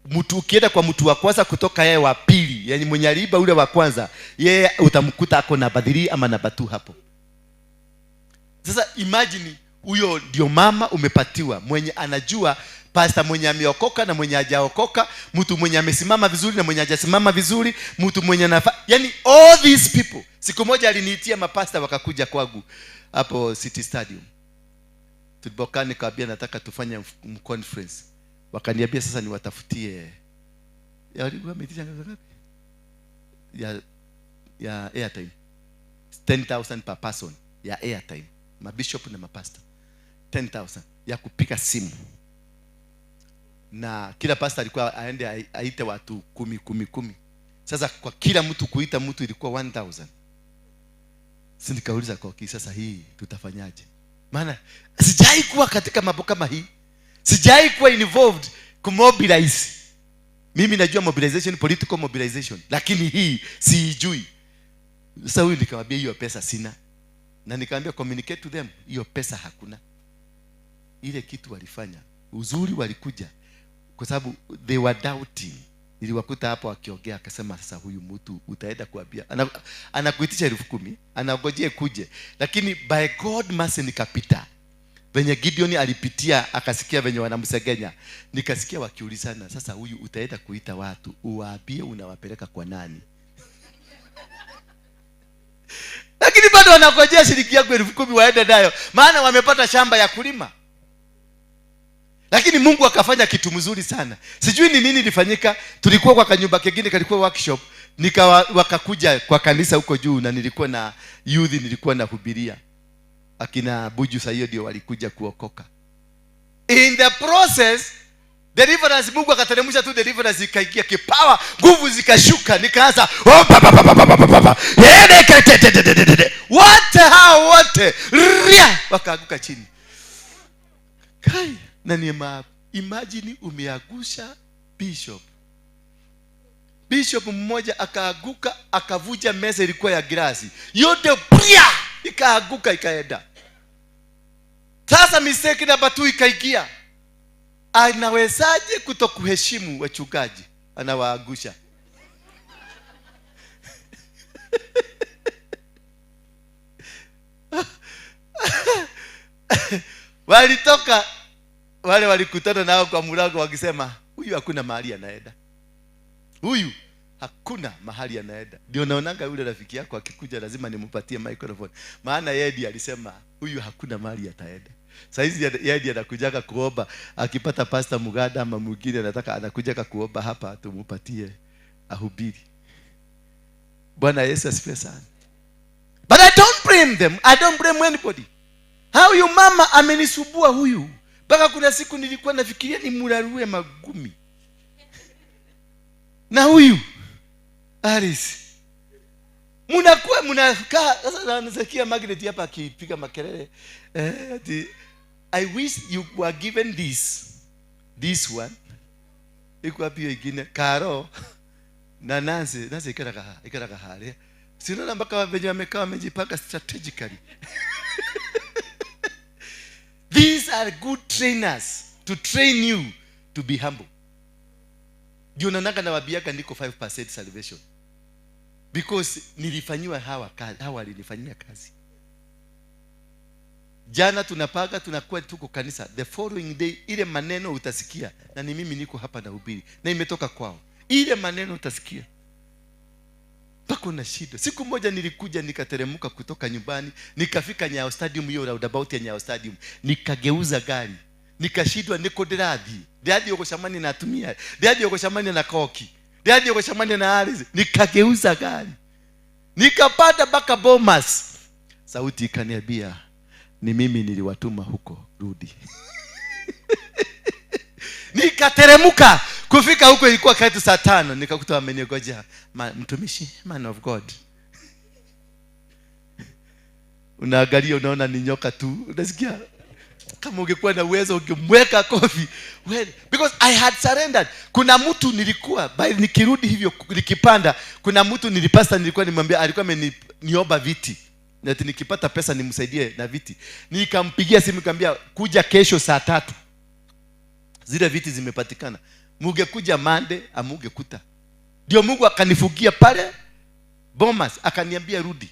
mtu ukienda kwa mtu wa kwanza kutoka yeye wa pili, yani mwenye aliiba ule wa kwanza, yeye utamkuta ako namba 3 ama namba 2 hapo. Sasa imagine huyo ndio mama umepatiwa, mwenye anajua pastor mwenye ameokoka na mwenye hajaokoka, mtu mwenye amesimama vizuri na mwenye hajasimama vizuri, mtu mwenye anafa, yani all these people. Siku moja aliniitia mapasta wakakuja kwangu hapo City Stadium. Tulipokaa nikamwambia nataka tufanye conference. Wakaniambia sasa niwatafutie. Walikuwa wameitisha ngapi? Ya airtime. 10,000 per person ya airtime. Mabishop na mapasta. 10,000 ya kupika simu. Na kila pastor alikuwa aende aite watu 10 10 10. Sasa kwa kila mtu kuita mtu ilikuwa 1,000. Sisi nikauliza kwa sasa hii tutafanyaje? Maana sijai kuwa katika mambo kama hii. Sijai kuwa involved kumobilize. Mimi najua mobilization, political mobilization, lakini hii siijui. Sasa huyu nikamwambia hiyo pesa sina. Na nikamwambia communicate to them, hiyo pesa hakuna. Ile kitu walifanya, uzuri walikuja kwa sababu they were doubting. Niliwakuta hapo akiongea akasema sasa huyu mtu utaenda kuambia anakuitisha 10,000, anangojea kuje. Lakini by God mercy nikapita. Venye Gideon alipitia akasikia venye wanamsegenya. Nikasikia wakiulizana sasa huyu utaenda kuita watu uwaambie unawapeleka kwa nani? Lakini bado wanangojea shilingi yangu 10,000 waende nayo, maana wamepata shamba ya kulima. Lakini Mungu akafanya kitu mzuri sana. Sijui ni nini ilifanyika. Tulikuwa kwa kanyumba kingine kalikuwa workshop. Wakakuja kwa kanisa huko juu, na nilikuwa na youth, nilikuwa na hubiria. Akina Buju saa hiyo ndio walikuja kuokoka. In the process, deliverance, Mungu akateremsha tu deliverance, ikaingia kipawa, nguvu zikashuka, nikaanza oh, pa pa pa pa pa pa pa. Wote hao wote ria wakaanguka chini. Kai, na ni imagine umeagusha bishop. Bishop mmoja akaaguka, akavuja meza ilikuwa ya glasi. Yote pia ikaaguka ikaenda. Sasa mistake namba 2 ikaingia. Anawezaje kutokuheshimu wachungaji? Anawaagusha. Walitoka wale walikutana nao kwa mlango wakisema, huyu hakuna mahali anaenda. Huyu hakuna mahali anaenda. Ndio naonanga yule rafiki yako akikuja lazima nimpatie microphone. Maana yeye ndiye alisema huyu hakuna mahali ataenda. Saizi yeye ndiye anakujaga kuomba, akipata pastor Muganda ama mwingine anataka, anakujaga kuomba hapa tumupatie ahubiri. Bwana Yesu asifiwe sana. But I don't blame them. I don't blame anybody. Huyu mama amenisubua huyu. Mpaka kuna siku nilikuwa nafikiria nimurarue magumi. Na huyu Aris, mnakuwa mnakaa sasa. Nasikia Margaret hapa akipiga makelele, I wish you were given this one. Iko wapi hiyo ingine? Karo na Nancy. Nancy ikaraga hale. Sinaona mpaka wenye wamekaa wamejipanga strategically. These are good trainers to train you to be humble. Ndio naonanga nawaambiaga niko 5% salvation. Because nilifanyiwa hawa kazi, hawa walinifanyia kazi. Jana tunapaga tunakuwa tuko kanisa, the following day ile maneno utasikia, na ni mimi niko hapa nahubiri na imetoka kwao. Ile maneno utasikia. Pako na shida. Siku moja nilikuja nikateremka kutoka nyumbani, nikafika Nyayo Stadium, hiyo roundabout ya Nyayo Stadium, nikageuza gari. Nikashindwa niko ndirathi. Ndirathi ugucemania na atumia, ndirathi ugucemania na koki, ndirathi ugucemania na Alice. Nikageuza gari. Nikapata mpaka Bomas. Sauti ikaniambia, ni mimi niliwatuma huko, rudi. Nikateremka. Kufika huko ilikuwa karibu saa 5, nikakuta wameningoja, mtumishi, man of God. Unaangalia unaona ni nyoka tu, unasikia kama ungekuwa na uwezo ungemweka kofi. Well, because I had surrendered. Kuna mtu nilikuwa by nikirudi hivyo nikipanda, kuna mtu nilipasta nilikuwa nimwambia, alikuwa ameniomba viti. Na ati nikipata pesa nimsaidie na viti. Nikampigia simu nikamwambia kuja kesho saa 3. Zile viti zimepatikana. Mungekuja Monday amungekuta. Ndio Mungu akanifugia pale Bomas, akaniambia rudi.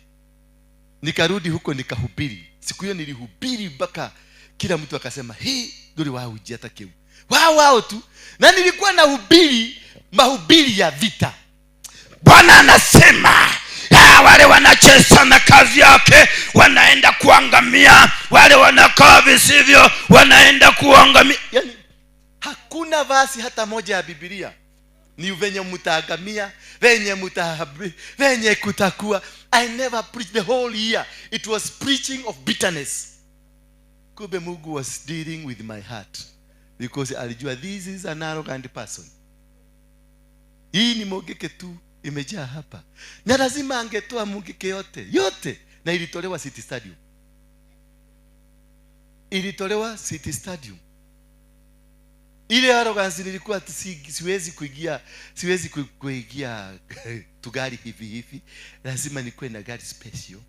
Nikarudi huko nikahubiri. Siku hiyo nilihubiri mpaka kila mtu akasema, hii nduri wao hata kiu. Wao tu. Na nilikuwa nahubiri mahubiri ya vita. Bwana anasema, wale wanacheza na kazi yake wanaenda kuangamia, wale wanakaa visivyo wanaenda kuangamia. Yani hakuna vasi hata moja ya Biblia ni venye mtaangamia, venye mtahabi, venye kutakuwa. I never preached the whole year. It was preaching of bitterness. Kumbe Mungu was dealing with my heart. Because alijua this is an arrogant person. Hii ni mogeke tu imejaa hapa. Na lazima angetoa mogeke yote, yote. Na ilitolewa City Stadium. Ilitolewa City Stadium. Ile arrogance nilikuwa siwezi kuingia, siwezi kuingia tugari hivi hivi. Lazima nikuwe na gari special.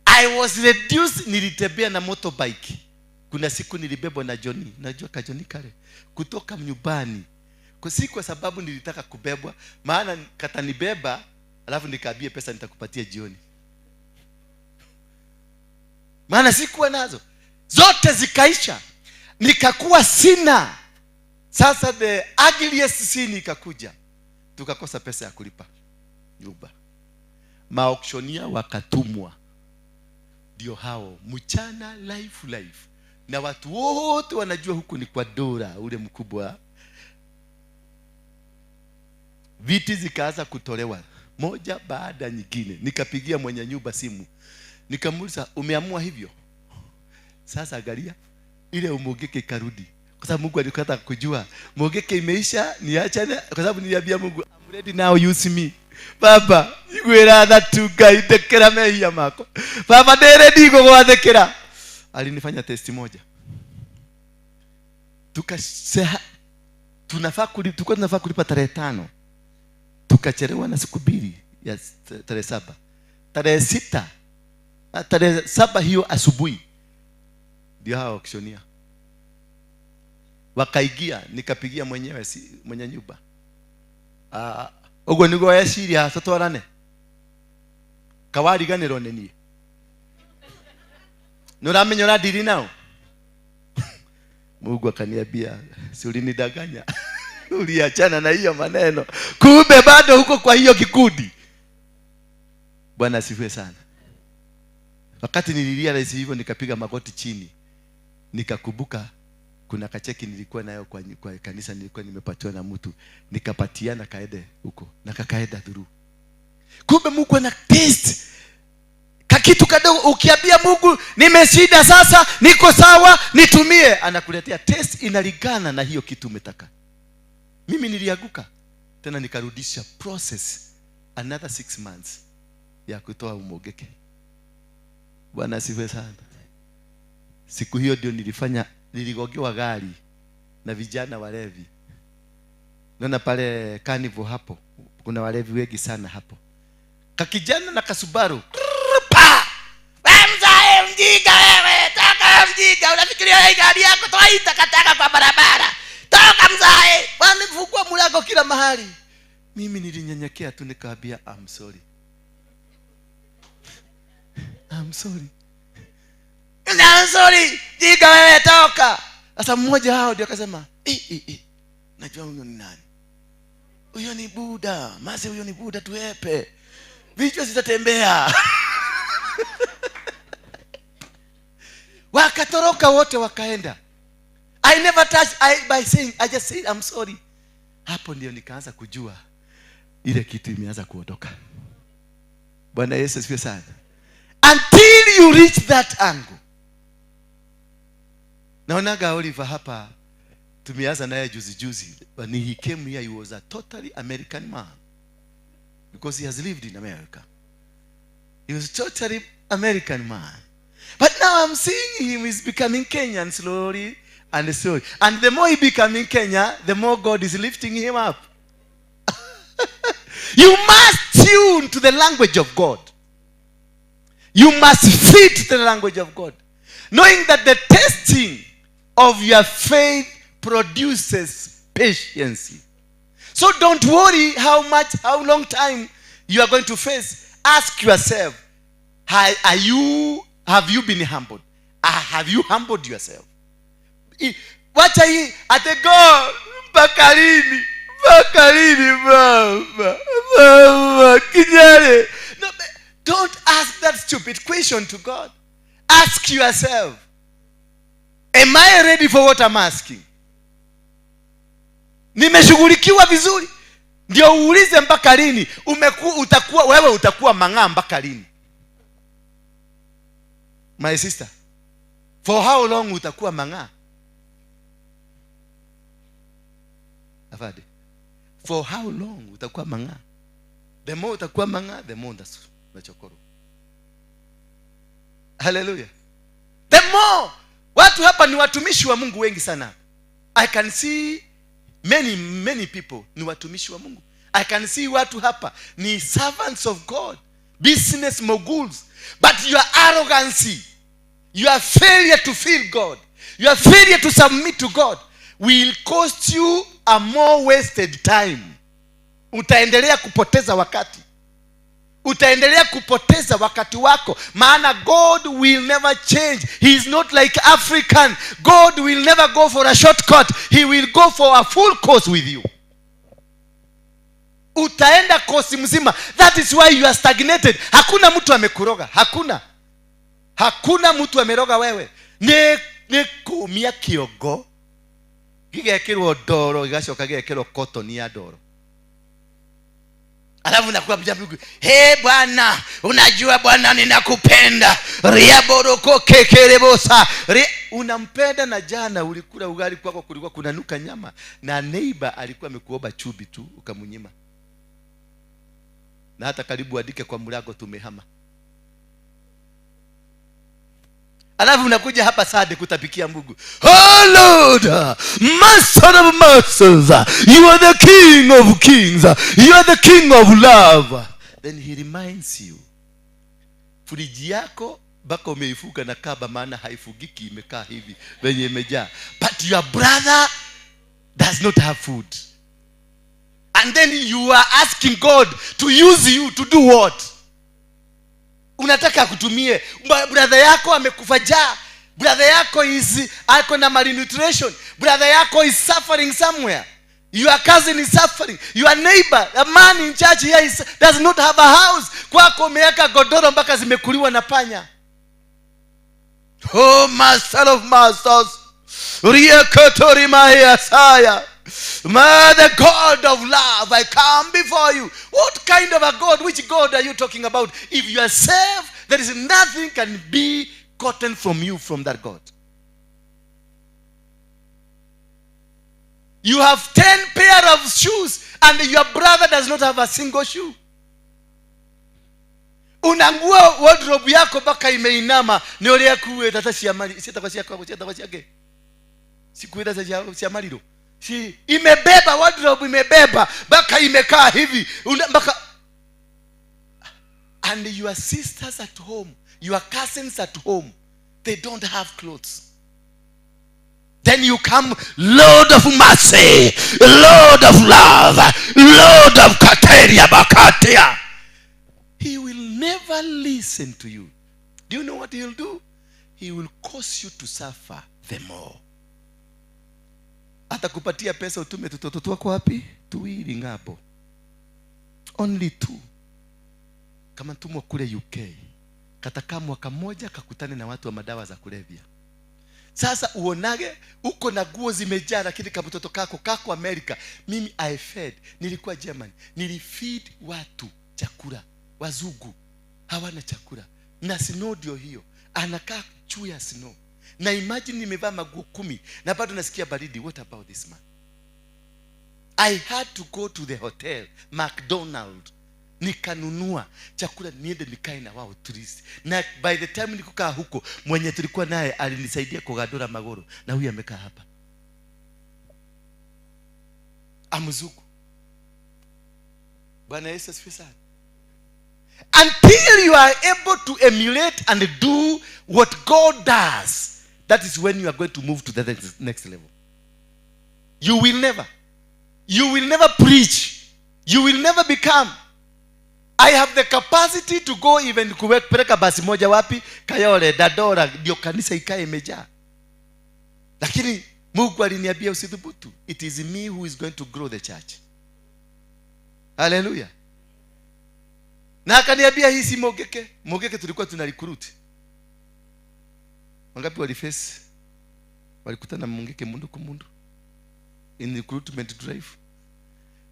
I was reduced, nilitembea na motorbike. Kuna siku nilibebwa na Johnny, najua ka Johnny kale, kutoka nyumbani. Kwa si kwa sababu nilitaka kubebwa, maana katanibeba, alafu nikaambie pesa nitakupatia jioni. Maana sikuwa nazo. Zote zikaisha. Nikakuwa sina. Sasa the ugliest sin ikakuja. Tukakosa pesa ya kulipa nyumba. Maauctioneer wakatumwa. Ndio hao mchana life life. Na watu wote wanajua huku ni kwa Dora ule mkubwa. Viti zikaanza kutolewa moja baada nyingine. Nikapigia mwenye nyumba simu, nikamuuliza, umeamua hivyo? Sasa angalia ile umugeke ikarudi, kwa sababu Mungu alikuwa anataka kujua mugeke imeisha, niachane, kwa sababu niliambia Mungu, I'm ready now, use me. Baba, igwira thatu Ngai ndekera mehia makwa. Baba, ndi ready gũgwathĩkĩra. Alinifanya test moja. Tulikuwa tunafaa kulipa tarehe 5. Tukachelewa na siku 2 ya tarehe 7. Tarehe 6, tarehe 7 hiyo asubuhi ndio hao auctioneer wakaingia. Nikapigia mwenyewe, si mwenye nyumba. Uguo niguo eciria tutwarane. Kawariganirwo nĩ niĩ. Nĩ ũramenya ũrandiri nao? Mungu akaniambia, si ulinidanganya? Uliachana na hiyo maneno. Kumbe bado huko kwa hiyo kikundi. Bwana asifiwe sana. Wakati nililia rahisi hivyo, nikapiga magoti chini. Nikakumbuka kuna kacheki nilikuwa nayo kwa kanisa, nilikuwa nimepatiwa na mtu. Nikapatiana kaende huko na kakaenda through. Kumbe Mungu ana taste kakitu kadogo. Ukiambia Mungu nimeshinda sasa, niko sawa, nitumie, anakuletea test inalingana na hiyo kitu umetaka. Mimi nilianguka tena, nikarudisha process another 6 months ya kutoa umogeke. Bwana asifiwe sana. Siku hiyo ndio niligongewa gari na vijana walevi. Naona pale carnival hapo kuna walevi wengi sana hapo. Kakijana na kasubaru. Pa! Wewe mzae mjinga wewe, toka mjinga, unafikiria hii gari yako toa hii takataka kwa barabara. Toka mzae, wamefungua mlango kila mahali. Mimi nilinyenyekea tu nikaambia I'm sorry. I'm sorry. I'm sorry, jika wewe toka. Sasa mmoja hao ndio akasema, najua huyo ni nani? Huyo ni Buddha. Mase huyo ni Buddha, tuepe. Vichwa zitatembea. Wakatoroka wote wakaenda. I never touched by saying, I just said I'm sorry. Hapo ndio nikaanza kujua ile kitu imeanza kuondoka. Bwana Yesu asifiwe sana. Until you reach that angle. Naonaga Oliver hapa, tumeanza naye juzi juzi. When he came here, he was a totally American man. Because he has lived in America. He was a totally American man. But now I'm seeing him is becoming Kenyan slowly and slowly. And the more he becoming Kenya, the more God is lifting him up. You must tune to the language of God. You must fit the language of God. Knowing that the testing of your faith produces patience. So don't worry how long time you are going to face. Ask yourself, have you been humbled? Have you humbled yourself? Wacha hii ate go mpaka lini? Mpaka lini baba? Baba kinyale. No, don't ask that stupid question to God. Ask yourself, am I ready for what I'm asking? Nimeshughulikiwa vizuri? Ndio uulize mpaka lini? Wewe utakuwa mang'aa mpaka lini? My sister, for how long utakuwa mang'aa? Afade. For how long utakuwa mang'aa? The more utakuwa mang'aa, the more unachokoro. Hallelujah. The more watu hapa ni watumishi wa Mungu wengi sana. I can see many many people ni watumishi wa Mungu. I can see watu hapa ni servants of God, business moguls. But your arrogancy, your failure to feel God, your failure to submit to God will cost you a more wasted time. Utaendelea kupoteza wakati. Utaendelea kupoteza wakati wako. Maana God will never change. He is not like African. God will never go for a shortcut. He will go for a full course with you. Utaenda kosi mzima. That is why you are stagnated. Hakuna mtu amekuroga. Hakuna. Hakuna mtu ameroga wewe. Ne kumia kiogo. Gigekirwo ndoro, gigacoka gigekirwo cotton ya ndoro. Alafu nakuambia Mungu, "Hey Bwana, unajua Bwana ninakupenda." Riaboroko kekerebosa. Unampenda na jana ulikula ugali kwako kulikuwa kunanuka nyama na neighbor alikuwa amekuomba chubi tu ukamnyima. Na hata karibu andike kwa mlango tumehama. Alafu unakuja hapa Sunday kutapikia Mungu. Oh Lord, Master of masters, you are the King of kings, you are the King of love. Then he reminds you, friji yako baka umeifuka na kaba, maana haifugiki, imekaa hivi venye imejaa. But your brother does not have food. And then you are asking God to use you to do what? Unataka akutumie. Brother yako amekufa njaa. Brother yako is ako na malnutrition. Brother yako is suffering somewhere. Your cousin is suffering. Your neighbor, a man in church here does not have a house. Kwako umeweka godoro mpaka zimekuliwa na panya. Oh, Master of masters, Riakotorimahiasaya, the God of love, I come before you. What kind of a God? Which God are you talking about? If you are saved, there is nothing can be gotten from you from that God. You have 10 pair of shoes and your brother does not have a single shoe. Unangua wardrobe yako mpaka imeinama ni ole kuwe tata cia mali cietagwo ciakwa cietagwo ciake sikuwe tata cia maliro si imebeba wardrobe imebeba mpaka imekaa hivi mpaka. And your sisters at home, your cousins at home, they don't have clothes. Then you come, Lord of mercy, Lord of love, Lord of Kateria Bakatia. He will never listen to you. Do you know what he'll do? He will cause you to suffer the more. Atakupatia pesa utume tutoto twako wapi? Tuwili ngapo. Only two. Kama tumwa kule UK. Katakaa mwaka moja kakutane na watu wa madawa za kulevya. Sasa uonage uko na nguo zimejaa lakini kama mtoto kako Amerika. Mimi I fed, nilikuwa Germany, nilifeed watu chakula. Wazungu hawana chakula. Na snow ndio hiyo. Anakaa juu ya snow. Na imagine nimevaa maguo 10 na bado nasikia baridi. What about this man? I had to go to the hotel McDonald. Nikanunua chakula niende nikae na wao tourist. Na by the time nikukaa huko, mwenye tulikuwa naye alinisaidia kugadora magoro. Na huyu amekaa hapa. Amzuku. Bwana Yesu asifiwe sana. Until you are able to emulate and do what God does, that is when you are going to move to the next level. You will never. You will never preach. You will never become. I have the capacity to go even kupeleka basi moja wapi? Kayole, Dadora, ndio kanisa ikae imejaa. Lakini Mungu aliniambia usithubutu. It is me who is going to grow the church. Hallelujah. Na akaniambia hii si Mogeke. Mogeke tulikuwa tuna recruit. Wangapi waliface? Walikutana Mogeke mundu kwa mundu. In recruitment drive.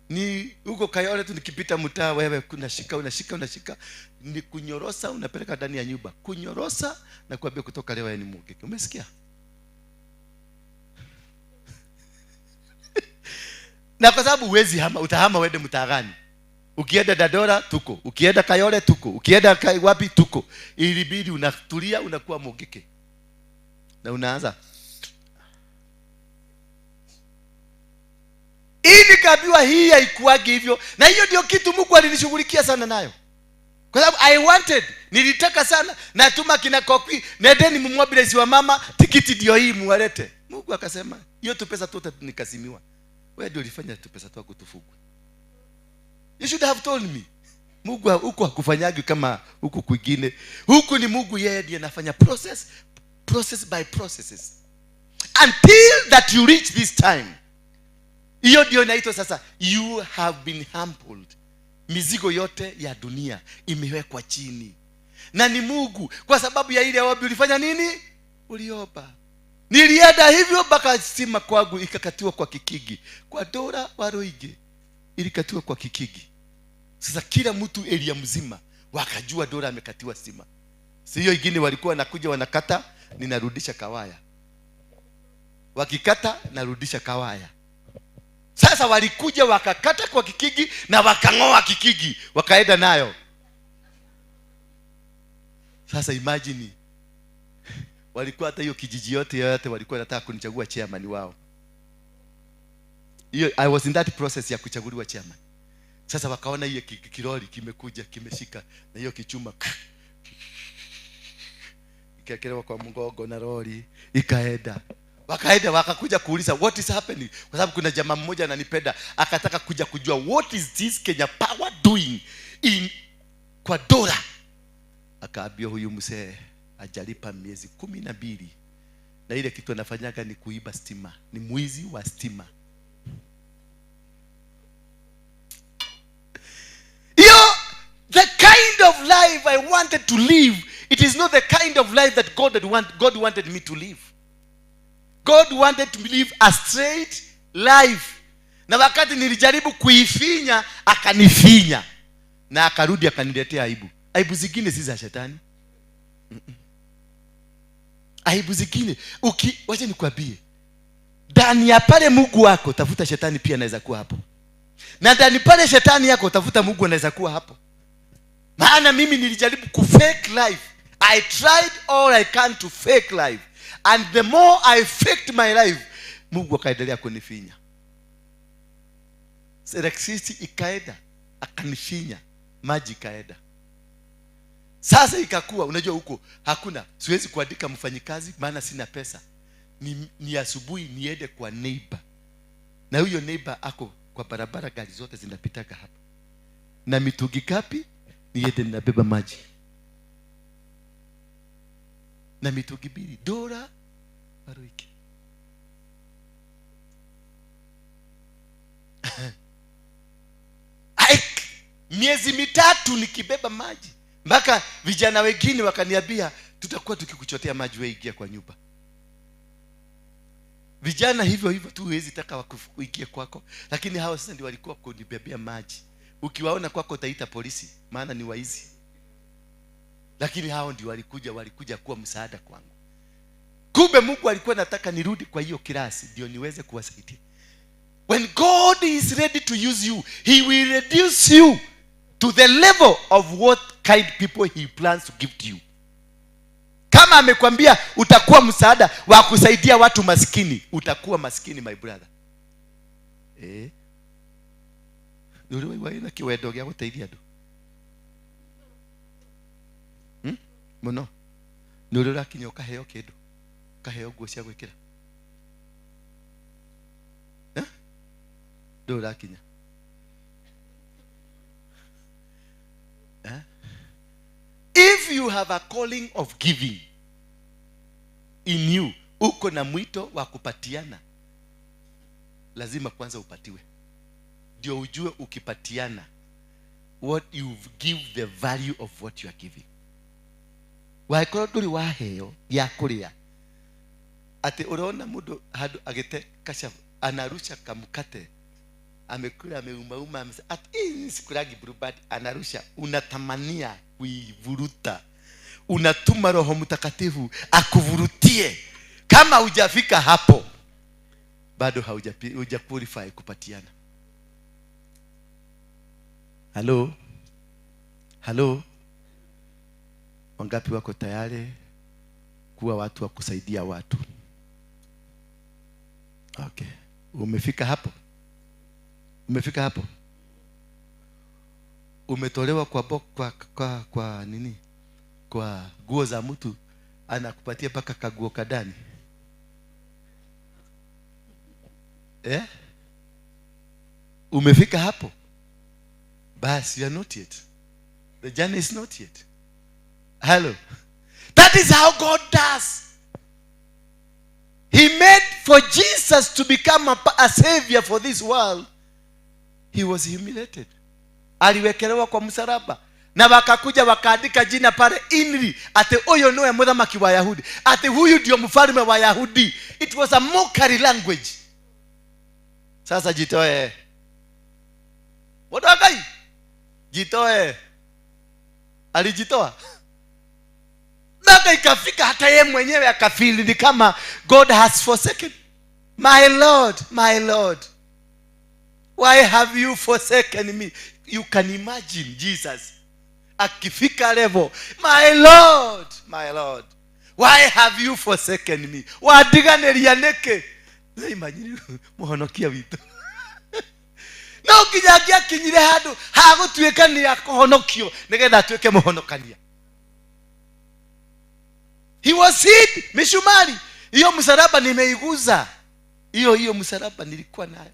Ni huko Kayole tu nikipita mtaa wewe unashika unashika unashika ni kunyorosa unapeleka ndani ya nyumba. Kunyorosa na kuambia kutoka leo ni Mogeke. Umesikia? Na kwa sababu huwezi hama, utahama uende mtaa gani? Ukienda Dadora tuko, ukienda Kayole tuko, ukienda wapi tuko. Ilibidi unatulia unakuwa Mogeke. Na unaanza. Hii nikaambiwa hii haikuwagi hivyo. Na hiyo ndio kitu Mungu alinishughulikia sana nayo. Kwa sababu I wanted, nilitaka sana, natuma kina Kokwi, nendeni mumwabilize wa mama, tikiti ndio hii muwalete. Mungu akasema, hiyo tu pesa tu nikasimiwa. Wewe ndio ulifanya tu pesa tu tufugwe. You should have told me. Mungu huko hakufanyagi kama huko kwingine. Huku ni Mungu yeye ndiye anafanya process, process by processes. Until that you reach this time. Hiyo ndio inaitwa sasa you have been humbled. Mizigo yote ya dunia imewekwa chini. Na ni Mungu kwa sababu ya ile ombi ulifanya nini? Uliomba. Nilienda hivyo mpaka sima kwangu ikakatiwa kwa kikigi. Kwa Dora Waruinge ilikatiwa kwa kikigi. Sasa kila mtu area mzima wakajua Dora amekatiwa stima. Si hiyo ingine walikuwa wanakuja wanakata, ninarudisha kawaya. Wakikata narudisha kawaya. Sasa walikuja wakakata kwa kikigi na wakang'oa kikigi, wakaenda nayo. Sasa imagine walikuwa hata hiyo kijiji yote yote walikuwa wanataka kunichagua chairman wao. Hiyo I was in that process ya kuchaguliwa chairman. Sasa wakaona hiyo kiroli kimekuja kimeshika na hiyo kichuma ikakelewa kwa mgongo na lori ikaenda. Wakaenda wakakuja kuuliza what is happening, kwa sababu kuna jamaa mmoja ananipenda akataka kuja kujua what is this Kenya Power doing in kwa Dora. Akaambia huyu mzee hajalipa miezi 12 na ile kitu anafanyaga ni kuiba stima, ni mwizi wa stima. Yo, the kind of life I wanted to live, it is not the kind of life that God wanted me to live. God wanted to live a straight life. Na wakati nilijaribu kuifinya, akanifinya. Na akarudi akaniletea aibu. Aibu zingine si za shetani. Aibu zingine, wacha nikwambie. Ndani ya pale Mungu wako tafuta shetani pia anaweza kuwa hapo. Na ndani pale shetani yako tafuta Mungu anaweza kuwa hapo. Maana mimi nilijaribu ku fake life. I tried all I can to fake life. And the more I faked my life, Mungu akaendelea kunifinya. Electricity ikaenda, akanifinya, maji ikaenda. Sasa ikakuwa, unajua huko hakuna, siwezi kuandika mfanyikazi maana sina pesa. Ni asubuhi niende kwa neighbor. Na huyo neighbor ako kwa barabara, gari zote zinapitaga hapa. Na mitungi kapi niende ninabeba maji. Na mitungi mbili Dora Baruiki. Miezi mitatu nikibeba maji. Mpaka vijana wengine wakaniambia tutakuwa tukikuchotea maji wewe ingia kwa nyumba. Vijana hivyo hivyo tu huwezi taka wakuingie kwako, lakini hao sasa ndio walikuwa kunibebea maji. Ukiwaona kwako utaita polisi maana ni waizi. Lakini hao ndio walikuja kuwa msaada kwangu. Kumbe Mungu alikuwa anataka nirudi kwa hiyo kirasi ndio niweze kuwasaidia. When God is ready to use you, he will reduce you to the level of what kind people he plans to give to you. Kama amekwambia utakuwa msaada wa kusaidia watu maskini, utakuwa maskini my brother. Ndio wewe na kiwendo gya guteithia andu. Muno. Ndio urakinya ukaheo kindu. Ukaheo nguo cia gwikira. Ndio urakinya. If you have a calling of giving in you, uko na mwito wa kupatiana, lazima kwanza upatiwe. Ndio ujue ukipatiana, what you give, the value of what you are giving. Wakorwo nduri waheo ya kuria, ati uraona mundu handu agite kasha anarusha kamkate, amekula ameumauma, ati sikulagi bluebird, anarusha, unatamania kuivuruta. Unatuma Roho Mtakatifu akuvurutie. Kama hujafika hapo bado hauja qualify kupatiana. Hello? Hello? Wangapi wako tayari kuwa watu wa kusaidia watu? Okay. Umefika hapo? Umefika hapo? Umetolewa kwa nini? Kwa nguo za mtu, anakupatia paka kaguo kadani. Umefika hapo? Bas, you are not yet. The journey is not yet. Hello. That is how God does. He made for Jesus to become a savior for this world. He was humiliated. Aliwekelewa kwa msalaba. Na wakakuja wakaandika jina pale inri, ate huyo ndiye mthamaki wa Yahudi, ate huyu ndio mfalme wa Yahudi. It was a mockery language. Sasa jitoe. Wadogai. Jitoe. Alijitoa. Mpaka ikafika hata yeye mwenyewe akafeel ni kama God has forsaken. My Lord, my Lord, why have you forsaken me? You can imagine Jesus akifika level, my Lord, my Lord, why have you forsaken me? Wadiganeria neke. Imagine muhonokia witu. No nginya angĩakinyire handũ ha gũtuĩka nĩ akũhonokio nĩgetha atuĩke mũhonokania. He was hit mishumari. Hiyo msalaba nimeiguza. Hiyo msalaba nilikuwa nayo.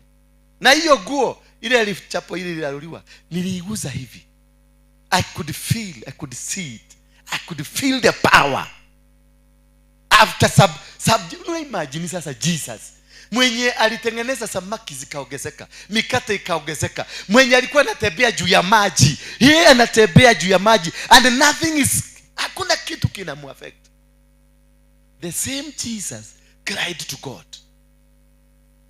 Na hiyo guo ile ilichapo ile ililaluliwa niliiguza hivi. I could feel, I could see it. I could feel the power. After sub imagine sasa Jesus mwenye alitengeneza samaki zikaongezeka, mikate ikaongezeka, mwenye alikuwa anatembea juu ya maji, yeye anatembea juu ya maji and nothing is, hakuna kitu kinamuaffect. The same Jesus cried to God.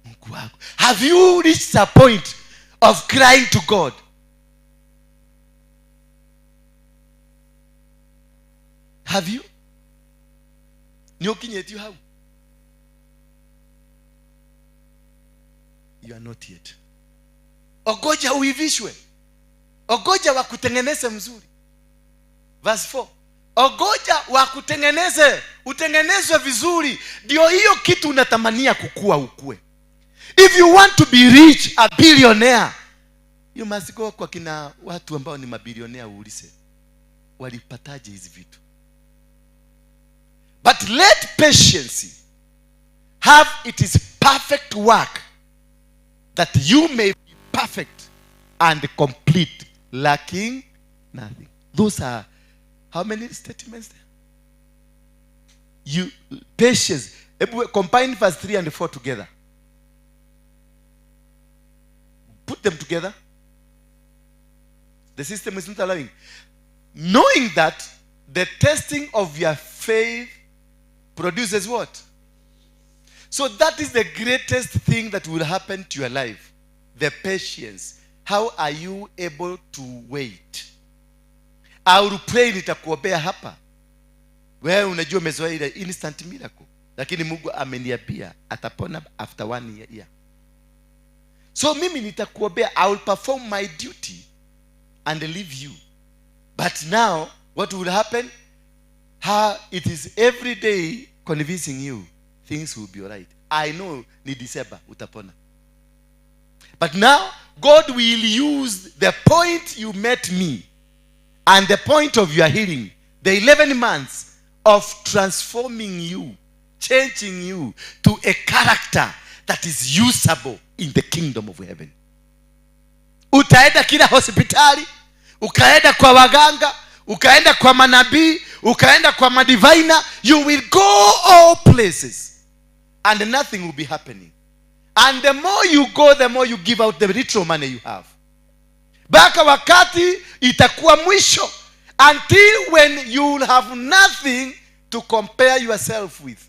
Mungu wako. Have you reached a point of crying to God? Have you? Nyokinyeti how? You are not yet. Ogoja uivishwe. Ogoja wakutengeneze mzuri. Verse 4. Ogoja wakutengeneze, utengenezwe vizuri. Ndio hiyo kitu unatamania kukua ukue. If you want to be rich, a billionaire, you must go kwa kina watu ambao ni mabilionea uulize, walipataje hizi vitu? But let patience have its perfect work, that you may be perfect and complete, lacking nothing. Those are how many statements there? You patience. Combine verse 3 and 4 together. Put them together. The system is not allowing. Knowing that the testing of your faith produces what? So that is the greatest thing that will happen to your life. The patience. How are you able to wait? I will pray nitakuombea hapa. Wewe unajua umezoea ile instant miracle. Lakini Mungu ameniambia atapona after 1 year. So mimi nitakuombea, I will perform my duty and leave you. But now what will happen? How it is every day convincing you things will be alright. I know ni December utapona. But now God will use the point you met me and the point of your healing, the 11 months of transforming you, changing you to a character that is usable in the kingdom of heaven. Utaenda kila hospitali, ukaenda kwa waganga, ukaenda kwa manabii, ukaenda kwa madivina, you will go all places and nothing will be happening. And the more you go, the more you give out the little money you have. Baka wakati itakuwa mwisho, until when you will have nothing to compare yourself with.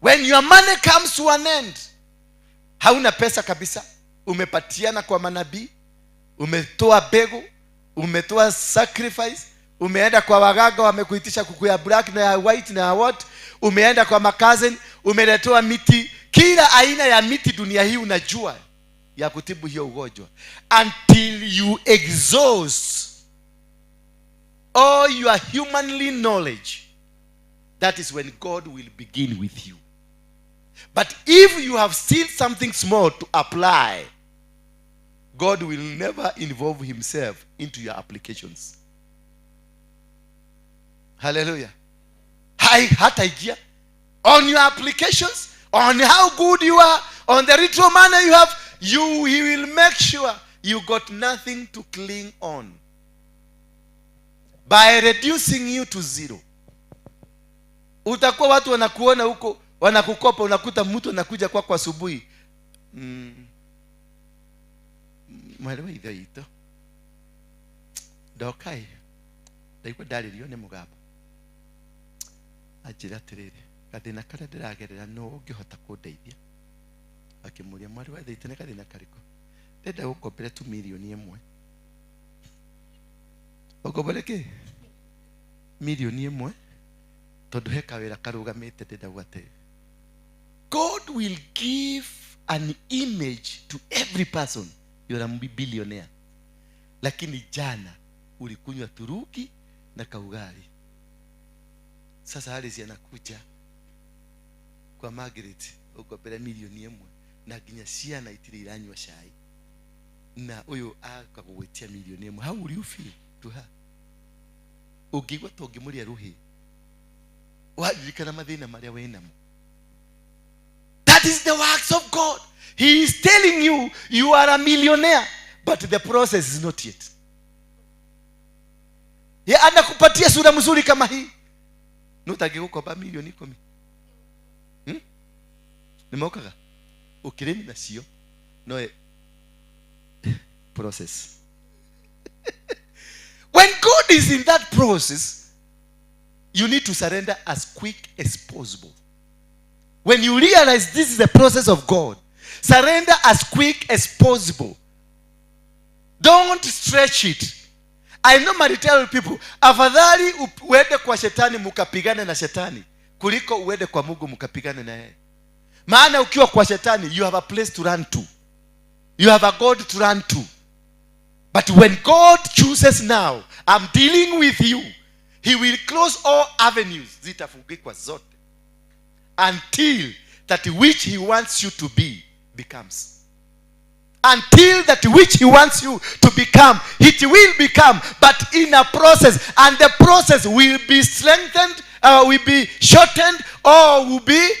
When your money comes to an end, hauna pesa kabisa, umepatiana kwa manabii, umetoa begu, umetoa sacrifice, umeenda kwa waganga wamekuitisha kuku ya black na ya white na ya what, umeenda kwa makazin, umeletewa miti, kila aina ya miti dunia hii unajua ya kutibu hiyo ugonjwa, until you exhaust all your humanly knowledge. That is when God will begin with you. But if you have still something small to apply, God will never involve himself into your applications. Hallelujah. Hata on your applications, on how good you are, on the ritual manner you have, he will make sure you got nothing to cling on. By reducing you to zero. Utakuwa watu wanakuona huko, wanakukopa, unakuta mtu anakuja kwako asubuhi. Mwelewa ithe ito. Ndokai. Ndaigua ndaririo ni mugamba. Anjira atiriri, gathina karia ndiragerera no ungihota kundeithia. Akimuria mwari wa ithe ito ni gathina kariko. Ndenda gukombera tu milioni 1. Ũkombore kĩ? 1 million tondũ he kawĩra karũgamĩte ndĩrenda gwate. God will give an image to every person. You're a billionaire, lakini jana ulikunywa turuki na kaugali. Sasa Alice anakuja kwa Margaret ukombere 1 million na nginya ciana itirĩ iranyua cai na ũyũ akagũgwĩtia 1 million. How will you feel to her? Ũngĩigua ta ũngĩmũrĩa rũhĩ waririkana mathĩna marĩa wĩnamo. That is the works of God. He is telling you you are a millionaire, but the process is not yet. Ye anakupatia sura mzuri kama hii, nutangĩgũkomba 10 milioni, Nĩmokaga ũkĩrĩmi nacio no process. When God is in that process, you need to surrender as quick as possible. When you realize this is the process of God, surrender as quick as possible. Don't stretch it. I normally tell people, afadhali uende kwa shetani mukapigane na shetani kuliko uende kwa Mungu mukapigane na yeye. Maana ukiwa kwa shetani, you have a place to run to, you have a God to run to. But when God chooses, "Now I'm dealing with you," he will close all avenues. Zitafungikwa zote until that which he wants you to be becomes. Until that which he wants you to become, it will become, but in a process, and the process will be strengthened, will be shortened, or will be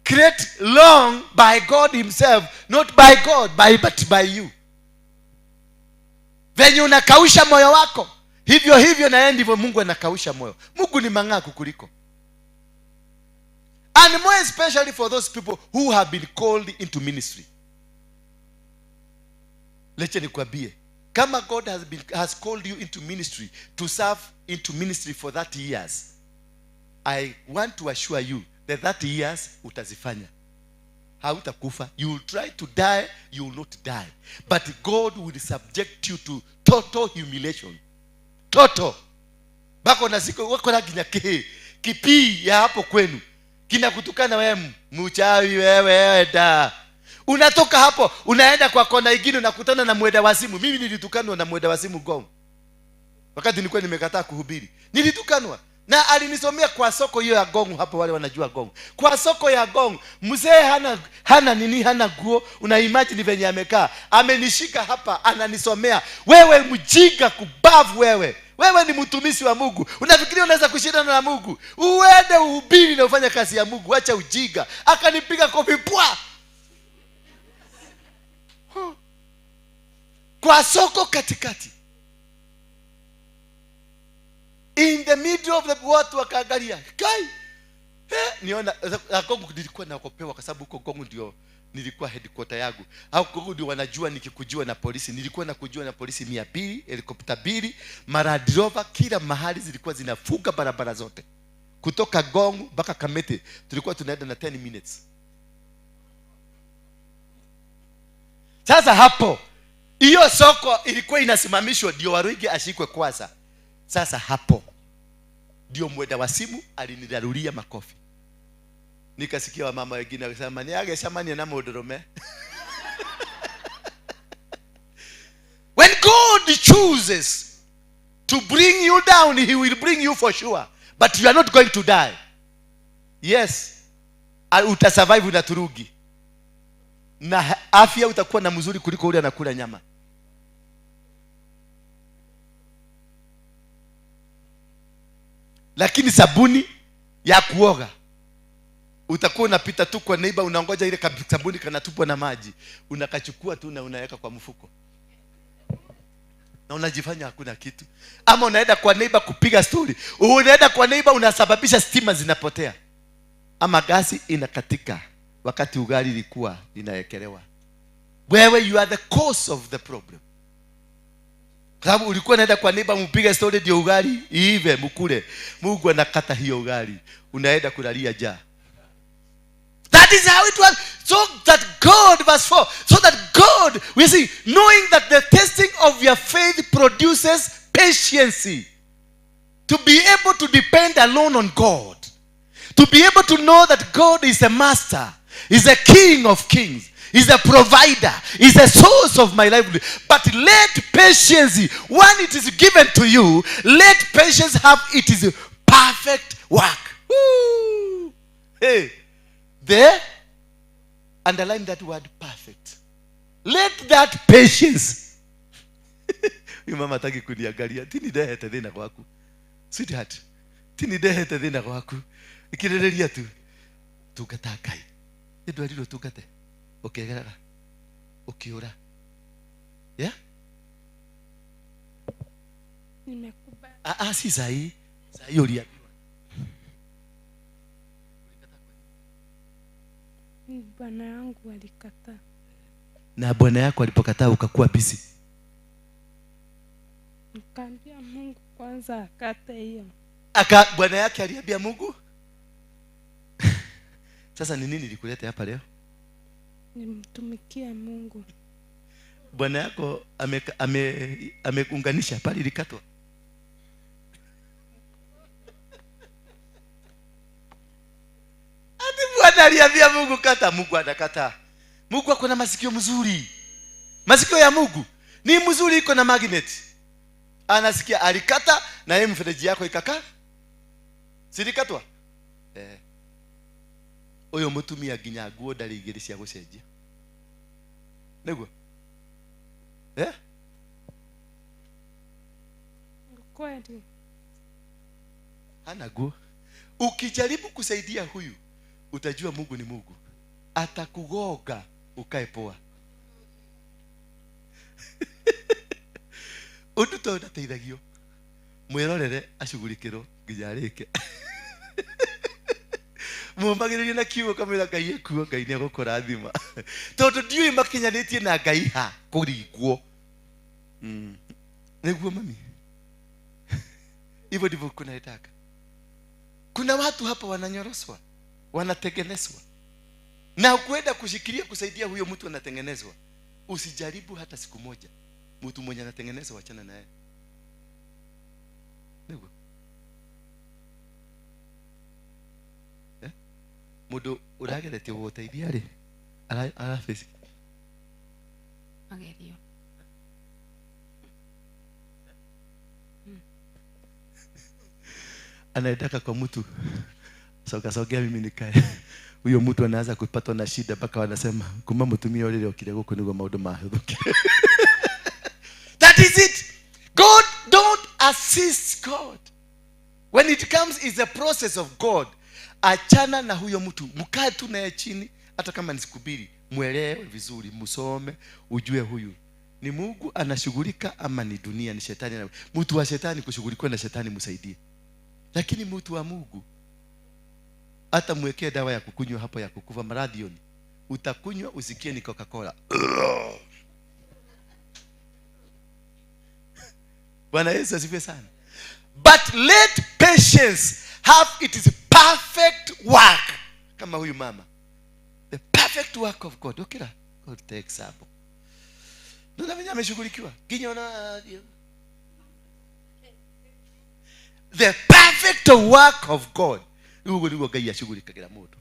create long by God himself. Not by God, but by you. Venye unakausha moyo wako, hivyo hivyo na yeye ndivyo Mungu anakausha moyo. Mungu ni mang'aa kukuliko. And more especially for those people who have been called into ministry. Leche nikwambie, kama God has called you into ministry to serve into ministry for 30 years, I want to assure you that 30 years utazifanya. Hautakufa. You will try to die, you will not die, but God will subject you to total humiliation, total bako na siku wako na nginya kihi kipii ya hapo kwenu kinakutukana, wewe mchawi, wewe da. Unatoka hapo unaenda kwa kona ingine, unakutana na mwenda wazimu. Mimi nilitukanwa na mwenda wazimu Ngong wakati nilikuwa nimekataa kuhubiri. Nilitukanwa na alinisomea kwa soko hiyo ya Ngong hapo, wale wanajua Ngong. Kwa soko ya Ngong, mzee hana nini, hana guo. Una imagine venye amekaa, amenishika hapa, ananisomea, "Wewe mjinga kubavu, wewe, wewe ni mtumishi wa Mungu, unafikiria unaweza kushindana na Mungu? Uende uhubiri na ufanye kazi ya Mungu, acha ujinga." Akanipiga kofi pwa kwa soko katikati, in the middle of the watu wakaangalia kai. Niona Ngong nilikuwa naogopewa kwa sababu huko Ngong ndio nilikuwa headquarter yangu, au Ngong ndio wanajua nikikujua na polisi. Nilikuwa nakujua na polisi 200, helikopta mbili, Land Rover kila mahali zilikuwa zinafunga barabara zote. Kutoka Ngong mpaka Kamete tulikuwa tunaenda na 10 minutes. Sasa hapo hiyo soko ilikuwa inasimamishwa ndio Waruinge ashikwe kwanza. Sasa hapo ndio mwenda wazimu alinirarulia makofi. Nikasikia wamama wengine wakisema niagecemania na mũndũrũme. When God chooses to bring you down, he will bring you for sure, but you are not going to die. Yes, utasurvive na turugi na afya utakuwa na mzuri kuliko ule anakula nyama. Lakini sabuni ya kuoga utakuwa unapita tu kwa neighbor, unangoja ile sabuni kanatupwa na maji, unakachukua tu na unaweka kwa mfuko na unajifanya hakuna kitu. Ama unaenda kwa neighbor kupiga story, unaenda kwa neighbor unasababisha stima zinapotea ama gasi inakatika wakati ugali ilikuwa inaekelewa. Wewe, you are the cause of the problem, kwa sababu ulikuwa unaenda kwa neighbor mpige story ndio ugali iive mkule. Mungu anakata hiyo ugali, unaenda kulalia njaa. That is how it was. So that God, verse 4, so that God, we see, knowing that the testing of your faith produces Patience. To be able to depend alone on God. To be able to know that God is a master, is a king of kings, is a provider, is a source of my livelihood. But let patience, when it is given to you, let patience have its perfect work. Woo! Hey, there, underline that word perfect. Let that patience. Huyu mama hataki kuniangalia. Ti nindehete thina gwaku. Sweetheart, ti nindehete thina gwaku. Ikirĩrĩria tu. Tungata Ngai. Nĩ ndwerirwo tungate. Ũkĩgeraga. Ũkĩũra. Yeah? Nimekubali. Ah, ah, si sahi. Sahi uliambiwa. Bwana yangu alikataa. Na bwana yako alipokataa ukakuwa busy. Nikaambia Mungu kwanza akate hiyo. Aka bwana yake aliambia Mungu? Sasa ni nini nilikuleta hapa leo? Nimtumikie Mungu. Bwana yako ameunganisha pale ilikatwa. Ati bwana aliambia Mungu kata, Mungu anakataa. Mungu ako na masikio mzuri. Masikio ya Mungu ni mzuri, iko na magnet. Anasikia alikata na yeye mfereji yako ikaka. Silikatwa? Eh. Uyu mutumia nginya nguo ndari igiri cia gucenjia. Niguo? Eh? Kweli. Hana nguo. Ukijaribu kusaidia huyu, utajua Mungu ni Mungu. Atakugoga ukae poa. Undu to ndateithagio. Mwirorere acugurikirwo nginya arike. Mumbagiririe na kiugo kamwira Ngai ekuo, Ngai nĩegũkũrathima. Tondũ ndiũĩ makinyanĩtie na Ngai ha kũringwo. Nĩguo mami. Hivyo ndivyo kunaitaka. Kuna watu hapa wananyoroswa, wanatengenezwa. Na kwenda kushikilia kusaidia huyo mtu anatengenezwa. Usijaribu hata siku moja. Mtu mwenye anatengenezwa wachana naye. Nĩguo. Mundu urageretie gũgũteithia rĩ, araface magerio. Anaendaka kwa mtu soka sogea mimi nikae. Huyo mtu anaanza kupatwa na shida mpaka wanasema kuma mutumia ũrĩa okire gũkũ nĩguo maũndũ mahũthũkire. That is it. God don't assist God. When it comes is a process of God. Achana na huyo mtu, mkae tu naye chini, hata kama ni siku mbili, muelewe vizuri, musome, ujue huyu ni Mungu anashughulika ama ni dunia, ni shetani. Mtu wa shetani kushughulikiwa na shetani msaidie. Lakini mtu wa Mungu hata mwekee dawa ya kukunywa hapo ya kukuva maradhioni, utakunywa usikie ni Coca-Cola. Bwana Yesu asifiwe sana. But let patience have its perfect work. Kama huyu mama. The perfect work of God. Okay, God takes up. Ndio venye ameshughulikiwa. Ginya. The perfect work of God. Ugo niguo Ngai acugurikagira mundu.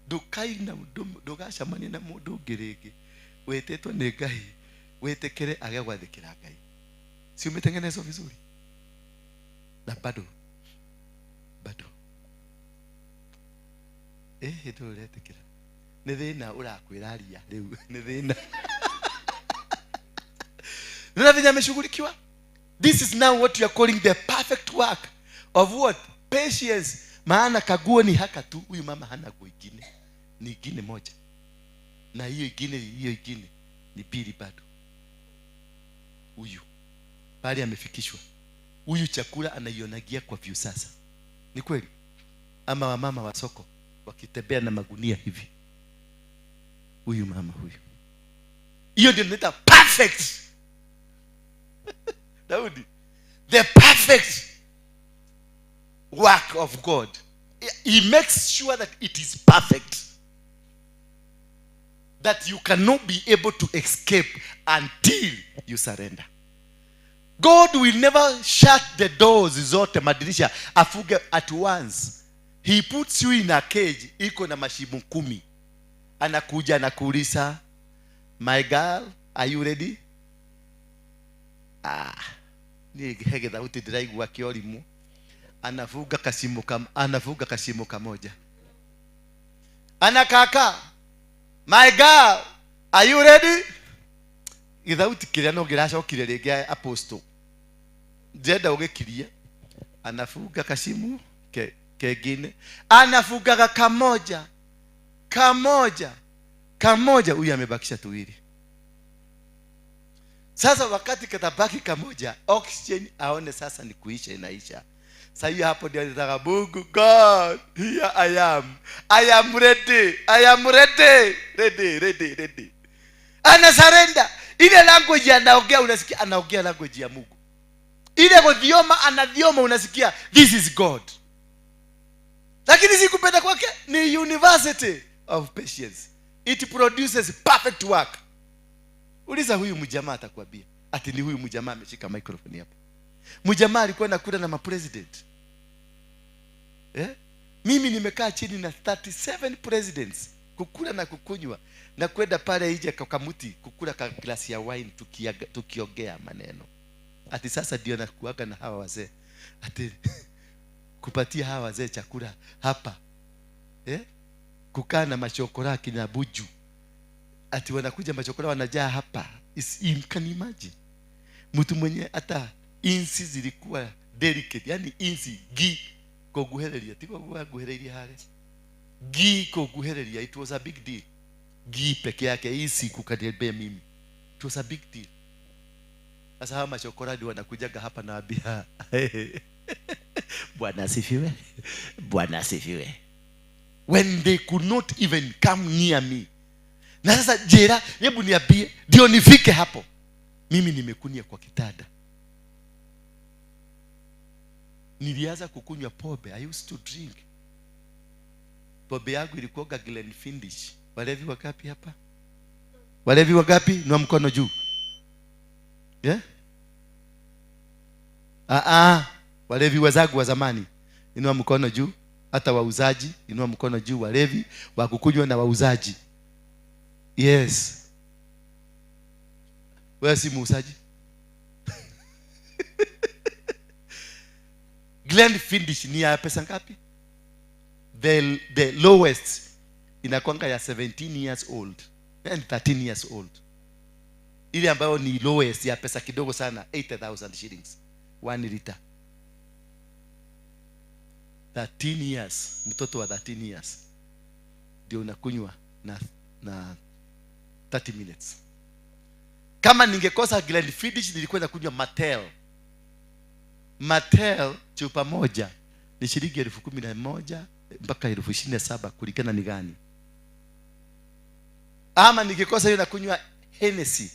Ndukaina ndugacemania na mundu ungi ringi wititwo ni Ngai witikire age gwathikira Ngai. Si umetengenezwa vizuri? Na bado nduretikira ni thina urakwiraria riu ni thina. Nuna venye ameshughulikiwa. This is now what you are calling the perfect work of what? Patience. Maana kaguo ni haka tu. Huyu mama hana guo ingine. Ni ingine moja. Na hiyo ingine ni pili bado. Huyu pale amefikishwa. Huyu chakula anaionagia kwa view sasa. Ni kweli? Ama wamama wa soko wakitembea na magunia hivi. Huyu mama huyu. Hiyo ndio inaitwa perfect. Daudi, the perfect work of God. He makes sure that it is perfect. That you cannot be able to escape until you surrender. God will never shut the doors zote, madirisha afuge at once. He puts you in a cage iko na mashimo 10. Anakuja anakuuliza, my girl, are you ready? Ni hege thauti ndiraigua kiorimu. Anafuga kashimo kamoja. Anakaka, my girl, are you ready? Githauti kiria no giracokire ringi apostle. Ndenda ugikirie. Anafuga kashimu kengine. Anafugaga kamoja. Kamoja. Huyu amebakisha tuwili. Sasa wakati katabaki kamoja, oxygen aone sasa ni kuisha inaisha. Sasa hiyo hapo ndio anataka Mungu, God, here I am. I am ready. I am ready. Ready. Ana surrender. Ile language anaongea unasikia anaongea language ya Mungu. Ile godhioma anadhioma unasikia this is God. Lakini si kupenda kwake ni university of patience. It produces perfect work. Uliza huyu mjamaa atakwambia. Ati ni huyu mjamaa ameshika microphone hapa. Mjamaa alikuwa anakula na mapresident. Mimi nimekaa chini na 37 presidents kukula na kukunywa na kwenda pale nje kwa kamuti kukula ka glasi ya wine tukiongea maneno. Ati sasa ndio nakuaga na hawa wazee. Ati kupatia hawa wazee chakula hapa. Kukaa na machokora kina Buju. Ati wanakuja machokora wanajaa hapa. You can imagine. Mtu mwenye hata insi zilikuwa delicate, yani insi gi koguhereria, tiko guhereria hale. Gi koguhereria, it was a big deal. Gi peke yake insi kukadebea mimi. It was a big deal. Sasa hawa machokora ndio wanakujaga hapa na abia. Bwana asifiwe. Bwana asifiwe. When they could not even come near me. Na sasa jera, hebu niambie, ndio nifike hapo. Mimi nimekunia kwa kitanda. Nilianza kukunywa pombe. I used to drink. Pombe yangu ilikuwa Glenfiddich. Walevi wangapi hapa? Walevi wangapi? Inua mkono juu. Yeah? Walevi wazangu wa zamani. Inua mkono juu. Hata wauzaji, inua mkono juu. Walevi wa kukunywa na wauzaji. Yes. Wewe si muuzaji? Glenfiddich ni ya pesa ngapi? The lowest inakuanga ya 17 years old and 13 years old. Ile ambayo ni lowest ya pesa kidogo sana, 80,000 shillings. 1 liter. 13 years, mtoto wa 13 years ndio unakunywa na 30 minutes. Kama ningekosa Glenfiddich nilikuwa nakunywa Mattel. Mattel chupa moja ni shilingi 11,000 mpaka 27,000 kulingana ni gani. Ama nikikosa hiyo nakunywa Hennessy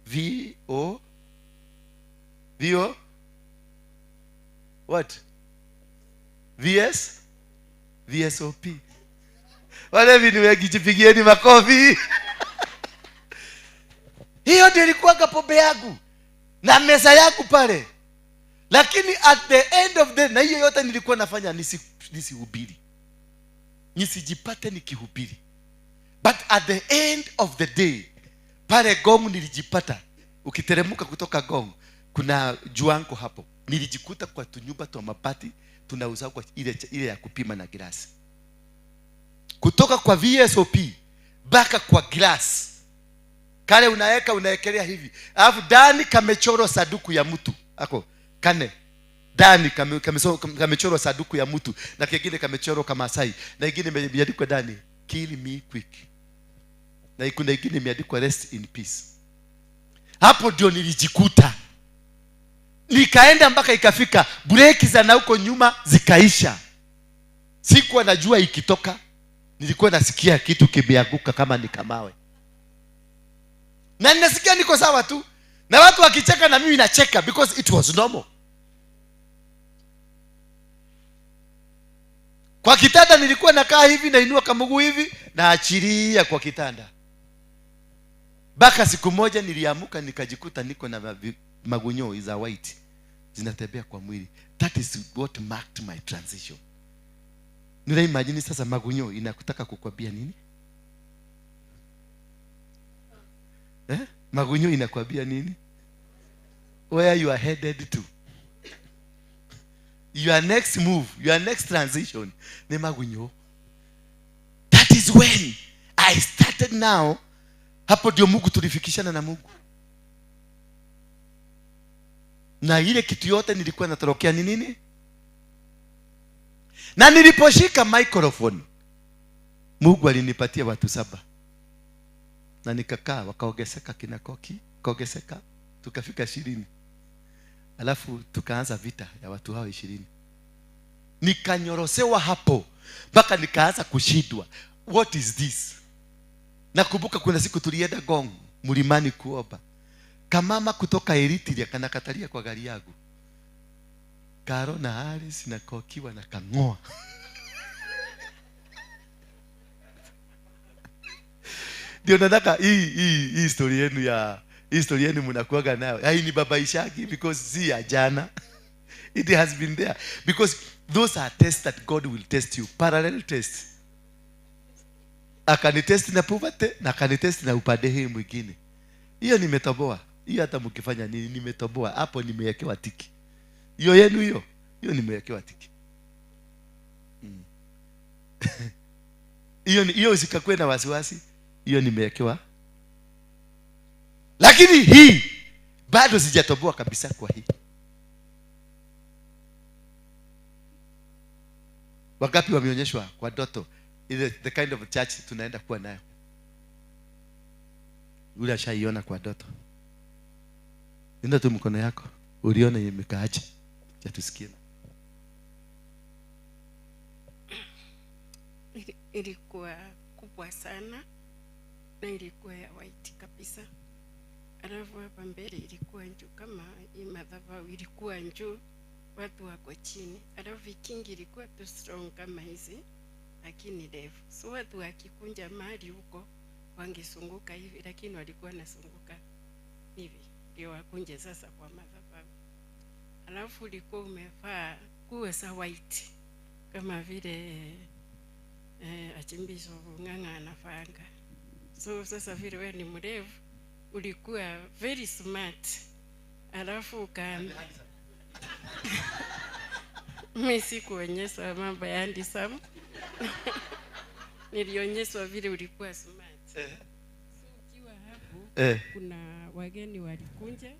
V O what? VS VSOP. Wale ni wengi, jipigieni makofi. Hiyo ndio ilikuwa pombe yangu na meza yangu pale. Lakini at the end of the, na hiyo yote nilikuwa nafanya nisihubiri. Nisijipate nikihubiri. But at the end of the day, pale Gong nilijipata. Ukiteremka kutoka Gong, kuna juanko hapo. Nilijikuta kwa tunyumba twa mabati tunauza kwa ile ya kupima na glasi. Kutoka kwa VSOP baka kwa glass. Kale unaweka unaekelea hivi. Alafu ndani kamechorwa saduku ya mtu. Ako kane. Ndani kamechorwa saduku ya mtu na kingine kamechorwa kama Masai na kingine imeandikwa ndani kill me quick. Na kuna kingine imeandikwa rest in peace. Hapo ndio nilijikuta. Nikaenda mpaka ikafika breki za na huko nyuma zikaisha. Sikuwa najua ikitoka. Nilikuwa nasikia kitu kimeanguka kama ni kamawe. Na ninasikia niko sawa tu. Na watu wakicheka na mimi nacheka because it was normal. Kwa kitanda nilikuwa nakaa hivi, nainua kamguu hivi, naachilia kwa kitanda. Baka siku moja niliamuka nikajikuta niko na Magunyo is a white. Zinatembea kwa mwili. That is what marked my transition. Nila imagine sasa magunyo inakutaka kukwambia nini? Eh? Magunyo inakwambia nini? Where you are headed to. Your next move, your next transition ni magunyo. That is when I started now. Hapo ndio Mungu tulifikishana na Mungu. Na ile kitu yote nilikuwa natorokea ni nini? Na niliposhika microphone, Mungu alinipatia watu 7. Na nikakaa, wakaongezeka kina Koki, kaongezeka, tukafika 20. Alafu tukaanza vita ya watu hao 20. Nikanyorosewa hapo mpaka nikaanza kushindwa. What is this? Nakumbuka kuna siku tulienda Gong mlimani kuomba. Kamama kutoka Eritrea kanakatalia kwa gari yangu. Karo na Alice na Koki wanakangoa. Ndio nataka hii story yenu ya hii story yenu mnakuaga nayo. Hai ni babaishagi because si ya jana. It has been there because those are tests that God will test you. Parallel tests. Akanitest na poverty na akanitest na upande hii mwingine. Hiyo nimetoboa. Hiyo hata mkifanya nini nimetoboa. Hapo nimewekewa tiki. Hiyo yenu hiyo. Hiyo nimewekewa tiki. Hiyo usikakue na wasiwasi. Hiyo nimewekewa. Lakini hii bado sijatoboa kabisa kwa hii. Wangapi wameonyeshwa kwa ndoto ile the kind of church tunaenda kuwa nayo? Yule ashaiona kwa ndoto. Nenda tu mkono yako. Uliona imekaaje? Acha tusikie. Ilikuwa kubwa sana na ilikuwa ya white kabisa. Alafu hapa mbele ilikuwa juu kama hii madhabahu ilikuwa juu, watu wako chini. Alafu kingi ilikuwa tu strong kama hizi, lakini ndefu. So watu wakikunja mahali huko wangesunguka hivi, lakini walikuwa nasunguka hivi ndio wakunje sasa kwa madhabahu. Alafu ulikuwa umevaa nguo za white kama vile achimbisho Ng'ang'a anafanga. So sasa vile wewe ni mrefu ulikuwa very smart. Alafu mimi sikuonyeshwa mambo ya handsome. Nilionyeshwa vile ulikuwa smart. So ukiwa hapo kuna wageni walikunja.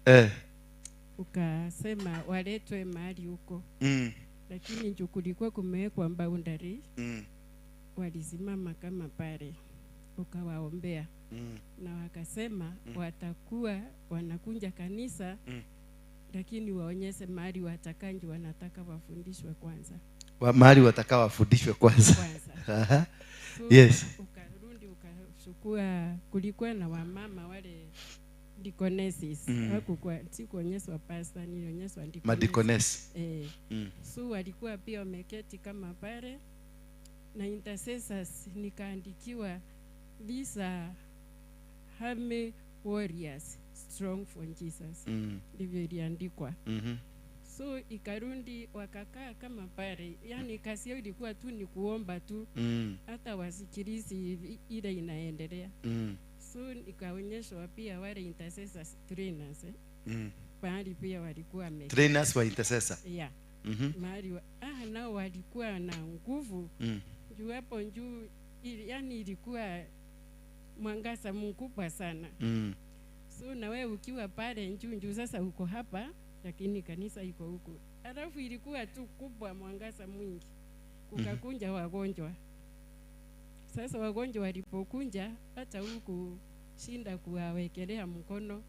Ukasema waletwe mahali huko. Lakini njoo kulikuwa kumewekwa boundary. Walisimama kama pale. Ukawaombea. Na wakasema watakuwa wanakunja kanisa. Lakini waonyeshe mahali watakanji wanataka wafundishwe kwanza. Mahali wataka wafundishwe kwanza. So, yes. Ukarudi ukachukua, kulikuwa na wamama wale deaconesses. Hakukuwa sikuonyeshwa pastor, nilionyeshwa deaconess. Madeaconess. So walikuwa pia wameketi kama pale na intercessors, nikaandikiwa these are army warriors strong for Jesus. Ndivyo iliandikwa. So ikarundi wakakaa kama pale. Yani kazi yao ilikuwa tu ni kuomba tu. Hata wasikilizi ile inaendelea. So nikaonyeshwa pia wale intercessors trainers. Pahali pia walikuwa trainers wa intercessor. Yeah. Mahali nao walikuwa na nguvu. Juu hapo juu yani ilikuwa mwangaza mkubwa sana. So na wewe ukiwa pale njuu sasa uko hapa lakini kanisa iko huko. Alafu ilikuwa tu kubwa mwangaza mwingi. Kukakunja wagonjwa. Sasa wagonjwa walipokunja hata huku shinda kuwawekelea mkono.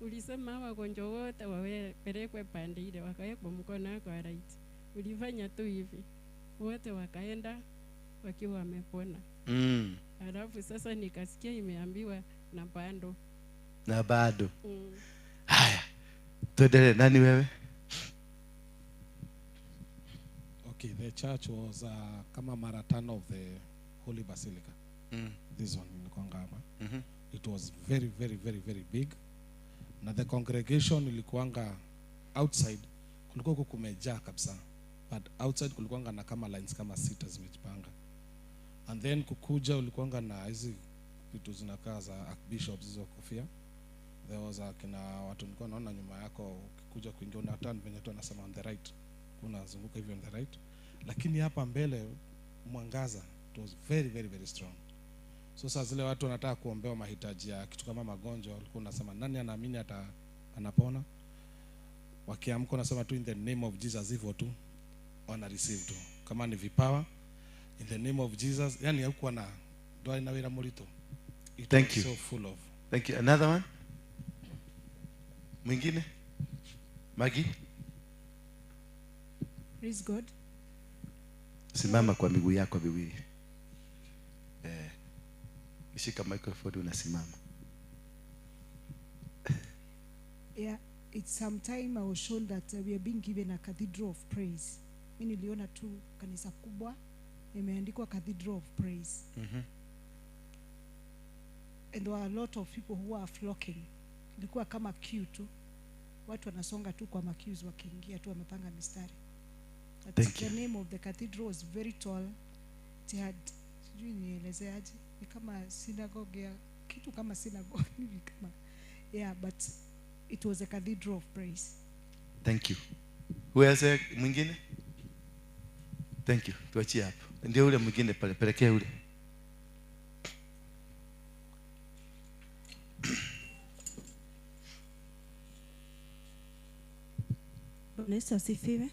Ulisema wagonjwa wote wawepelekwe pande ile, wakawekwa mkono wako right. Ulifanya tu hivi. Wote wakaenda wakiwa wamepona. Alafu sasa nikasikia imeambiwa na bado. Na bado. Haya. Tuendelee, nani wewe? Okay, the church was kama mara tano of the Holy Basilica. This one in Kongama. It was very, very, very, very big. Na the congregation ilikuanga outside, kulikuwa huko kumejaa kabisa. But outside kulikuanga na kama lines kama 6 zimejipanga. And then kukuja ulikuanga na hizi vitu zinakaa za archbishops hizo kofia. There was a kina watu nilikuwa naona nyuma yako ukikuja kuingia una turn venye tu anasema on the right. Unazunguka hivi on the right. Lakini hapa mbele mwangaza it was very very very strong. So sasa zile watu wanataka kuombewa mahitaji ya kitu kama magonjwa, walikuwa wanasema nani anaamini ata anapona? Wakiamka wanasema tu in the name of Jesus, hivyo tu wana receive tu. Kama ni vipawa in the name of Jesus, yani hakuwa na doa ina wira mulito. It Thank was you. So full of. Thank you. Another one? Mwingine? Maggie? Praise God. Simama kwa miguu yako miwili. Shika microphone unasimama. Yeah, it's some time I was shown that we are being given a cathedral of praise. Mimi niliona tu kanisa kubwa imeandikwa Cathedral of Praise. And there were a lot of people who are flocking. Ilikuwa kama queue tu. Watu wanasonga tu kwa maqueues wakiingia tu wamepanga mistari. But Thank the you. name of the cathedral was very tall. It had, sijui nielezeaje, ni kama synagogue ya kitu kama synagogue hivi kama. Yeah, but it was a cathedral of praise. Thank you. Who else mwingine? Thank you. Tuachie hapo. Ndio ule mwingine pale, pelekea ule. Bwana Yesu asifiwe.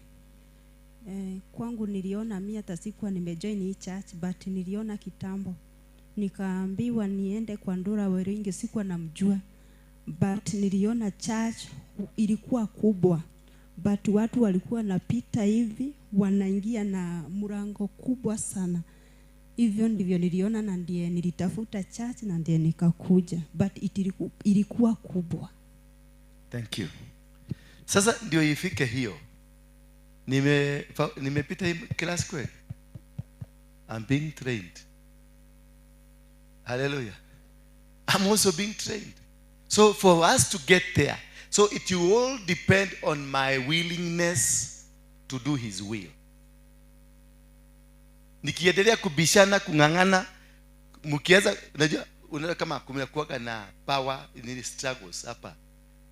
Kwangu niliona mimi hata sikuwa nimejoin hii church, but niliona kitambo. Nikaambiwa niende kwa Ndura Weringi, sikuwa namjua. But niliona church ilikuwa kubwa. But watu walikuwa napita hivi, wanaingia na mlango kubwa sana. Hivyo ndivyo niliona na ndiye nilitafuta church na ndiye nikakuja. But ilikuwa kubwa. Thank you. Sasa ndio ifike hiyo. Nimepita hii class kweli. I'm being trained. Hallelujah. I'm also being trained. So for us to get there, so it will all depend on my willingness to do his will. Nikiendelea kubishana, kung'ang'ana, mkianza, unajua, unaona kama kumekuwa na power in struggles hapa.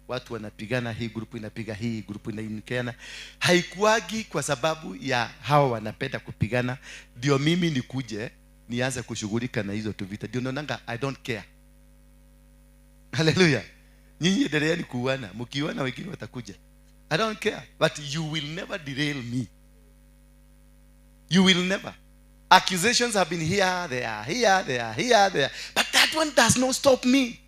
Watu wanapigana, hii group inapiga hii group inainikiana. Haikuagi kwa sababu ya hawa wanapenda kupigana. Ndio mimi nikuje nianze kushughulika na hizo tu vita. Ndio naonanga I don't care. Hallelujah. Nyinyi endeleeni kuuana, mkiuana wengine watakuja. I don't care, but you will never derail me. You will never. Accusations have been here, there, here, there, here, there. But that one does not stop me.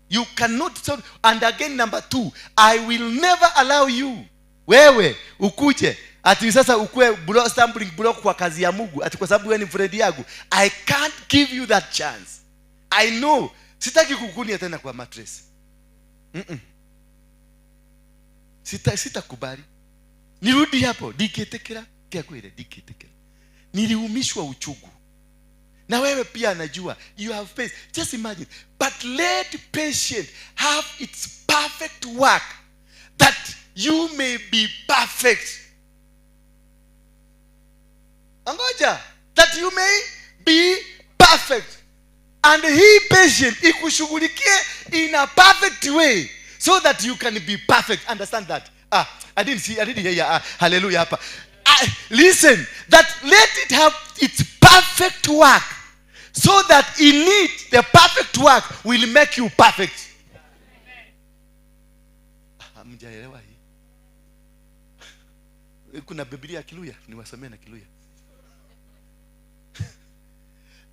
You cannot stop. And again, number 2, I will never allow you. Wewe, ukuje. Ati sasa ukue stumbling block kwa kazi ya Mungu. Ati kwa sababu wewe ni friend yangu. I can't give you that chance. I know. Sitaki kukunia tena kwa mattress. Sitakubali. Nirudi hapo. Diketekera. Kia kweli, diketekera. Niliumishwa uchungu. Na wewe pia anajua. You have faith. Just imagine. But let patience have its perfect work, that you may be perfect. Angoja. That you may be perfect. And he patient ikushughulikie in a perfect way, so that you can be perfect. Understand that? I didn't see, I didn't hear you. Hallelujah. Hapa. Listen, that let it have its perfect work, so that in it the perfect work will make you perfect. Hamjaelewa hii? Kuna Biblia ya Kiluya, niwasomee na Kiluya.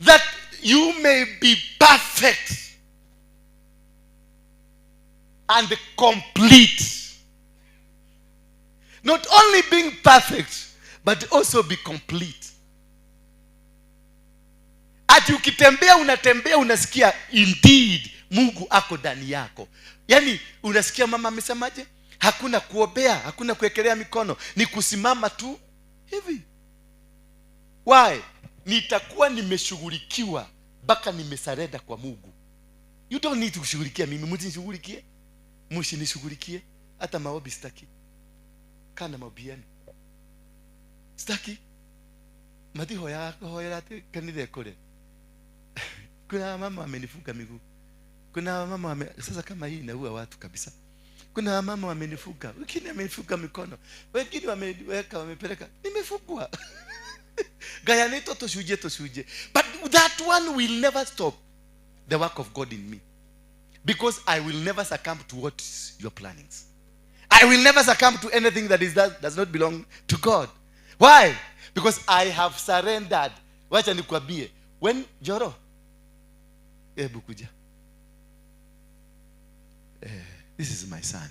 That you may be perfect and complete. Not only being perfect, but also be complete. Ati ukitembea unatembea unasikia indeed Mungu ako ndani yako. Yaani unasikia mama amesemaje? Hakuna kuombea, hakuna kuwekelea mikono, ni kusimama tu hivi. Why? Nitakuwa nimeshughulikiwa mpaka nimesarenda kwa Mungu. You don't need to kushughulikia mimi, msinishughulikie. Mshinishughulikie hata maombi sitaki. Kana maombi yenu. Sitaki. Matihoya hoya ati kanitha ikure. Kuna mama amenifunga miguu. Kuna mama sasa kama hii inaua watu kabisa. Kuna mama wamenifunga, wengine wamenifunga mikono, wengine wameniweka wamepeleka. Nimefungwa. Gayanito toshuje toshuje. But that one will never stop the work of God in me. Because I will never succumb to what your plannings. I will never succumb to anything that is that does not belong to God. Why? Because I have surrendered. Wacha nikwambie. When Joro, hebu kuja. This is my son.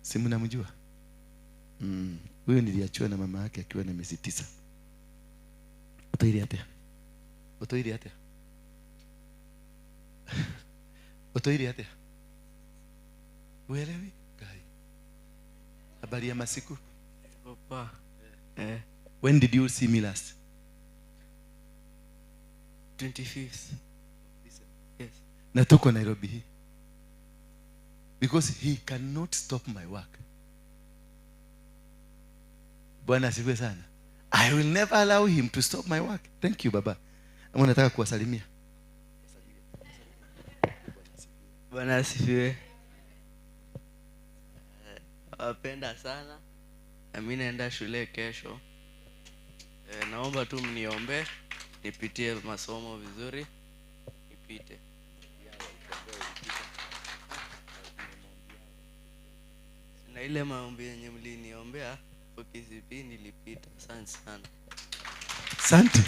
Si mnamjua? Huyu niliachiwa na mama yake akiwa na miezi 9. Utoiri atia? Utoiri atia? Utoiri atia? Uelewi? Gai. Habari ya masiku? Opa. When did you see me last? 25th. Yes. Na tuko Nairobi hii. Because he cannot stop my work. Bwana asifiwe sana. I will never allow him to stop my work. Thank you, Baba. Nataka kuwasalimia. Bwana asifiwe. Nawapenda sana. Na mimi naenda shule kesho. Naomba tu mniombe nipitie masomo vizuri, nipite. Na ile maombi yenye mliniombea kwa KCPE nilipita. Asante sana. Asante.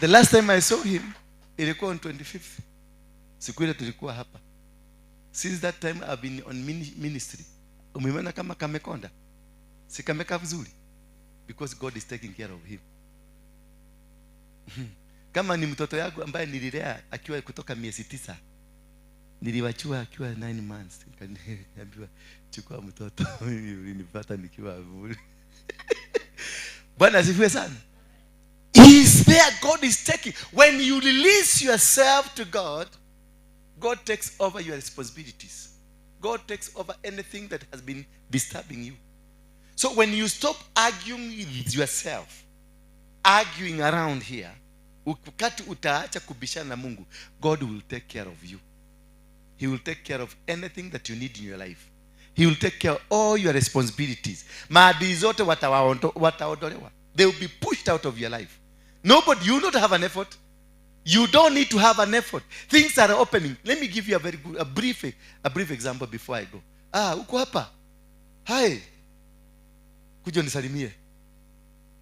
The last time I saw him ilikuwa on 25th. Siku ile tulikuwa hapa. Since that time I've been on ministry. Umeona kama kamekonda? Si kameka vizuri? Because God is taking care of him. Kama ni mtoto yangu ambaye nililea akiwa kutoka miezi 9. Niliwachua akiwa 9 months. Nikamwambia chukua mtoto, mimi ulinipata nikiwa vuli. Bwana asifiwe sana. Is there God is taking. When you release yourself to God, God takes over your responsibilities. God takes over anything that has been disturbing you. So when you stop arguing with yourself, arguing around here, wakati utaacha kubishana na Mungu, God will take care of you. He will take care of anything that you need in your life. He will take care of all your responsibilities. Maadili zote wataondolewa. They will be pushed out of your life. Nobody, you will not have an effort. You don't need to have an effort. Things are opening. Let me give you a very good, a brief example before I go. Uko hapa. Hi. Kuja nisalimie.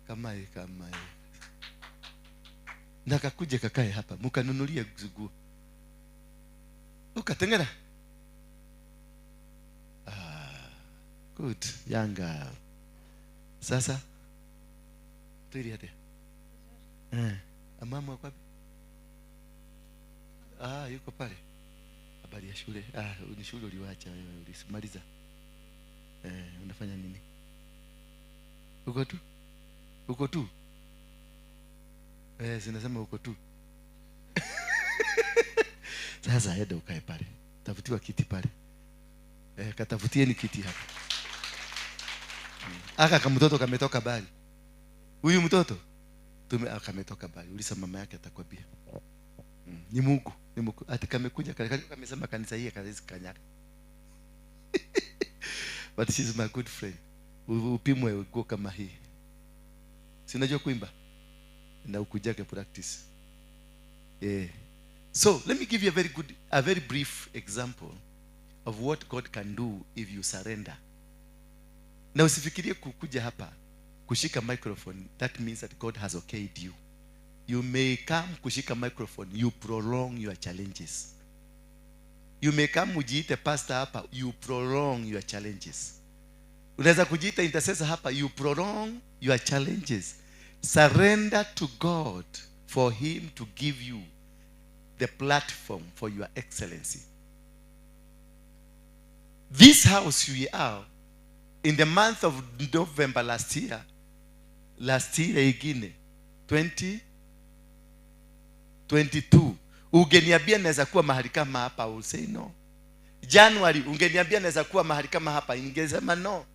Kamae. Na kakuje kakae hapa. Mkanunulie nguo. Ukatengera. Good. Yanga. Sasa. Tuili hate. Mama wako wapi? Yuko pale. Habari ya shule. Ni shule uliwacha wewe, ulimaliza. Unafanya nini? Uko tu? Uko tu? Sinasema uko tu. Sasa enda ukae pale. Tafutiwa kiti pale. Katafutieni kiti hapa. Aka kama mtoto kametoka bali. Huyu mtoto kametoka bali. Ulisa mama yake atakwambia. Ni Mungu, ni Mungu. Ati kamekuja kamesema kanisa hii kanisa kanyaga. But she's my good friend. Upimwe uko kama hii. Si unajua kuimba? Na ukujake practice. So, let me give you a very brief example of what God can do if you surrender. Na usifikirie kukuja hapa kushika microphone, that means that God has okayed you. You may come kushika microphone, you prolong your challenges. You may come ujiite pastor hapa, you prolong your challenges. Unaweza kujiita intercessor hapa, you prolong your challenges. Surrender to God for him to give you the platform for your excellency. This house we are in the month of November last year again, 2022. Ungeniambia naweza kuwa mahali kama hapa, I will say no. January ungeniambia naweza kuwa mahali kama hapa, ningesema no.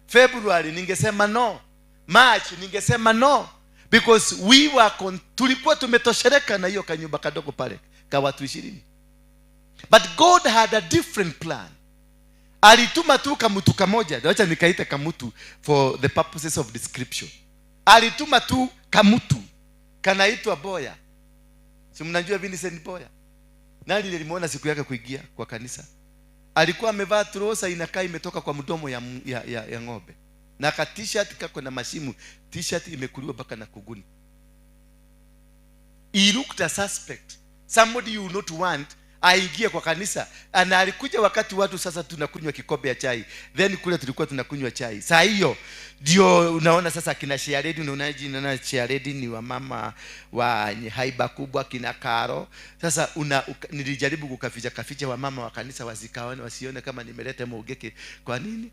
February ningesema no. March ningesema no. Because we were tulikuwa tumetoshereka na hiyo kanyumba kadogo pale ka watu 20. But God had a different plan. Alituma tu kamutu kamoja. Wacha nikaita kamutu for the purposes of description. Alituma tu kamutu kanaitwa Boya. Si mnajua Vincent Boya? Nani nilimuona siku yake kuingia kwa kanisa? Alikuwa amevaa trouser inakaa imetoka kwa mdomo ya ng'ombe. Na ka t-shirt kako na mashimu, t-shirt imekuliwa mpaka na kuguni. He looked a suspect. Somebody you not want aingie kwa kanisa. Na alikuja wakati watu sasa tunakunywa kikombe ya chai. Then kule tulikuwa tunakunywa chai. Saa hiyo ndio unaona sasa kina Sharedi, unaona jina Sharedi ni wa mama wa haiba kubwa, kina Karo. Sasa nilijaribu kukaficha kaficha wa mama wa kanisa wasikaone, wasione kama nimeleta Mogeke. Kwa nini?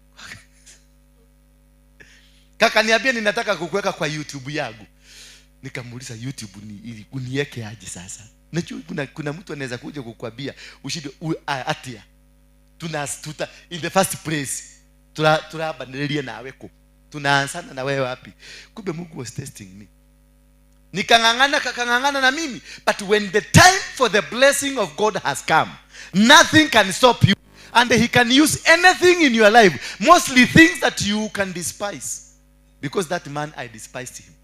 Kaka niambia ninataka kukuweka kwa YouTube yangu. Nikamuuliza YouTube ni ili uniweke aje sasa? Najua kuna mtu anaweza kuja kukuambia ushinde atia. Tuta in the first place turabandelia nawe ko. Tunaanzana na wewe wapi? Kumbe Mungu was testing me. Nikangangana kakangangana na mimi. But when the time for the blessing of God has come, nothing can stop you, and he can use anything in your life, mostly things that you can despise. Because that man, I despised him.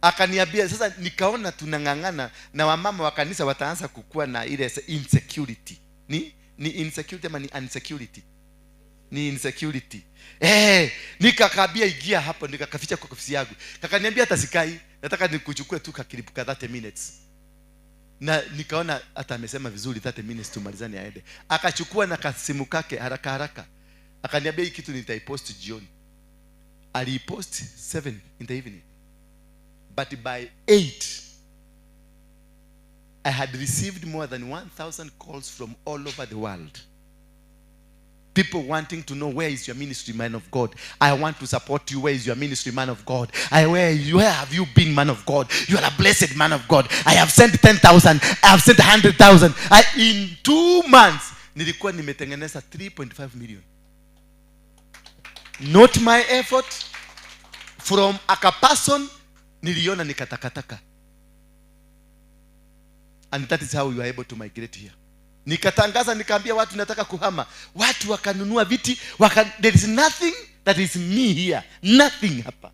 Akaniambia sasa, nikaona tunangangana na wamama wa kanisa wataanza kukua na ile insecurity. Ni insecurity ama ni insecurity? Ni insecurity. Nikakabia ingia hapo, nikakaficha kwa ofisi yangu. Kakaniambia hata sikai, nataka nikuchukue tu kakilipu ka 30 minutes. Na nikaona hata amesema vizuri 30 minutes tumalizane aende. Akachukua na kasimu kake haraka haraka. Akaniambia hii kitu nitaipost jioni. Alipost 7 in the evening. But by 8, I had received more than 1,000 calls from all over the world. People wanting to know, where is your ministry, man of God? I want to support you. Where is your ministry, man of God? Where have you been, man of God? You are a blessed man of God. I have sent 10,000. I have sent 100,000. In 2 months, nilikuwa nimetengeneza 3.5 million. Not my effort. From a person, niliona nikatakataka. And that is how we were able to migrate here. Nikatangaza, nikaambia watu nataka kuhama. Watu wakanunua viti, there is nothing that is me here. Nothing hapa.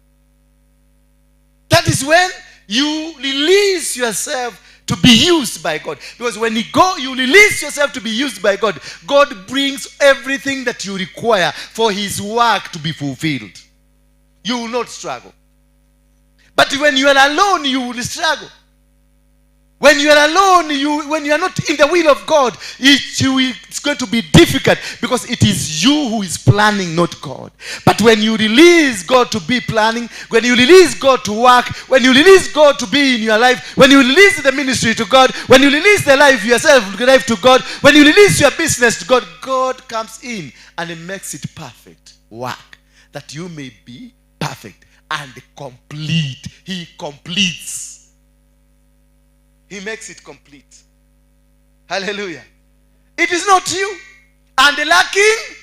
That is when you release yourself to be used by God. Because when you go, you release yourself to be used by God. God brings everything that you require for his work to be fulfilled. You will not struggle. But when you are alone, you will struggle. When you are alone, when you are not in the will of God, it's going to be difficult, because it is you who is planning, not God. But when you release God to be planning, when you release God to work, when you release God to be in your life, when you release the ministry to God, when you release the life yourself, life to God, when you release your business to God, God comes in and he makes it perfect work, that you may be perfect and complete. He completes. He makes it complete. Hallelujah. It is not you. And the lacking,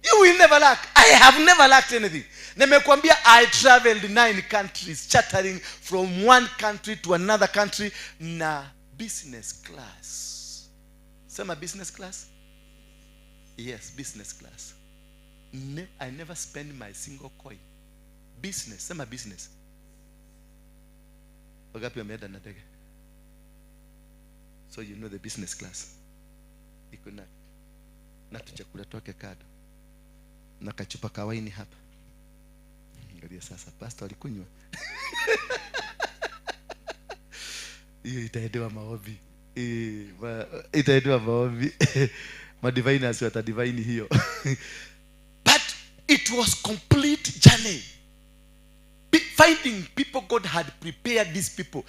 you will never lack. I have never lacked anything. Nimekuambia, I traveled 9 countries, chattering from one country to another country na business class. Sema business class? Yes, business class. I never spend my single coin. Business. Sema business. Wagapi wameenda na ndege? So you know the business class. Iko na tuchakula toke kado. Na kachupa kawaini hapa. Angalia sasa pastor alikunywa. Hiyo itaendewa maombi. Itaendewa maombi. Madiviners watadivine hiyo. But it was complete journey. Finding people, God had prepared these people.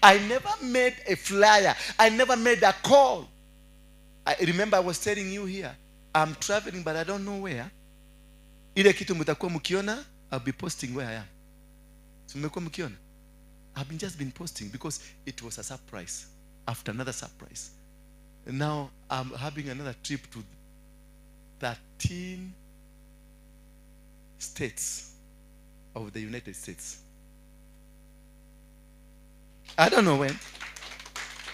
I never made a flyer. I never made a call. I remember I was telling you here, I'm traveling, but I don't know where. Ile kitu mtakuwa mkiona, I'll be posting where I am. So mmekuwa mkiona? I've just been posting because it was a surprise after another surprise. Now I'm having another trip to 13 states of the United States. I don't know when.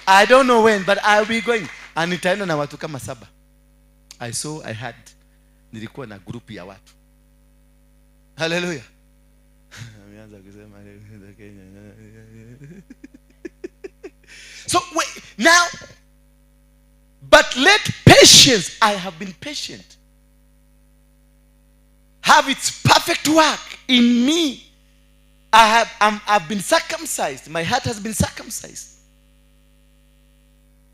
I don't know when, but I'll be going. And nitaenda na watu kama 7. I had, nilikuwa na group ya watu. Hallelujah. Ameanza kusema Kenya. So wait, now, but let patience, I have been patient, have its perfect work in me. I've been circumcised. My heart has been circumcised.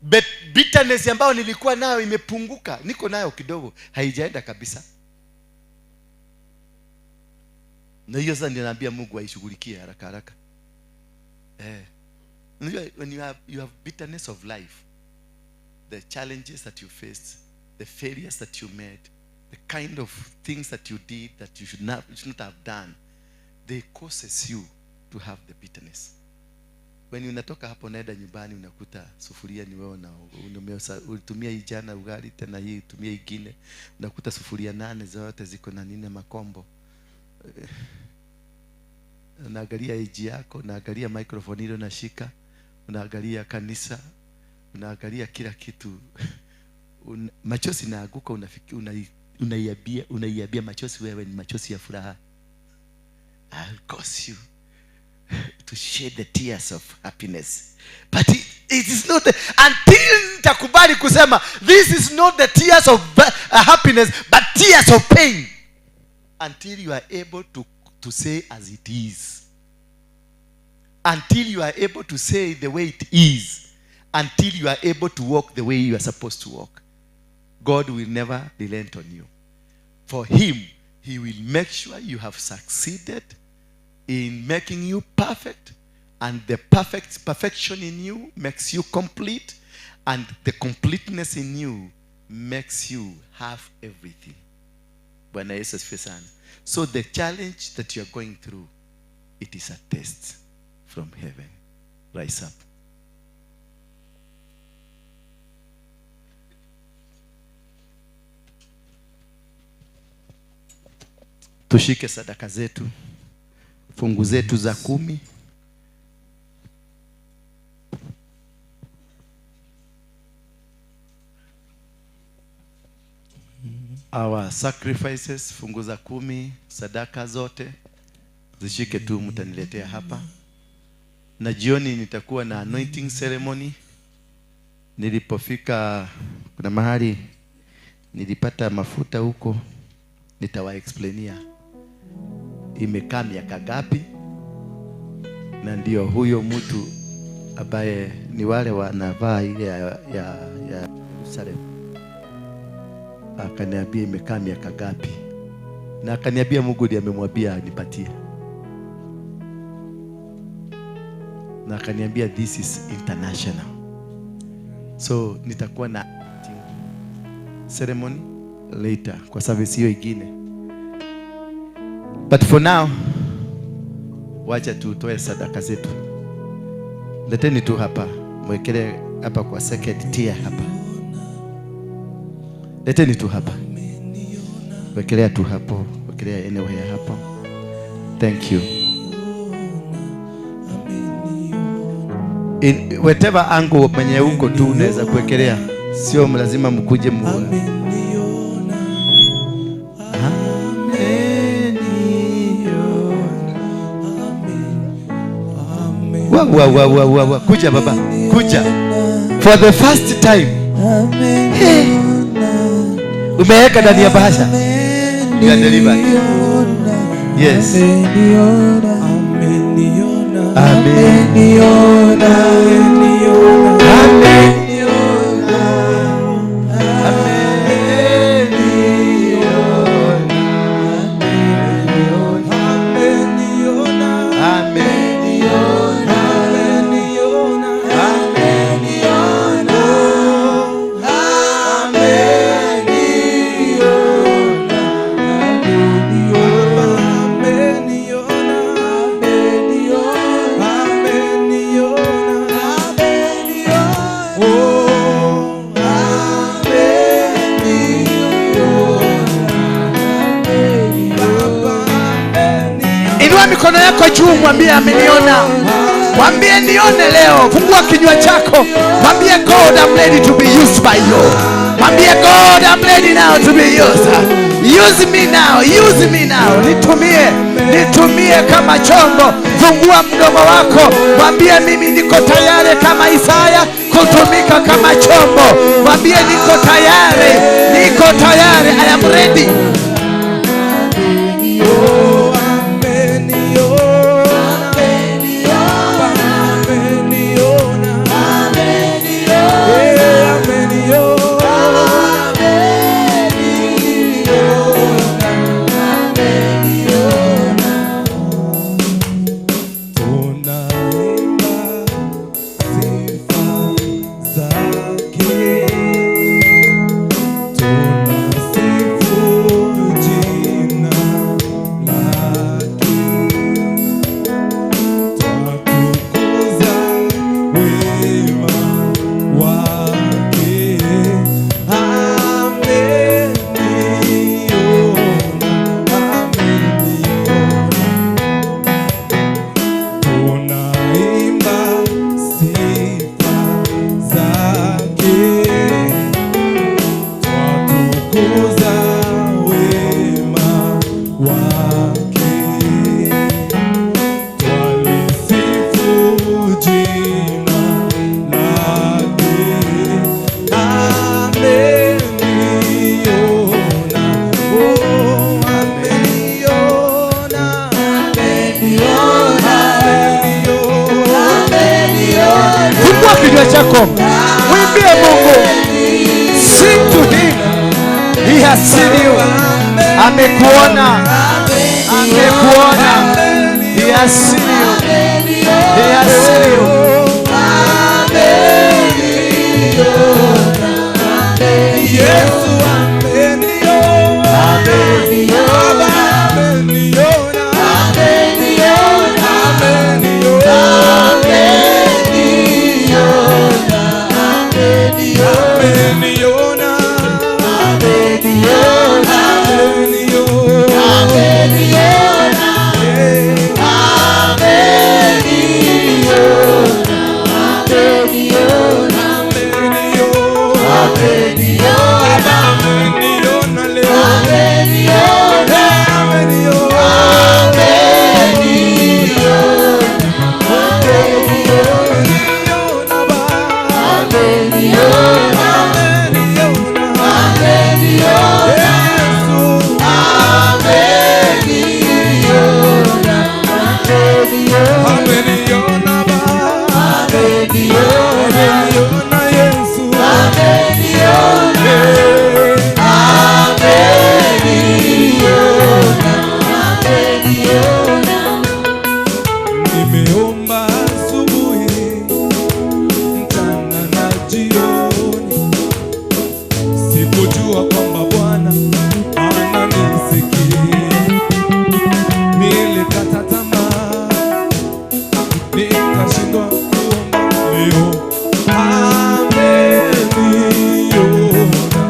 But bitterness ambayo nilikuwa nayo imepunguka. Niko nayo kidogo, haijaenda kabisa. Na hiyo sasa ndio naambia Mungu aishughulikie haraka haraka. When you have bitterness of life, the challenges that you faced, the failures that you made, the kind of things that you did that you should not have done, they causes you to have the bitterness. When unatoka hapo unaenda nyumbani unakuta sufuria ni wewe na ulitumia hii jana ugali, tena hii tumia ingine, unakuta sufuria 8 zote ziko na nini makombo. Unaangalia age yako, unaangalia microphone ile unashika, unaangalia kanisa, unaangalia kila kitu. Machozi inaaguka, unaiambia machozi wewe ni machozi ya furaha. I'll cause you to shed the tears of happiness. But it is not until nitakubali kusema this is not the tears of happiness, but tears of pain. Until you are able to say as it is. Until you are able to say the way it is. Until you are able to walk the way you are supposed to walk. God will never relent on you. For him, he will make sure you have succeeded in making you perfect, and the perfection in you makes you complete, and the completeness in you makes you have everything. Bwana Yesu asifiwe sana. So the challenge that you are going through, it is a test from heaven. Rise up. Tushike sadaka zetu, fungu zetu za 10. Our sacrifices, fungu za 10, sadaka zote zishike tu, mtaniletea hapa. Na jioni nitakuwa na anointing ceremony. Nilipofika kuna mahali nilipata mafuta huko, nitawa explainia imekaa miaka ngapi, na ndio huyo mtu ambaye ni wale wanavaa ile ya Yerusalemu akaniambia imekaa miaka ngapi, na akaniambia Mungu ndiye amemwambia anipatie, na akaniambia this is international. So nitakuwa na ceremony later kwa service hiyo ingine. But for now, wacha tutoe sadaka zetu. Leteni tu hapa, mwekele hapa kwa second tier hapa. Leteni tu hapa. Wekelea tu hapo, wekelea anywhere hapo. Thank you. In whatever angle mwenye uko tu unaweza kuwekelea. Sio lazima mkuje muone. Wa. Kuja baba, kuja. For the first time. Hey. Umeweka ndani ya bahasha. You are delivered. Yes. Amen. Amen. Amen. Mwambie ameniona. Mwambie nione leo. Fungua kinywa chako. Mwambie God, I'm ready to be used by you. Mwambie God, I'm ready now to be used. Use me now, use me now. Nitumie, nitumie kama chombo. Fungua mdomo wako. Mwambie mimi niko tayari kama Isaya kutumika kama chombo. Mwambie niko tayari, niko tayari. I am ready. Mwimbie Mungu. Sing to him. He has seen you. Amekuona. Amekuona. He has seen you. He has seen you. Yesu ameniona. Baba ameniona. Ameniona. Nimeomba asubuhi, mchana na jioni, sikujua kwamba Bwana ananisikia. Nilikata tamaa, nikashindwa kuomba. Leo ameniona,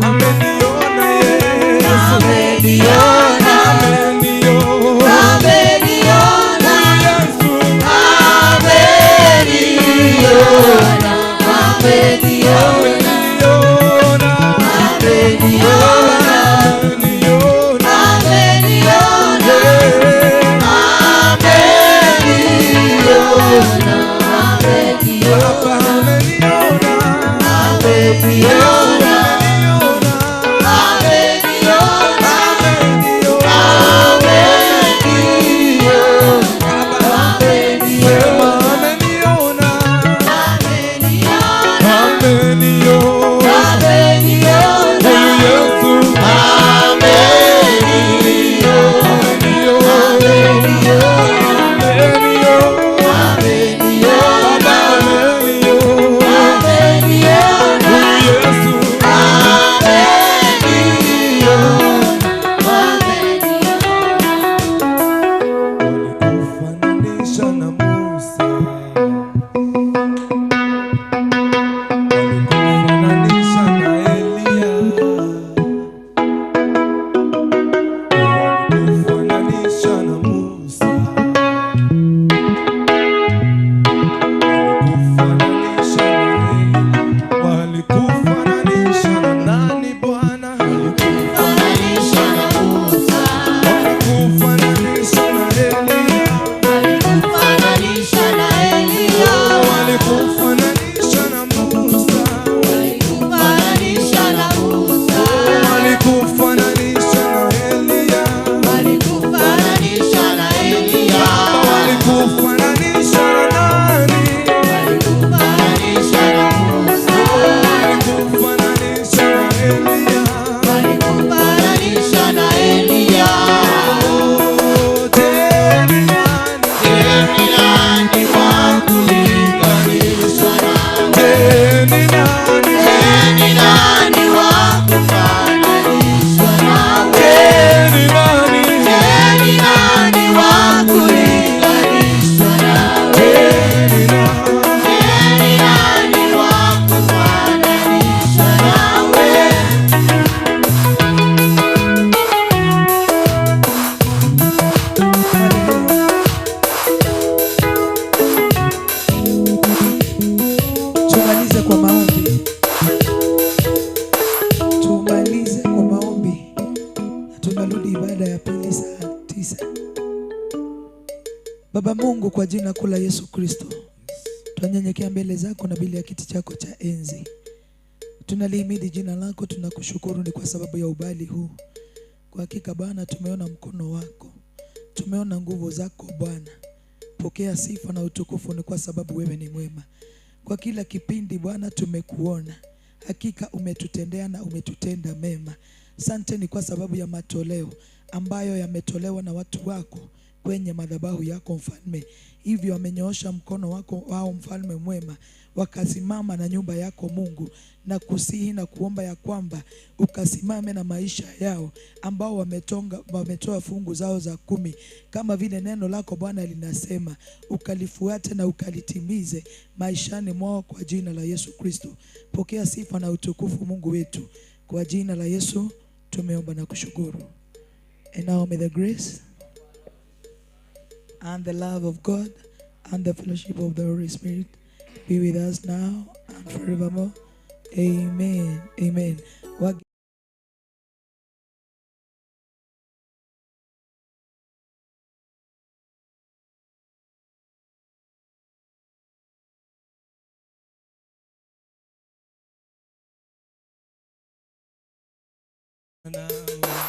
ameniona Yesu, ameniona. Walikufananisha na Musa, Mungu, kwa jina kuu la Yesu Kristo, tunanyenyekea mbele zako na bila ya kiti chako cha enzi. Tunalihimidi jina lako, tunakushukuru ni kwa sababu ya ubali huu. Kwa hakika Bwana, tumeona mkono wako, tumeona nguvu zako Bwana. Pokea sifa na utukufu ni kwa sababu wewe ni mwema. Kwa kila kipindi Bwana tumekuona, hakika umetutendea na umetutenda mema. Asante ni kwa sababu ya matoleo ambayo yametolewa na watu wako kwenye madhabahu yako Mfalme. Hivyo wamenyoosha mkono wako wao Mfalme mwema, wakasimama na nyumba yako Mungu, na kusihi na kuomba ya kwamba ukasimame na maisha yao ambao wametoa fungu zao za 10, kama vile neno lako Bwana linasema, ukalifuate na ukalitimize maishani mwao kwa jina la Yesu Kristo. Pokea sifa na utukufu Mungu wetu, kwa jina la Yesu tumeomba na kushukuru. And now may the grace and the love of God and the fellowship of the Holy Spirit be with us now and forevermore. Amen. Amen. Now.